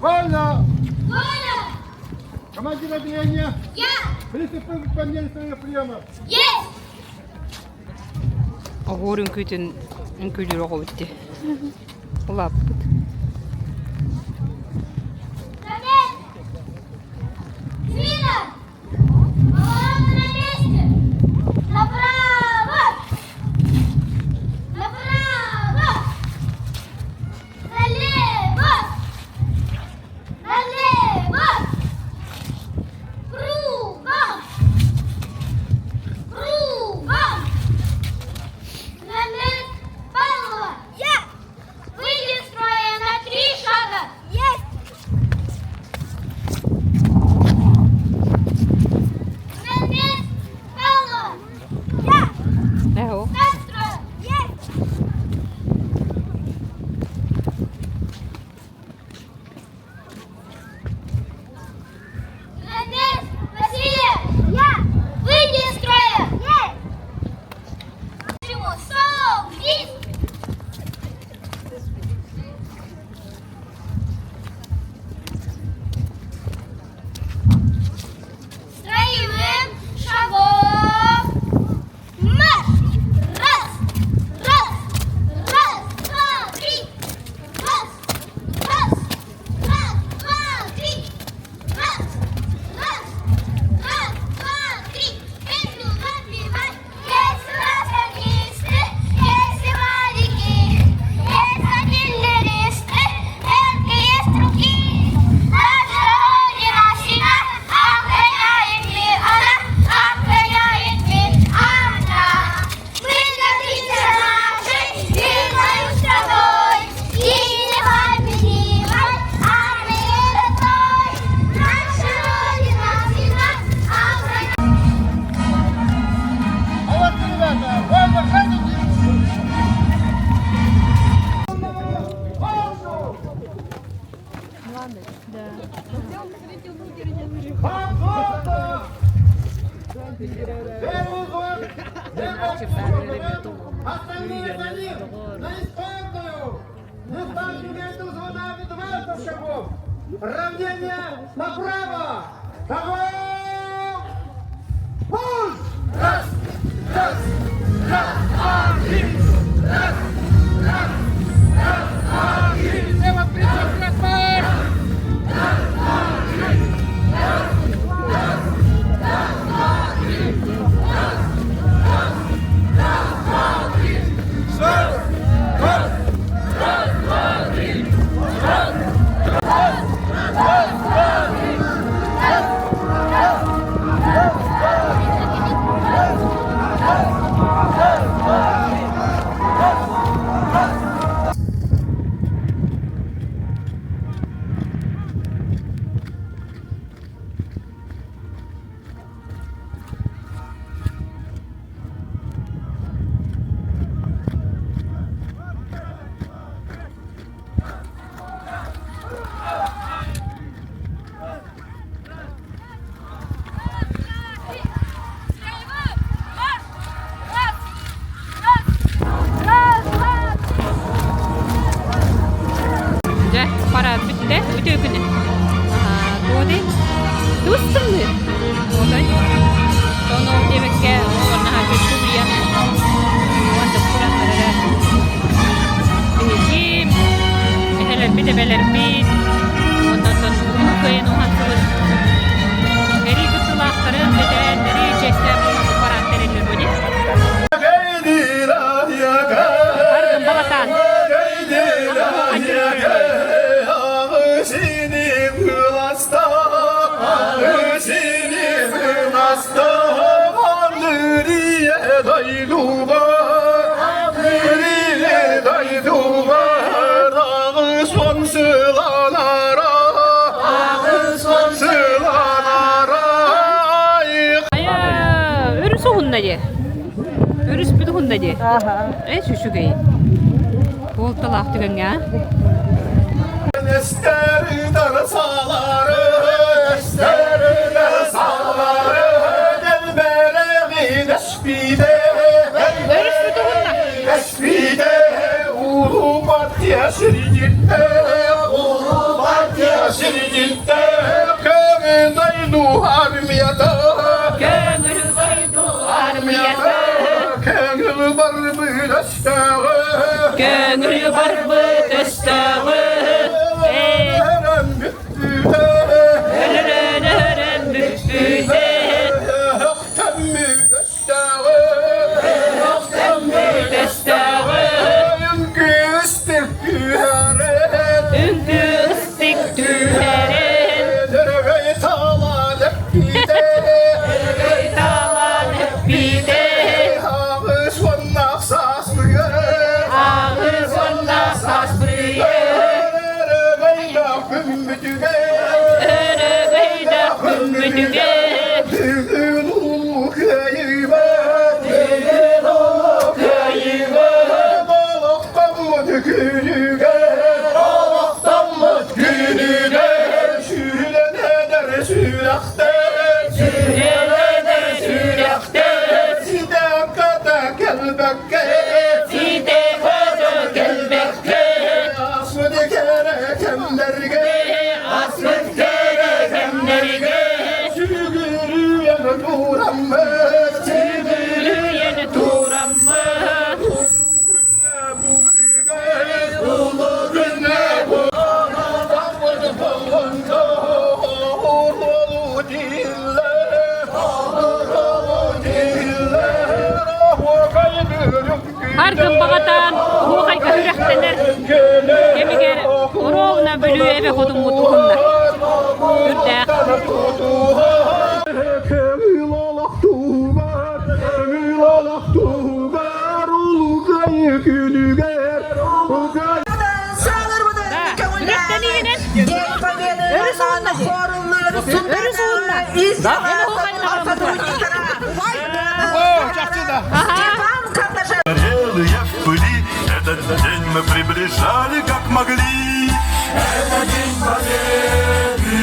Вольно! Вольно! Командир отделения! Я! Приступим к выполнению своих приемов! Есть! Оһуор үҥкүүтүн үҥкүүлүүр оҕобут дии. Улааппыт. Смирно! Поворот на месте! Направо! Направо! Налево! Налево! Кругом! Кругом! На Павлова! Я! Выйди из строя на три шага! Есть! На Павлова! Я! Эһо. Встать в строй! Есть! На Василия! Я! Выйди из строя! Есть! Чему? Согнись! Строевым шагом марш! Раз, раз, раз, два, три! Раз, раз, раз, два, три! Раз, раз, раз, два, три! Песню запевай! Есть у нас танкисты, есть и моряки, есть артиллеристы, крепкие есть руки. Наша Родина всегда охраняет мир, она охраняет мир, она. Мы гордимся нашей милой страной и непобедимой армией родной. Наша Родина всегда охраняет. Молодцы, ребята! Вольно, ходите! Первый взвод! Остальные за ним! На испанную! Не ставьте между взводами 20 шагов! Равнение направо! Шагом! Пульс! Раз, раз, раз, два, три! Раз, раз, раз, два, три! Лево, прицел, марш! Раз, два, три! Раз, раз, раз, два, три! Раз, раз, раз, два, три! Раз, раз, раз, два, три! Раз, раз, раз, два, три! Раз, раз, раз, два, три! Раз, раз, раз, два, три! Раз, дойдугар аҕыс уон сыланара, 80 сыланара. Айа, өрүс уһунна дии. Өрүспүт уһунна дии. Э, үчүгэй. Буолталаах түгэҥҥэ, а? Өрүспүт уһунна. Көҥүл дойду армията. Көҥүл барбыт өстөөҕү. Өлөрөн өлөрөн бүппүтэ. Үҥкүү ыстык түһэрин. Өрөгөй таалан эппитэ. 80 сааспыйа. Өрөгөйдөөх күммүтүгэр. Сүрэлэнэр сүрэхтэр. Ситэ көтө кэлбэккэ. Асмыт кэрэ кэмнэргэ. Сүгүрүйэн тураммыт. Улуу күҥҥэ Аргын баҕатаан оһуохайга күрэхтэнэр кэмигэр ровно Бүлүү эбэ хотуммут уһунна. Үрдээх. Күрэхтэниинэн өрүс уһунна дии. Өрүс уһунна. Эн оһуохайын Горелые в пыли, этот день мы приближали как могли. Это День Победы,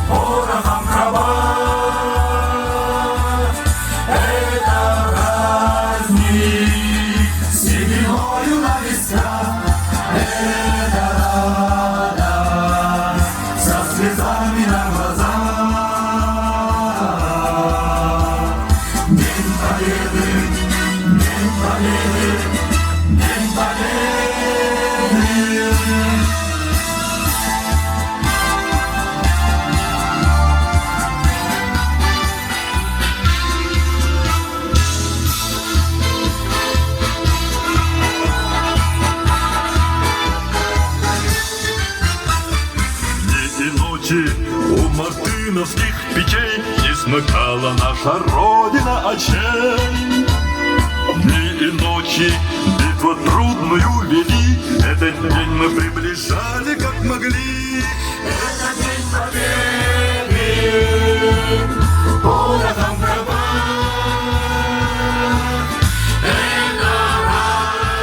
порохом кровать. Это праздник с сединою на висках. Это радость со слезами на глазах. День Победы, День Победы, День Победы. Дни и ночи у мартыновских печей Не смыкала наша Родина очей. Дни и ночи битву трудную вели, Этот день мы приближали как могли. Это День Победы, порохом кровать. Это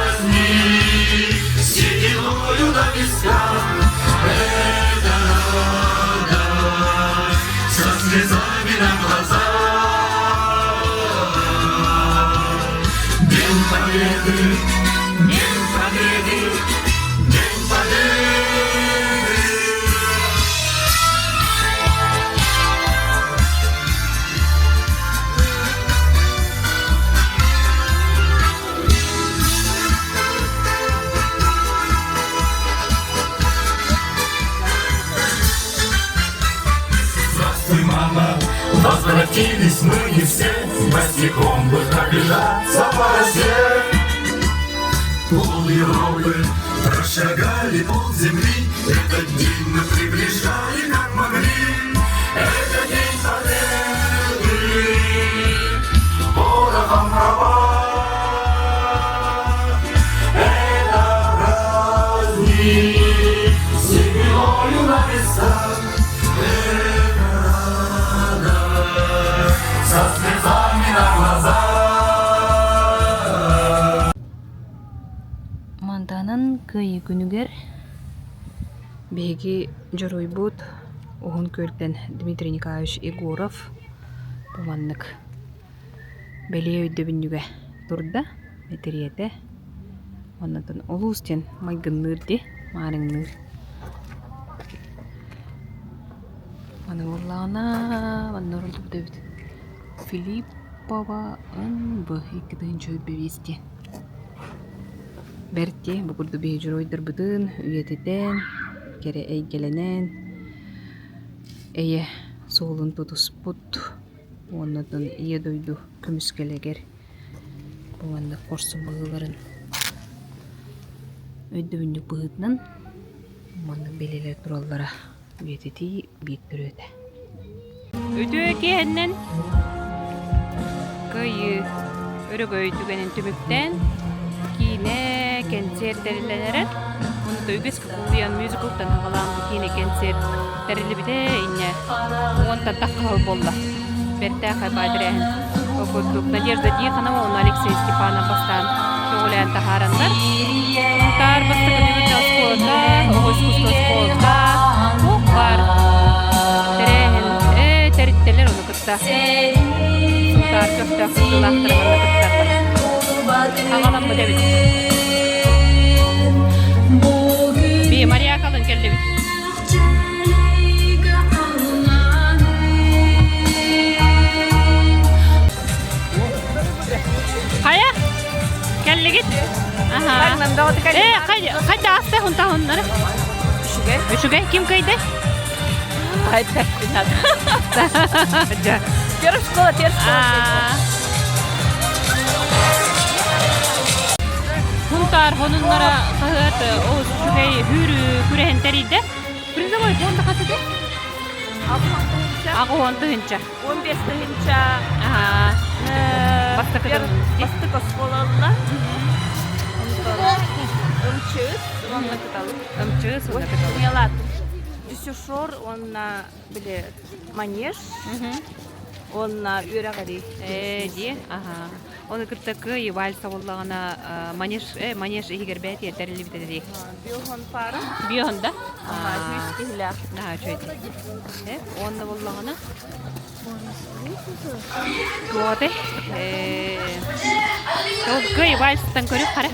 праздник с сединою на висках. Это радость со слезами на глазах. День Победы, День Победы, День Победы. Здравствуй, мама, возвратились мы не все, Босиком бы пробежаться по росе. Пол Европы прошагали, пол земли, Этот день мы приближали, как могли. Это День Победы, порохом Со слезами на глазах. Мантанан Кыайыы күнүгэр биһиги дьоруойбут Уһун Күөлтэн Дмитрий Николаевич Егоров бу маннык бэлиэ өйдөбүнньүгэ турда, мэтириэтэ. Оннотон улуус диэн майгынныыр дии, маарыҥныыр. Аны буоллаҕына манна ордубут эбит Филиппова НБ 2005 диэн. Бэрт дии, бу курдук биһиги дьоруойдарбытын үйэтитэн, кэрэ эйгэлэнэн, эйэ суолун тутуспут уонна Ийэ дойду көмүскэлигэр бу маннык хорсун быһыыларын өйдөбүнньүк быһыытынан маннык бэлиэлэр тураллара үйэтитии биир төрүөтэ. Үтүө киэһэннэн Кыайыы өрөгөй түгэнин түмүктээн киинэ кэнсиэр тэриллэн эрэр. Ону үгүс кулуйан мюзиклтан аҕалаан бу киинэ кэнсиэр тэриллибитэ инньэ уонтан тахха сыл буолла. Бэртээхэй баай тэрээһин. Ол курдук Надежда Тихонова уонна Алексей Степанов бастаан көҕүлээн таһаараннар Сунтаар бастакы дебютнай оскуолата, оҕо искусство оскуолата туох баар тэрээһин ээ тэрилтэлэр ону кытта Сунтаар көхтөөх кыттыылаахтара манна кытталлар. Аҕаламмыт эбит. Би Марьякалын кэллибит. Хайа? Кэллигит? Аха. Э, хайда аста хунтахуннары? Үчүгэй. Үчүгэй. Ким кыйды? Первая школа, первая школа. Хунтаар хонуннара хаһыат олус үчүгэй хүүрүү күрэһин тэрийдэ. Призовой фонда хас этэ? Аҕыс тыһыынча. 15 тыһыынча. Бастакы Бастакы оскуолалла. МЧС уонна кыталык. МЧС уонна кыталык. Мелат. Дюсюшор уонна били манеж. Уонна үөрэҕири. Ээ, дии. Аха. Оны кытта кыайыы вальса буоллаҕына манеж, манеж иһигэр бэйэтигэр тэриллибит этэ дии. Биохон пара. Биохон да? Аха, сүүс киһилээх. Наһаа үчүгэй. Уонна буоллаҕына Туоты. Ол кыайыы вальстан көрүк хара.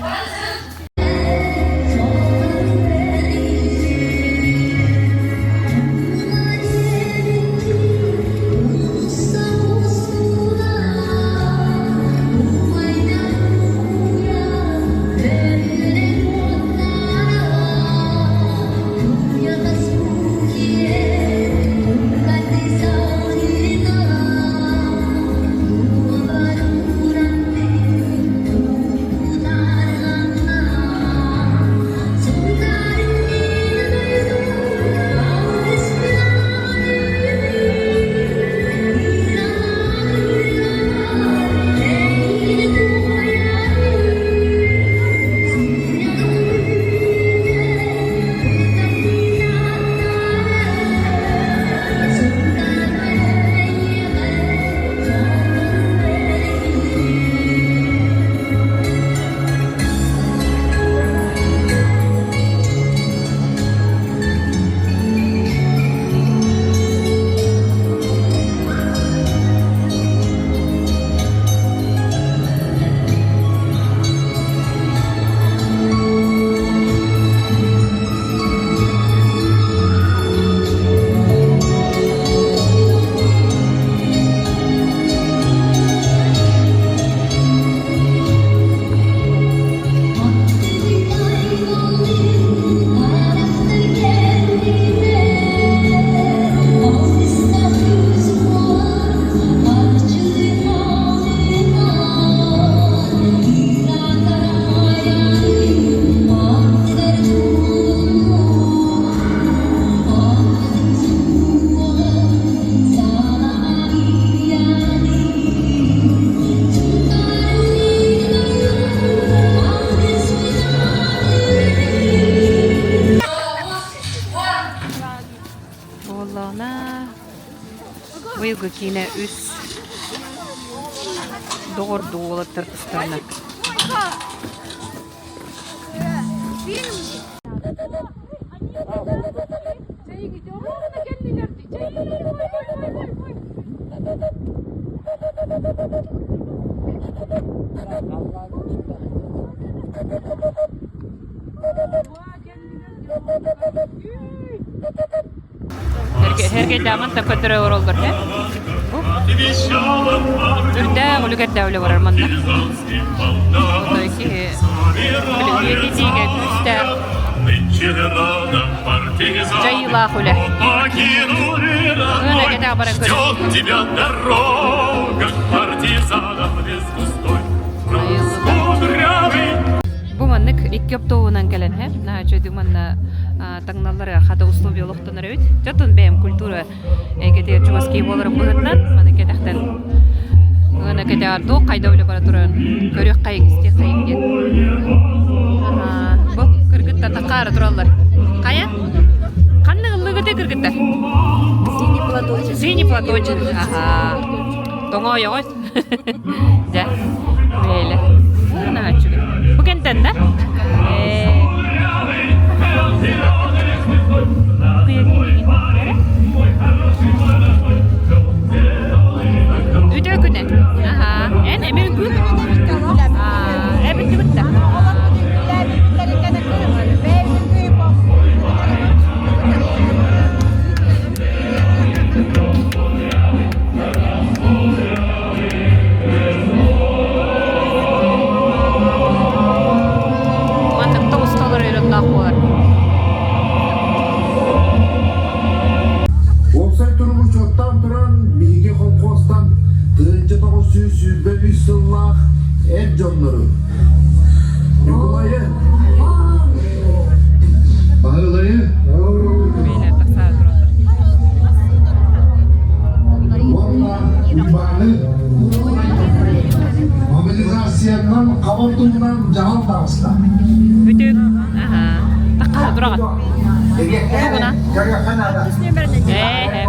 Буоллаҕына быйылгы киинэ үс. Доҕордуу уолаттар тустарынан. Эргэйдээмэн да көтөрө олороллор he. Үрдээх үлүгэрдээх үлэ барар манна. Киһи үйэтитиигэ күүстээх дьайыылаах үлэ. Ыына кэтэх баран көрө. Бу маннык икки оптуобунан кэлэн һэ, наһаа үчүгэйдик манна таҥналлар хата условия олохтонор эбит. Дьэ, бэйэм культура эйгэтигэр чугас киһи буоларым быһыытынан маны кэтэхтэн ыана кэтэҕэр туох хайда үлэ бара турарын көрүөххэйиҥ, истиэххэйиҥ диэн. Бу кыргыттар такаары тураллар. Хайа? Ханна ыллыгытай кыргыттар? Синий платочек. Синий платочек. Аха. Тоҥоойоҕой. Дьэ, бэйэлэ. Наһаа үчүгэй. Бу кэнтэн да? Үтүө күнэ. Аха. Эн эми үҥкүү? Аа, эбит түгүттэ. Маннык тоҕусталар өрөтнаах буолар. Уопсай туругу учуоттаан туран, биһиги холкуостан 1923 сыллаах эр дьоннору Ньукулайы, Баһылайы, уонна Уйбааны мобилизациянан хабар туһунан дьаһал таҕыста. Бүтүк. Тахха тураҕын. Тугуна? Ээ,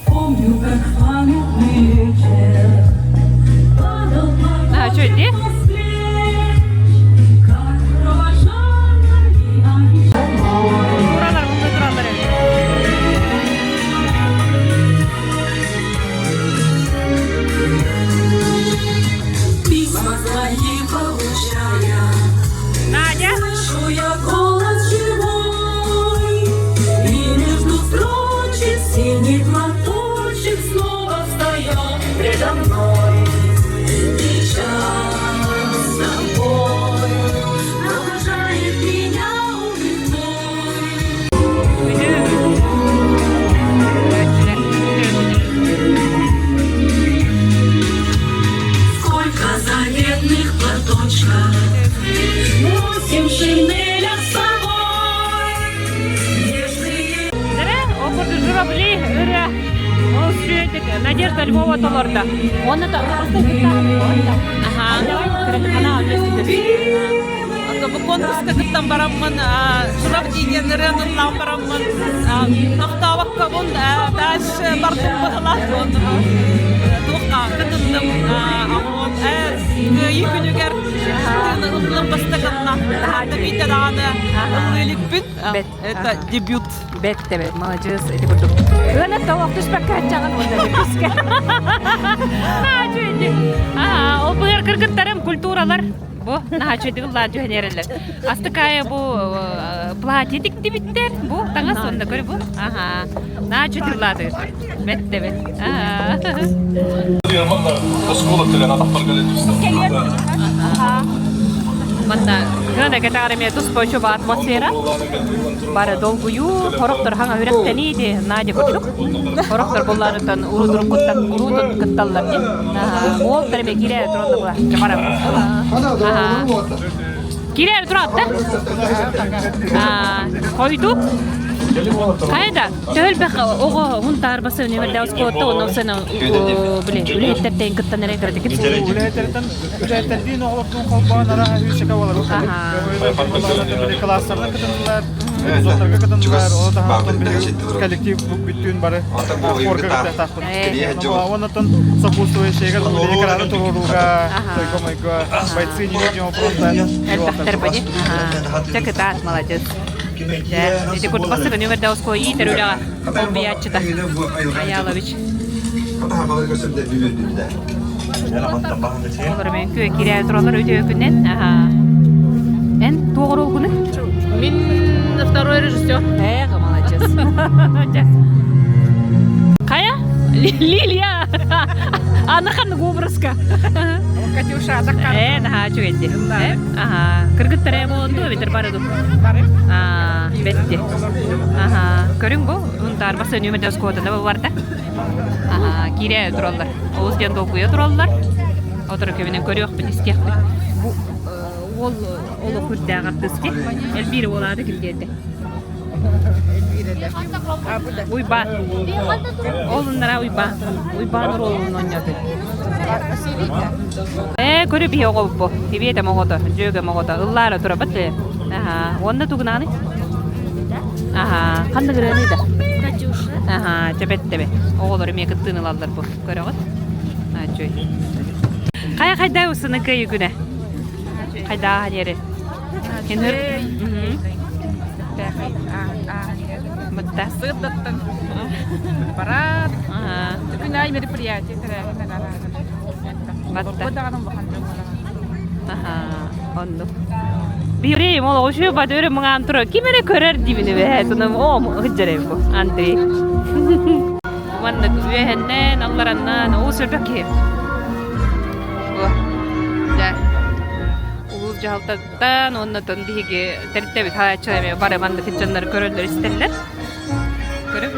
Помню, как памятный вечер падал А, что это? как провожали они. Туралар, мында туралар эбит. Письма твои получая, Надя? Слышу я голос живой, И между строчек синий платочек Снова встает предо мной. И час с тобой провожает меня улитой. Сколько заветных платочков Носим в шинелях с собой. Нежные Дэрэ, ол курдук журавли ырыа ол сүөтик Надежда Львова толордо. Уонна та Аха. Бу конкурска кыттан бараммын, журавли диэн ырыаны ыллаан бараммын, тохтообоккобун дальше бардым быһылаах туохха кытынным оҕуон кыайыы күнүгэр тыыны ыллым бастакынна биитэ даҕаны ыллыы иликпин это дебют Бэт тэбэ, маладьыас ити курдук. Ыана тоҕох түспэккэ аччаҕын уонна түскэ. Аа, ол быар кыргыттарым культуралар бу наһаа үчүгэйдик ыллаан түһэн эрэллэр. Астыкаайа бу платье тиктибиттэр бу таҥас онно көр бу. Аха. Наһаа үчүгэйдик ыллаатыгыт. Бэт тэбэ. Аа. Манна кыана кэтээр эмиэ туспа үчүгэй атмосфера. Бары долгуйуу, хорохтор хаҥа үрэхтэнии ди Надя курдук. Хорохтор булларыттан урутун куттан урутун кытталлар ди. Уол эмиэ киирэ туралла була. Барам. Киирэ тураат да? Хойдук. Хайда? Төһөлбэх оҕо хунтаарбасы нүмердээх оскуолатта онно сана били үлэһиттэртэн кыттан эрэ кыратыкит. Үлэһиттэртэн үлэһиттэрдиин оҕолордуун холбоон араһа сүүсэкэ буолар. Били класстарынан кытыннылар. Зоттарга кытыннылар, ол таһынан коллектив бүттүүн бары хорга кыттыахтаахпын. Оннотон сопутствующийга экраны туруорууга, тойго-мойго, бойцы невидимого просто. Элбэхтэр бани. Чэ кытаат, молодец. Ити курдук бастакы нүмерде оскуола иитэр үлэҕэ солбуйааччыта Аялович. Олор мен күө кирээ туралар өтө күннен. Эн туох оруолгуну? Мин второй режиссер. Эх, молодец. Кая? Лилия! Аны ханнык образка? Катюша, атакка. Э, наһаа үчүгэйди. Э, аха. Кыргыттар ээ буолунду эбэтэр бары ду? Бары. Аа, бэтти. Аха. Көрүҥ бу, Унтаар баса нүмерде оскуотана барда. Аха, киирэ тураллар. Олус диэн долгуйа тураллар. Отору көбүнэн көрүөхпүт, истиэхпит. Бу уол олох үрдээх артыыс ди. Эльвира уолаады ким диэтэ? Уйбаан. Ол ыннара Уйбаан. Уйбаан оруолун оонньоото. Ээ, көрү биһи оҕобуппу. Тибиэтэ моҕото, дьүөгэ моҕото. Ыллаара турабыт ээ. Аха, уонна тугунааны? Аха, ханнык ырыаны да? Катюша. Аха, чэбэт-тэбэ. Оҕолор эмиэ кыттыын ылаллар бу. Көрөҕүт? Ачуй. Хайа хайда усыны кыйы күнэ? Хайда аһан Кинер. Бытта. Сырдаттан. Парад. Күн ай мероприятие Батта. Оннук. Биирей ол ошу бадөрө мыңаан тура ким эрэ көрөр дибини бэһэ туным оом ыһыдьарай бу Андрей. Маннык үөһэннэн аллараннан уу сөрбөк киһи. Дьэ улуус дьаһалтаттан уонна биһиги тэрилтэбит хааччылар эмиэ бары маннык дьоннору көрөллөр истэллэр. Көрүп.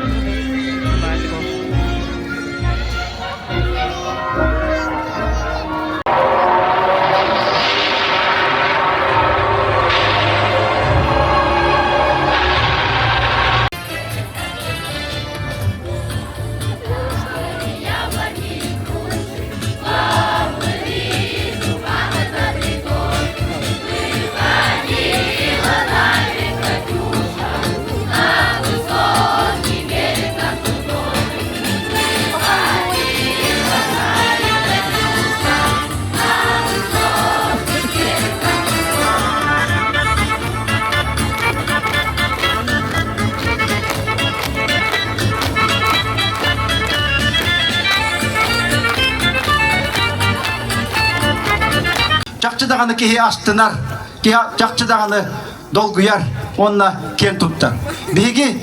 Чахчы даҕаны киһи астынар, киһи чахчы даҕаны долгуйар уонна киэн туттар. Биһиги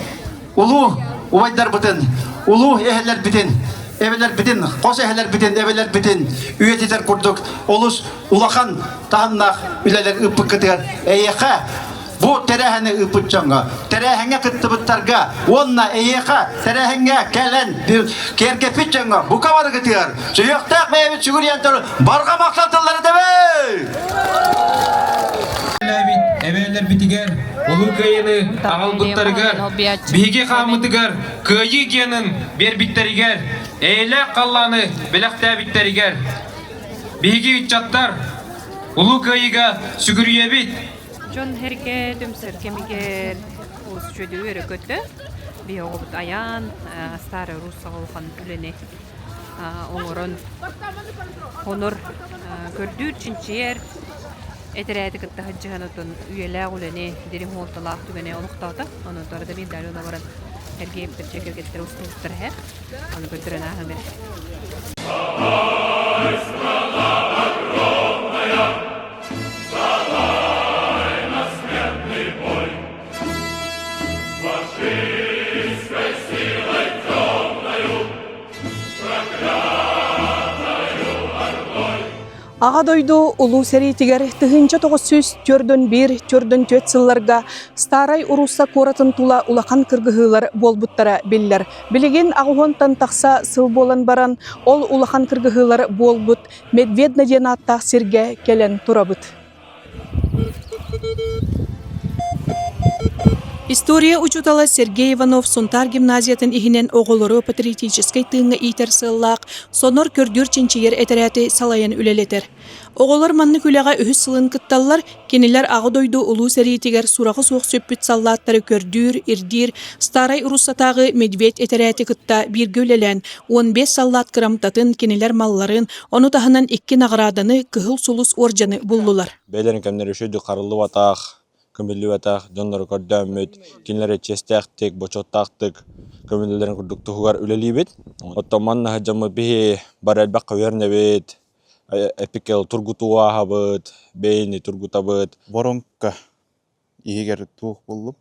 улуу убайдарбытын, улуу эһэлэрбитин, эбэлэрбитин, хос эһэлэрбитин, эбэлэрбитин үйэтитэр курдук олус улахан таһымнаах үлэлэр ыыппыккытыгар эйиэхэ Бу тэрээһини ыыппыт дьоҥҥо, тэрээһиҥҥэ кыттыбыттарга уонна эйиэхэ тэрээһиҥҥэ кэлэн киэргэппит дьоҥҥо бука барыгытыгар сүһүөхтээх бэйэбит сүгүрүйэн туран барҕа махтал тыллары этэбит! Эбээлэрбитигэр Улуу Кыайыыны аҕалбыттарыгар, биһиги хааммытыгар Кыайыы генын биэрбиттэригэр, эйэлээх халлааны бэлэхтээбиттэригэр, биһиги ыччаттар Улуу Кыайыыга сүгүрүйэбит! Дьон эргэ түмсэр кэмигэр олус үчүгэйдик үөрэ көтө. Биһи оҕобут айаан, старый Руссаҕа улахан үлэни оҥорон хонор, көрдүүр, чинчийэр этэрээти кытта сылдьыһан отон үйэлээх үлэни, дириҥ суолталаах түгэни олохтоото. Онон туора да биир да баран эргийэптэр дьиэ кэргэттэр устубуттар эһэ. Аны көрдөрөн ааһан эрэ. Аҕа дойду Улуу сэриитигэр 1941-44 сылларга Старай Урусса куоратын тула улахан кыргыһыылар буолбуттара биллэр. Билигин аҕыһуонтан тахса сыл буолан баран, ол улахан кыргыһыылар буолбут Медведно диэн ааттаах сиргэ кэлэн турабыт. История учуутала Сергей Иванов Сунтаар гимназиятын иһинэн оҕолору патриотическай тыыҥҥа иитэр сыаллаах Сонор көрдүүр-чинчийэр этэрээти салайан үлэлэтэр. Оҕолор маннык үлэҕэ үһүс сылын кытталлар, кинилэр Аҕа дойду Улуу сэриитигэр сураҕа суох сүппүт саллааттары көрдүүр, ирдиир Старай Руссатааҕы Медведь этэрээти кытта бииргэ үлэлээн, 15 саллаат кырамтатын, кинилэр малларын, ону таһынан икки наҕарааданы, Кыһыл Сулус уордьаны буллулар. Бэйэлэрин кэмнэрэ үчүгэйдик харыллыбатах, көмүллүбэтэх дьоннору көрдөөммүт, кинилэри чиэстээхтик, бочуоттаахтык көмүллэллэрин курдук туһугар үлэлиибит. Оттон манна сылдьаммыт биһи бары элбэххэ үөрэнэбит, эпикэл тургутуу ааһабыт, бэйэни тургутабыт. Воронка иһигэр туох буллум?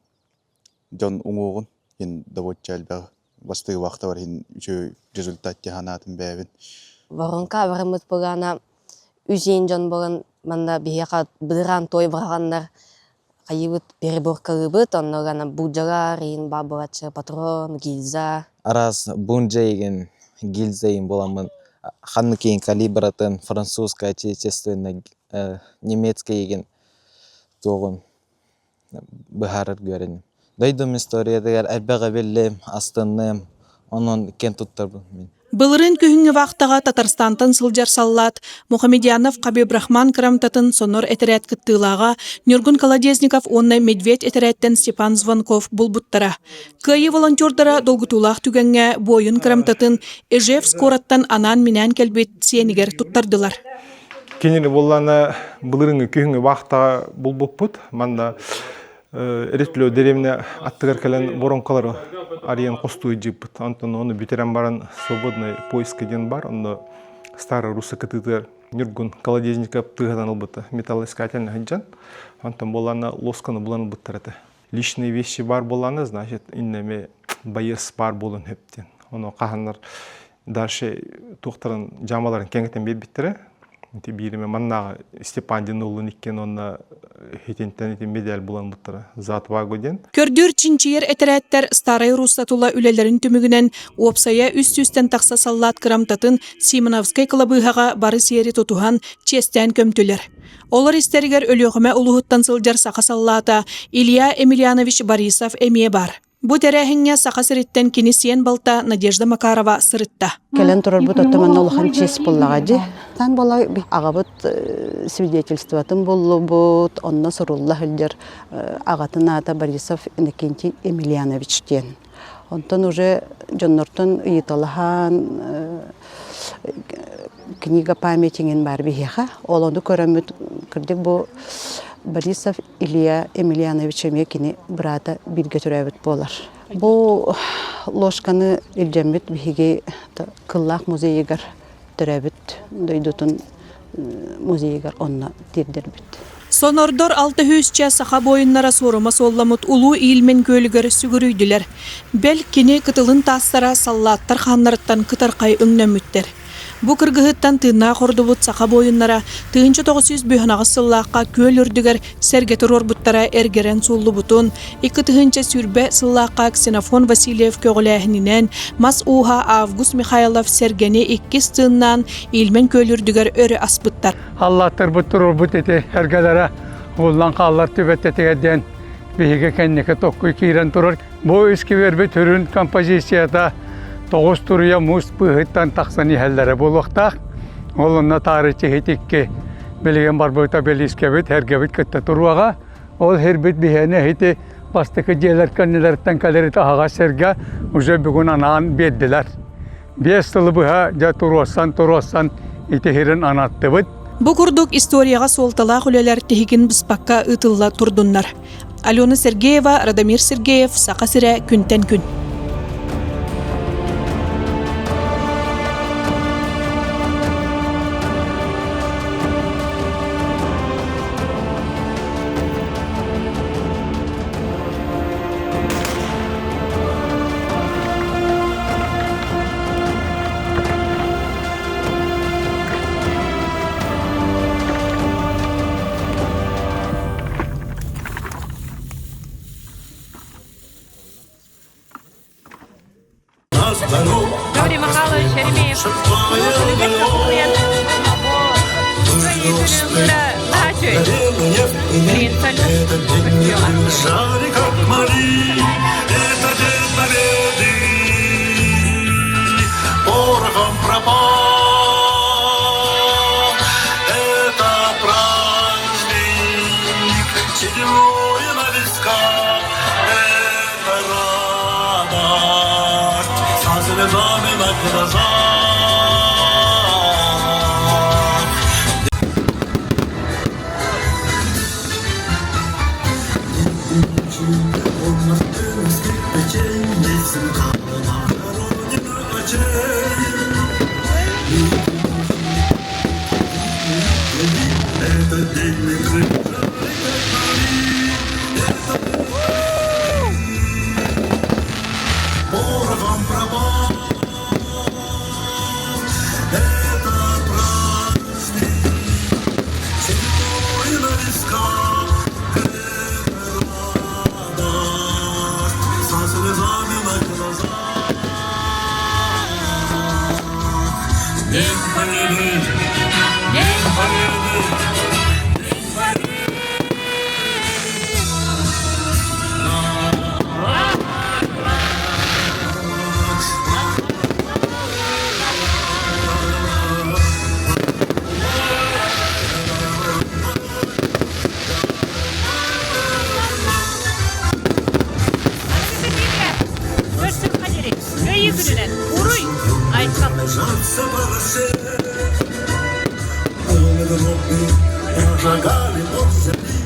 Дьон уҥуоҕун иһин добуочча элбэх бастыыбахтабар иһин үчүгэй результат ханаатын бэйэбин. Воронка барыммыт былаана үс иин дьон буолан манна биһиэхэ быдыраан той быраҕаннар хайыыбыт переборкалыыбыт онно гана буулдьалар иин баабылаччы патрон гильза Араас бунжа игин гильза игин буоламмын ханнык игин калибратын французская отечественная немецкая игин туоҕун быһаарар үөрэнним. Дойдум историятыгар элбэҕи биллим, астынным, онон киэн туттарбын мин. Былырыын күһүҥҥү вахтаҕа Татарстантан сылдьар саллаат Мухамедьянов Хабибрахман кырамтатын Сонор этэрээт кыттыылааҕа Ньургун Колодезников уонна Медведь этэрээттэн Степан Звонков булбуттара. Кыайыы волонтердара долгутуулаах түгэҥҥэ буойун кырамтатын Ижевск куораттан анаан-минээн кэлбит сиэнигэр туттардылар. Кинини буоллаана былырыҥҥы күһүҥҥү вахтаҕа булбуппут. Манна Эретлөө дэриэбинэ аттыгар кэлэн воронкалары арыйан хостуу илдьиппит. Онтон ону бүтэрэн баран свободный поиск диэн бар. Онно Старая Русса кытыытыгар Ньургун Колодезников тыаһынан ылбыта металлоискательный сылдьан. Онтон буоллаана лосканы булан ылбыттар этэ. Личные вещи бар буоллаана, значит, иннэми байыас бар буолан хөптен. Ону хаһаннар дальше туохтарын дьаамаларын кэҥэтэн биэрбиттэрэ. Ити бииримэ маннааҕы Степан диэн уолун иккиэн уонна итинтэн ити медаль булан буттара за отвагу диэн. Көрдүүр чинчийэр этэрээттэр Старай Русса тула үлэлэрин түмүгүнэн уопсайа үс сүүстэн тахса саллаат кырамтатын Симоновскай кылабыыһаҕа бары сиэри тутуһан, чиэстээн көмтүлэр. Олор истэригэр Өлүөхүмэ улууһуттан сылдьар саха саллаата Илья Емельянович Борисов эмиэ баар. Бу тэрээһиҥҥэ Саха сириттэн кини сиэн балта Надежда Макарова сырытта. Кэлэн турарбыт оттон манна улахан чиэс буоллаҕа дии. Тан буола аҕабыт свидетельствотын буллубут, онно сурулла сылдьар аҕатын аата Борисов Иннокентий Емельянович диэн. Онтон уже дьоннортон ыйыталаһан книга памятиҥин баар биһиэхэ. Ол ону көрөммүт кырдьык бу Борисов Илья Емельянович эмиэ кини быраата бииргэ төрөөбүт буолар. Бу ложканы илдьэммит биһиги Кыллаах музейыгар төрөөбүт дойдутун музейыгар онно тиэрдэрбит. Сонордор алта сүүсчэ саха буойуннара суорума суолламмыт Улуу Иилмэн күөлүгэр сүгүрүйдүлэр. Бэл, кини кытылын таастара саллааттар хааннарыттан кытархай өҥнөммүттэр. Бу кыргыһыттан тыыннаах ордубут саха буойуннара 1958 сыллаахха күөл үрдүгэр сэргэ туруорбуттара эргэрэн сууллубутун, 2020 сыллаахха Ксенофон Васильев көҕүлээһининэн мас ууһа Август Михайлов сэргэни иккис тыыннаан Ильмень күөл үрдүгэр өрө аспыттар. Аллаттарбыт туруорбут ити эргэлэрэ ууллан хааллар түбэттэтигэр диэн биһиги кэнники токкуй киирэн турар. Бу искибиэрбит үрүн композицията тоҕус туруйа муус быыһыттан тахсан иһэллэрэ буолуохтаах. Ол онно таарыччы икки билигин барбыта бэлиискэбит, эргэбит кытта туруоҕа. Ол сирбит биһиэнэ ити бастакы дьиэлэр кэннилэриттэн кэлэр аһаҕас сиргэ уже бүгүн анаан биэрдилэр. Биэс сылы быһа дьэ туруорсан-туруорсан ити сирин анаттыбыт. Бу курдук историяҕа суолталаах үлэлэр тиһигин быспакка ыытылла турдуннар. Алена Сергеева, Радомир Сергеев, Саха сирэ күнтэн күн. Гаврил Михайлович Еремеев. Наһаа үчүгэй. Билигин салют Порохом пропал. Это праздник, седьмое на висках. Это радость, со слезами на глазах. Порохом пропал. Это праздник, седьмой на висках. Это радость, со слезами на глазах. День Победы! День Победы! День Победы! Көрсүөххэ диэри. Кыайыы күнүнэн. Уруй! Айхал! Шагали по земли,